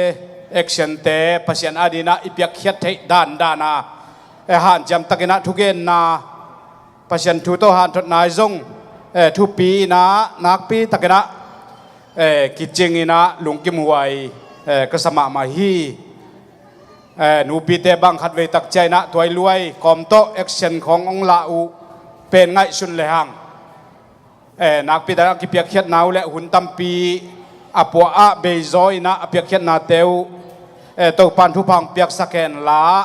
actionte Pasian adingin ah i piakkhiat theih dandan a, eh, hanciam takin ah thugenna, Pasian thu tawh hanthotna ahi zong, eh, thupi in ah nakpitakin ah, eh, kicingin ah lungkim huai, eh, ka sa mahmah hi. Eh, nupite bang khatvei tak ciangin ah tuailuai kawm tawh action khawng hong lah uh pen ngaihsun lehang, eh, nakpitakin ah kipiakkhiatna uh le hun tampi a puah ah beizaw in ah a piakkhiatnate uh, eh, Topan thupha hong piaksak hen la,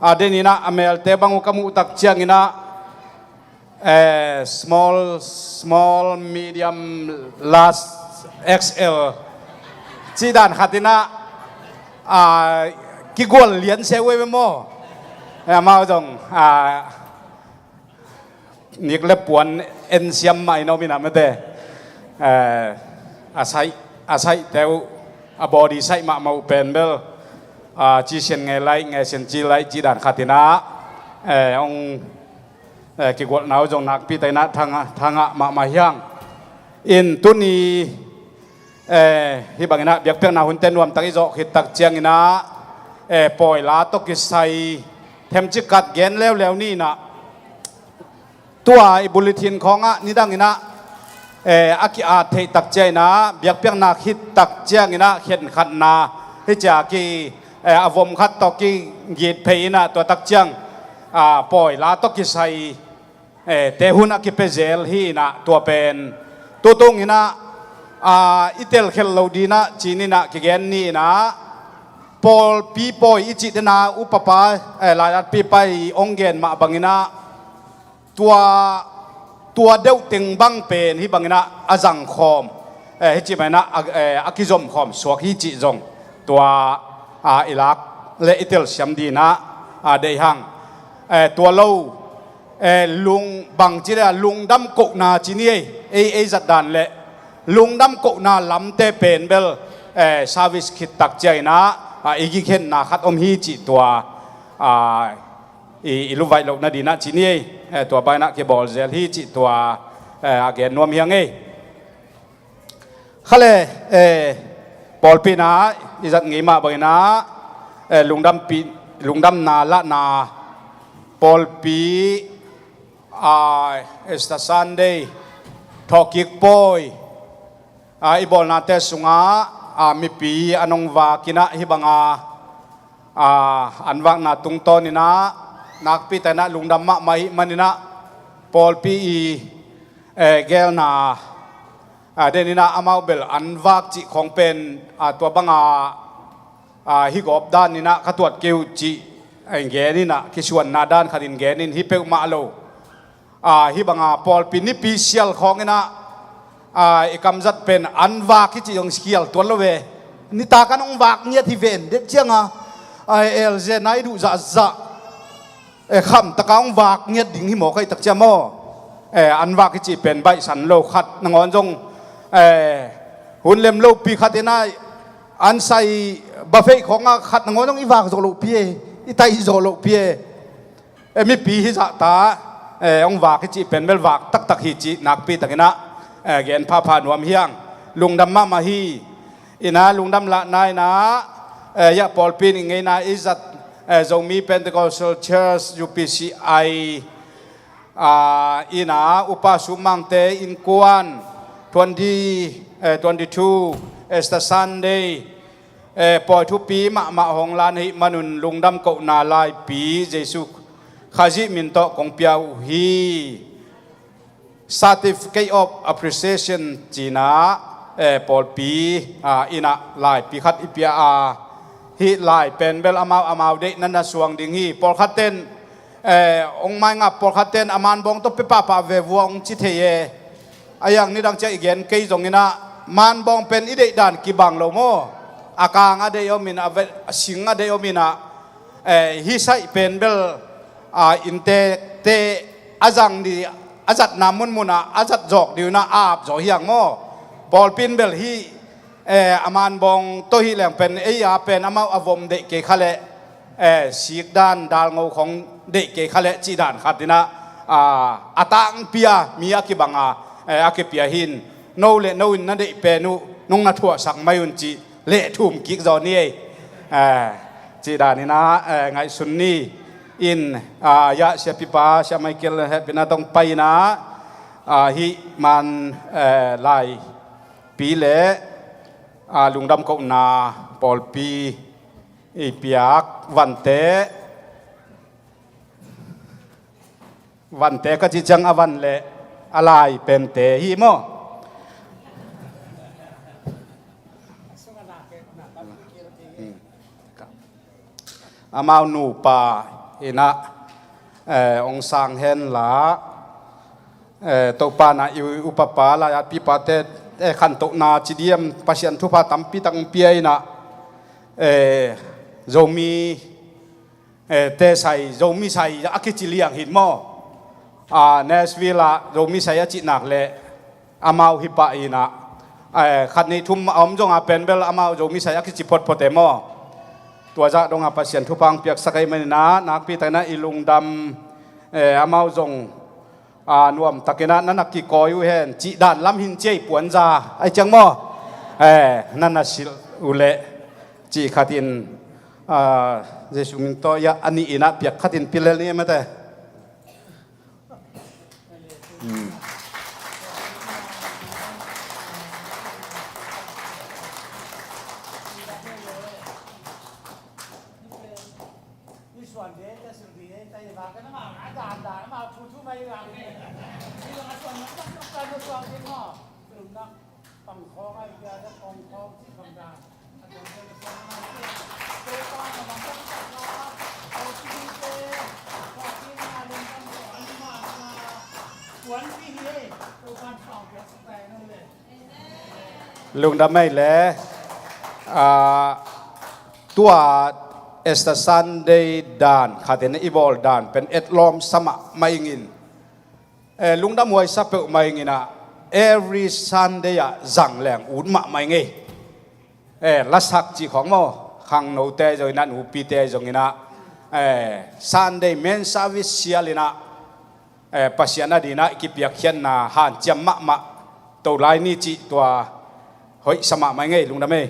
a denin ah a melte bang uh ka muh tak ciangin ah, eh, small, small, medium, large, X L cih dan khatin ah, ah, kigual lian se uh ei ve maw? Eh, amau zong, ah, nik le puan en siam mah in om in ah mate, eh, a saih, a saihte uh, a body saih mahmah uh pen bel, ah, ci sian ngei laih, ngei sian ci laih cih dan khatin ah, eh, hong, eh, kigualhna uh zong nakpitakin ah thangah, thangah mahmah hi hang. In tuni, eh, hih bangin ah biakpiakna hunte nuamtak i zawh khit tak ciangin ah, eh, pawi la tawh kisai themcik khat gen leuleu ni in ah, tua i bulletin khawngah nidangin ah, eh, a ki-at theih tak ciangin ah, biakpiakna khit tak ciangin ah khenkhatna, hih cia ki, eh, a vom khat tawh kigit phei in ah, tua tak ciang, ah, pawi la tawh kisai, eh, te hun a kipia zel hi in ah, tua pen tutung in ah, ah, i telkhelh loh dingin ah ci-in ah kigen ni in ah, pawlpi pawi i cih den a upapa, eh, laiatpipa i hong gen mah bangin ah, tua, tua deuh teng bang pen hih bangin ah a zangkhawm, eh, hih cih bangin ah a, eh, a kizomkhawm suak hi cih zong tua, ah, i lak le i telsiam dingin ah, ah, deih hang. Eh, tua lo, eh, lung bangci le lungdam kohna ci ni ei, ei, ei zat dan le lungdam kohna lamte pen bel, eh, service khit tak ciangin ah, ah, i kikhenna khat om hi cih tua, ah, i, i lungvaih loh nadingin ah ci ni ei, eh, tua bangin ah kibawl zel hi cih tua, eh, a gen nuam hi hang ei. Kha le, eh, pawlpi in ah i zat ngei mah bangin ah, eh, lungdampi, lungdamna lahna pawlpi, ah, Easter Sunday, thawhkik pawi, ah, i bawlnate sungah, ah, mipi an hong vak in ah hih banga, ah, an vakna tungtawn in ah nakpitakin ah lungdam mahmah ahih manin ah pawlpi i, eh, gelna, ah, denin ah amau bel an vak cih khawng pen, ah, tua banga, Aa, hih gawp dan inah ka tuat kei uh cih, eh, gen inah kisuanna dan khatin gen in hi peuhmah lo. Aa, hih banga pawlpi nipi sial khawng inah, aa, i kamzat pen an vak hi cih zong khial tuan lo ve. Nitak an hong vak ngiat hi ven det cianga, aa, elze nai duh zahzah. E, khamtaka hong vak ngiat ding hi maw, ka hih tak ciang maw? E, an vak hi cih pen baihsan lo khat nangawn zong, e, hun lem lopi khat inah an sai bafeih khawngah khat nangawn zong i vak zawh lohpi e, i taih zawh lohpi e. E, mipi hi zahta, e, hong vak hi cih pen bel vak taktak hi cih nakpi takinah, e, gen phapha nuam hiang. Lungdam mahmah hi. Inah lungdam lahna inah, eh, yah pawlpi in i ngeina i zat, eh, Zomi Pentecostal Church, U P C I, ah, inah Upa Sumangte innkuan twenty, eh, twenty-two Easter Sunday, eh, pawi thupi mahmah hong lan ahih manun lungdam kohna laipi Jesu Khazih min tawh kong pia uh hi. Certificate of Appreciation cina, eh, pawlpi, ah, inah laipi khat i pia a, hih lai pen bel amau amau deihna na suang ding hi. Pawlkhat ten, eh, hong maingap pawlkhat ten a manbawng tawh pia pahpah ve vua hong ci thei e. A yang nidang ciah i gen kei zong inah manbawng pen i deih dan kibang lo maw? A kang a deih om inah, a sing a deih om inah, eh, hih saih pen bel, ah, innte te a zang di, a zatna munmunah a zat zawk di uh inah a ap zaw hiang maw? Pawlpi in bel hih, eh, a manbawng tawh hih leng pen ei a pen amau a vom deih kei kha leh, eh, sikdan dalngo khong deih kei kha leh cihdan khat inah, ah, a tangpi a mi a kibanga, eh, a kipia hi in no le no in na deih pen uh nong na thuahsak mai un cih leh thum kik zaw ni ei. Eh, cih dan inah, eh, ngaihsun ni in, ah, yah siapipa, Sia Michael hehpihna tawh pai inah, ah, hih man, eh, laipi le, ah, lungdam kohna pawlpi i piak Vante. Vante ka cih ciang a van le a lai pente hi maw? Amau nupa inah, eh, hong sang henla, eh, Topa na i upapa, lai-atpipate, eh, khantohna ci diam, Pasian thupha tampi tak hong pia inah, eh, Zomi, eh, te sai, Zomi sai a kici liang hi maw? Ah, Nashville ah Zomi sai a cih nak leh amau hi pah inah, eh, khat nih thum a om zong a pen bel amau Zomi sai a kici photphot e maw? Tua zah dongah Pasian thupha hong piaksak ahih man inah nakpi takinah i lungdam, eh, amau zong, ah, nuam takinah na na kikawi uh hen cih dan lam hin ciah i puanza ahih ciang maw? Eh, na na silh uh leh cih khatin, ah, Jesu min tawh yah a nih inah piak khatin pilel ni e mate. Hmm. Lungdam ei le, ah, tua Easter Sunday dan khatin i bawl dan pen etlawm sa mahmah ingin, eh, lungdam huai sa peuhmah inginah, every Sunday ah zang leng ut mahmah ing ei. Eh, lasak cih khawng maw, khangnote zonginah, nupite zonginah, eh, Sunday main service sialinah, eh, Pasian a dinah i kipiakkhiatna hanciam mahmah to lai ni cih tua hoih sa mahmah ing ei, lungdam ei.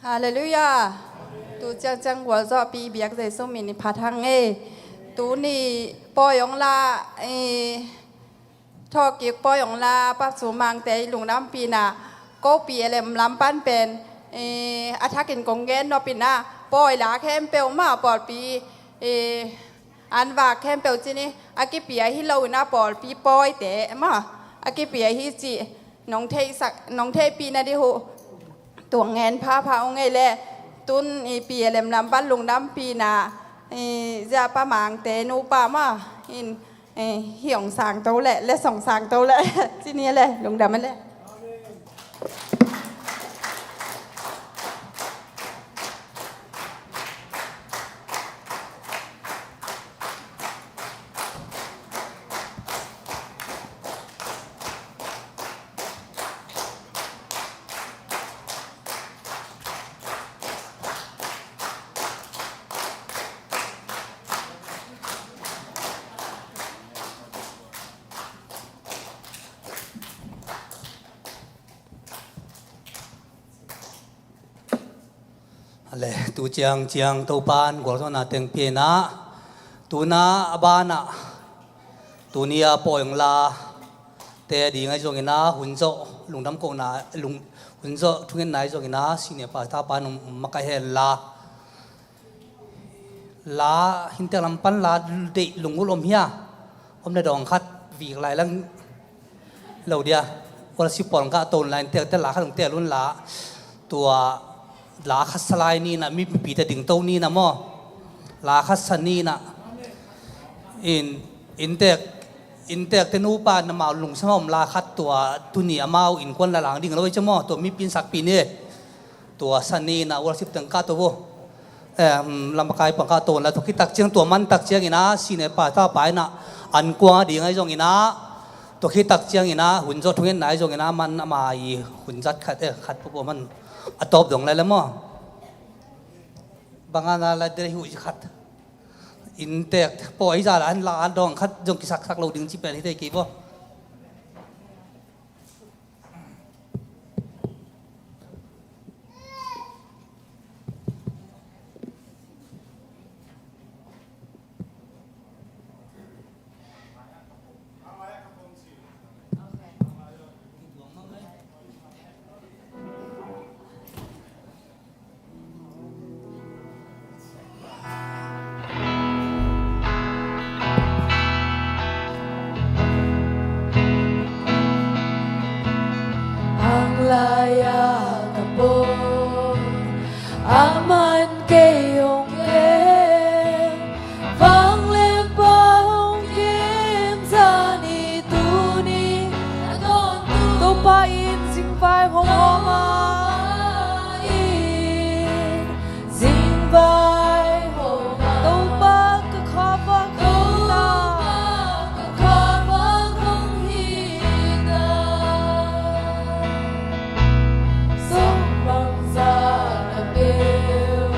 Halleluiah. Tu ciangciang gualzawhpi biak Jesu min i phat hang e. Tuni pawi hong la, eh, thawhkik pawi hong la, Pa Sumangte i lungdampi inah, ko P L M lam pan pen, eh, a thakin kong gen nop in ah, pawi la khempeuh mah pawlpi, eh, an vak khempeuh ci ni, a kipia hi lo in ah pawlpi pawite mah a kipia hi cih nong theihsak, nong theihpih nading uh tua ngen phapha ung ei leh. Tun i P L M lam pan lungdampihna, i Zia Pa Mangte nupa mah in, eh, hih hong sangto leh, leh song sangto leh ci ni leh, lungdam leh. Ale, tu ciang ciang Topan gualzawhna teng pia in ah, tuna a banah tuni a pawng la te ding ahi zongin ah, hun zawh lungdam kohna, lung, hun zawh thungetna ahi zongin ah, senior pastor pa nong makaih hen la, la, inntek lam pan la deih lungul om hia? Om le dawng khat vik lai lang lo dia. Worship pawl kah ton la, inntek te la khat hong tel un la. Tua la khat sa lai ni in ah, mipite dingto ni in ah maw. La khat sa ni in ah. In, inntek, inntek te nupa in amau lungsim a om la khat tua tuni amau innkuan la lang ding lo ei cia maw. Tua mipi in sakpih ni. Tua sa ni in ah worship teng kah to vo. Em, lamkai pang kah to la, tua khit tak ciang, tua man tak ciangin ah, senior pastor pa in ah, an kuang a ding ahi zongin ah, tua khit tak ciangin ah, hun zawh thungetna ahi zongin ah, man ama i hun zat khat, eh, khat pawh pawh man a tawp dong lai la maw. Bang a na la dei hu i khat. Inntek pawh ahi zah la, an la dawng khat zong kisaksak lo ding ci pen hi thei kei vo. Hang lai-a ka pawng, a man kei hong leng, vanglianpa hong kim zani tuni a tawntung. Topa in zingvai hong om a, in zingvai hong om a, Topa ka khuavak hong ta, Topa ka khuavak hong hi ta. Song bangzah na peuh,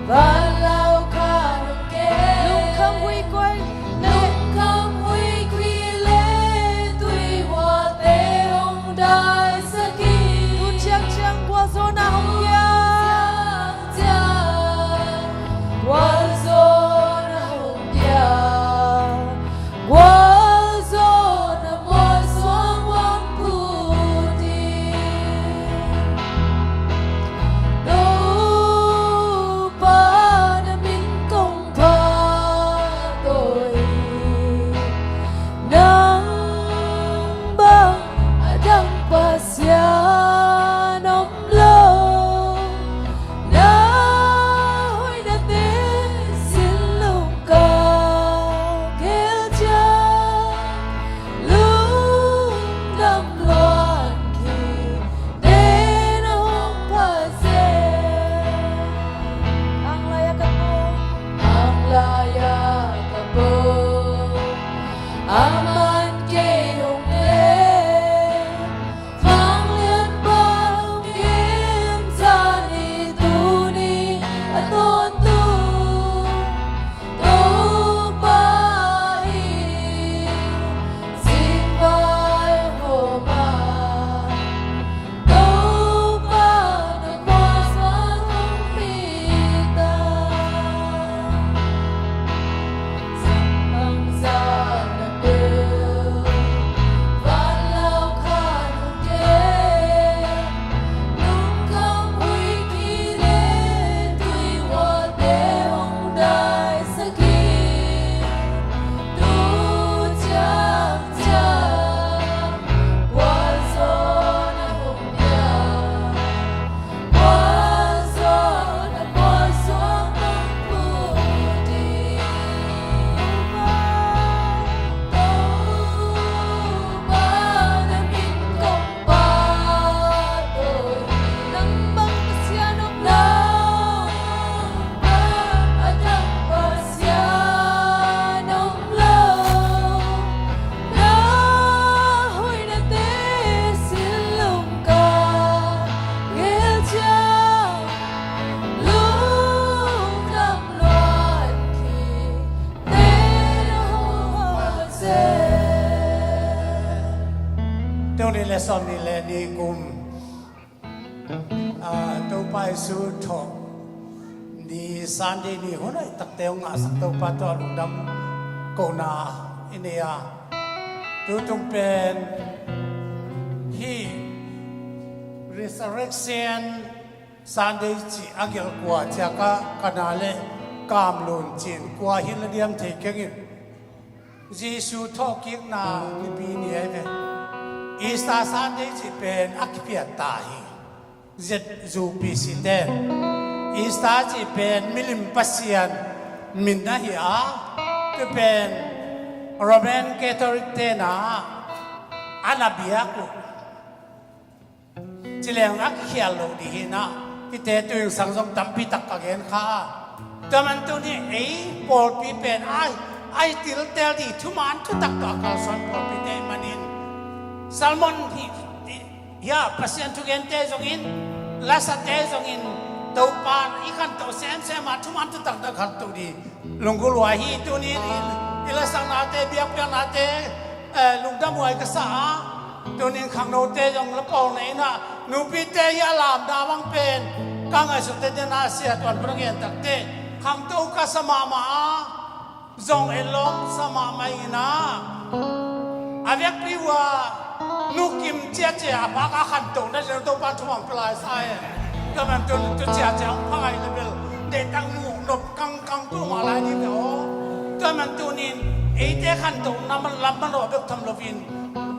van lau khat hong kem. Lungkham huikhuai, lungkham huikhuai le tuihuate hong daisak in. Tuni le sawm ni le ni kum, ah, Topa Jesu thawh ni Sunday ni hun hoih takte hong ngahsak Topa tawh lungdam kohna i nei a, tutung pen hih Resurrection Sunday cih a gelh kua ciak ah ka na le kamlun cin kua hi la diam thei keng in, Jesu thawhkikna nipi ni ahi ve. Easter Sunday cih pen a kiphiat ta hi. Zet zu P C ten Easter cih pen milim pasian min ahi a, tu pen Roman Catholic tena a na biak uh. Ci leng a kikhial lo dih hi na, hihte tu in sang zong tampi tak ka gen kha. Tua man tu ni ei pawlpi pen ai, ai tiltel dih thuman thutak tawh a kalsuan pawlpite manin sermon hi, hi, hia, Pasian thugente zongin, lasate zongin, Topa i khantoh semsem a thuman thutak tawh khantoh dih lunggulh uh ahi. Tunin i, i lasaknate, biakpiaknate, eh, lungdam huai ka sa a, tunin khangnote zong la pawl na in ah, nupite hi a lamdang bang pen ka ngaihsut tete na sia tuan pura ngen takte khangto ka sa mahmah a, zong en lawm sa mahmah in ah, a vekpi uh a nu kim ciacia a pha ka khantohna zia Topa thumang pia lai sa e. Tua man tu, tu ciacia hong pha ngai le bel deihtak nu nop kangkang tu mah lai dih ve aw. Tua man tunin eite khantohna man lam man rawh bek tham loin,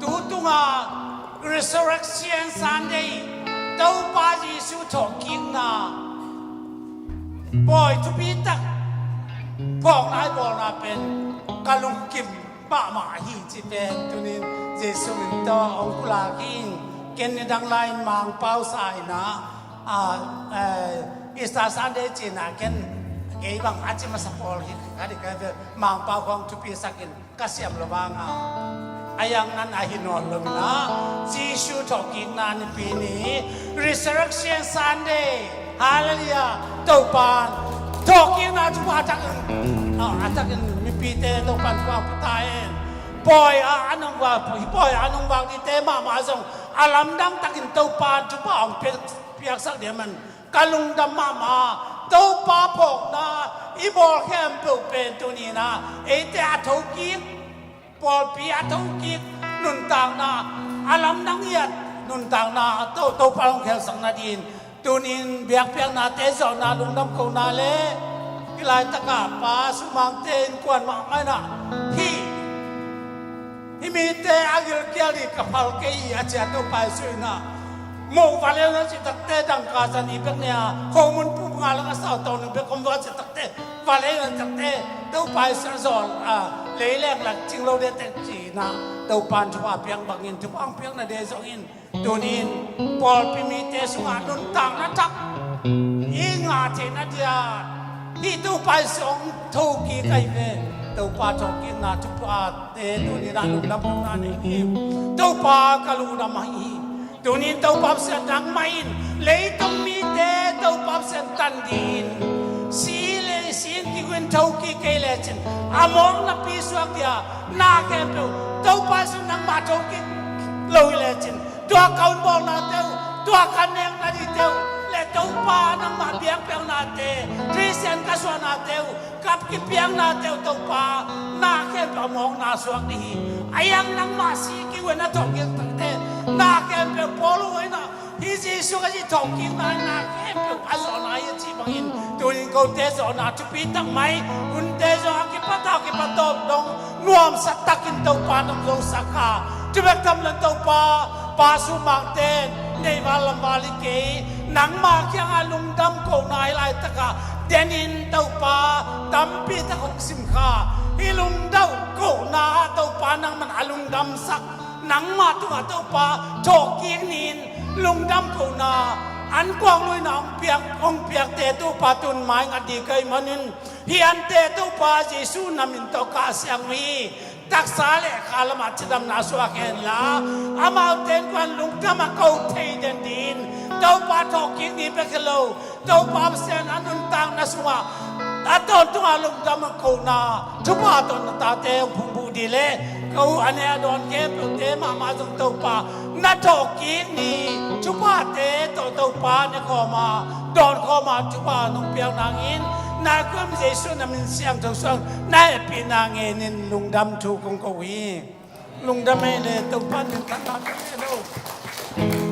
tu tunga Resurrection Sunday, Topa Jesu thawhkikna pawi thupi tak phawkna i bawlna pen ka lungkim mahmah hi ci pen tunin Jesu min tawh hong pulak hi. Ken nidang lai-in Mangpau sa in ah, ah, eh, Easter Sunday cih na ken kei bang a ci masa pawl hi ka dih ka ve. Mangpau khawng thupi sak in ka siam lo vang a, a yang nan a hi nawn lo in ah, Jesu thawhkikna nipi ni, Resurrection Sunday. Hallelujah. Topan thawhkikna thupha a takin, ah, a takin mipite Topan thupha pia ta hen. Pawi a, a nungvak, hi pawi a nungvak dite mahmah zong a lamdang takin Topan thupha hong piak, piaksak dih man ka lungdam mahmah. Topa phawkna i bawl khempeuh pen tunin ah eite a thokik, pawlpi a thokik nuntakna, a lamdang i at nuntakna To, Topa hong khelsak nadin tunin biakpiaknate zawhna lungdam kohna le i laitakah Pa Sumangte innkuan mahmah in ah, hih, hih mite a gilkial dih ka phal kei hi a ci a Topa Jesu in ah, moh va leu na cih takte dangka zan i bek ne a, khomun pum nga lang a sau tawh nu bek om va cih takte va leu na cih takte Topa Jesu a zawl a, lei leng lak cing lo de tek ci in ah, Topan thupha piak bangin thupha hong piak na de zongin, tunin pawlpi mite sungah nuntakna thak i ngah theihna dia hih Topa Jesu hong thokik ahi ve. Topa thokikna thuphate tunin ah lungdam lungna nei hi. Topa ka lungdam ahi hi. Tunin Topa Pasian nangmah in leitung mite Topa Pasian tan dih in, si le si in kiguin thokik kei lecin, a mawknapi suak dia na khempeuh Topa Jesu nangmah thokik lo hi lecin, tua ka hun bawlnate uh, tua ka nekna dihte uh le Topa nangmah biakpiaknate, Khristian ka suahnate uh, ka kipiaknate uh Topa na khempeuh a mawkna suak dih hi. A yang nangmah si kiwin a thawhkik takte na khempeuh Paul uh in ah, hih Jesu ka cih thawhkikna in na khempeuh a zawhna hi a cih bangin, tunin kote zawhna thupi tak mai, hunte zawh a kipat a kipat tawp dong nuamsa takin Topa nong zosak a, thu bek tham lo in Topa, Pa Sumangte in neihval lamval hi kei, nangma kiangah lungdam kohna hih laitakah denin Topa tampi tak hong sim kha. Hih lungdam kohna ah Topa nangman a lungdamsak, nangma tungah Topa thawhkik ni-in lungdam kohna, ankuang luina hong piak, hong piakte Topa tun maingat dih ka hih manin, hih ante Topa Jesu na min tawh ka siang uh hi. Taksa le kha lamah cidamna suak henla, amaute innkuan lungdam a ko thei den dih in, Topa thawhkik ni bek hi lo, Topa Pasian a nuntakna sungah a tawntunga lungdam a kohna thupha tawh na tate hong phungbuh dih le Ka u a ne a dawn khempeuhte mahmah zong Topa na thawhkik ni. Thupate tawh Topa ne khawm a, dawn khawm a, thupha nong piak nangin, na kuam Jesuh na min siangtho suang na hehpihna ngenin lungdam thu kong ko hi. Lungdam ei le, Topa min thangah ka ne lo.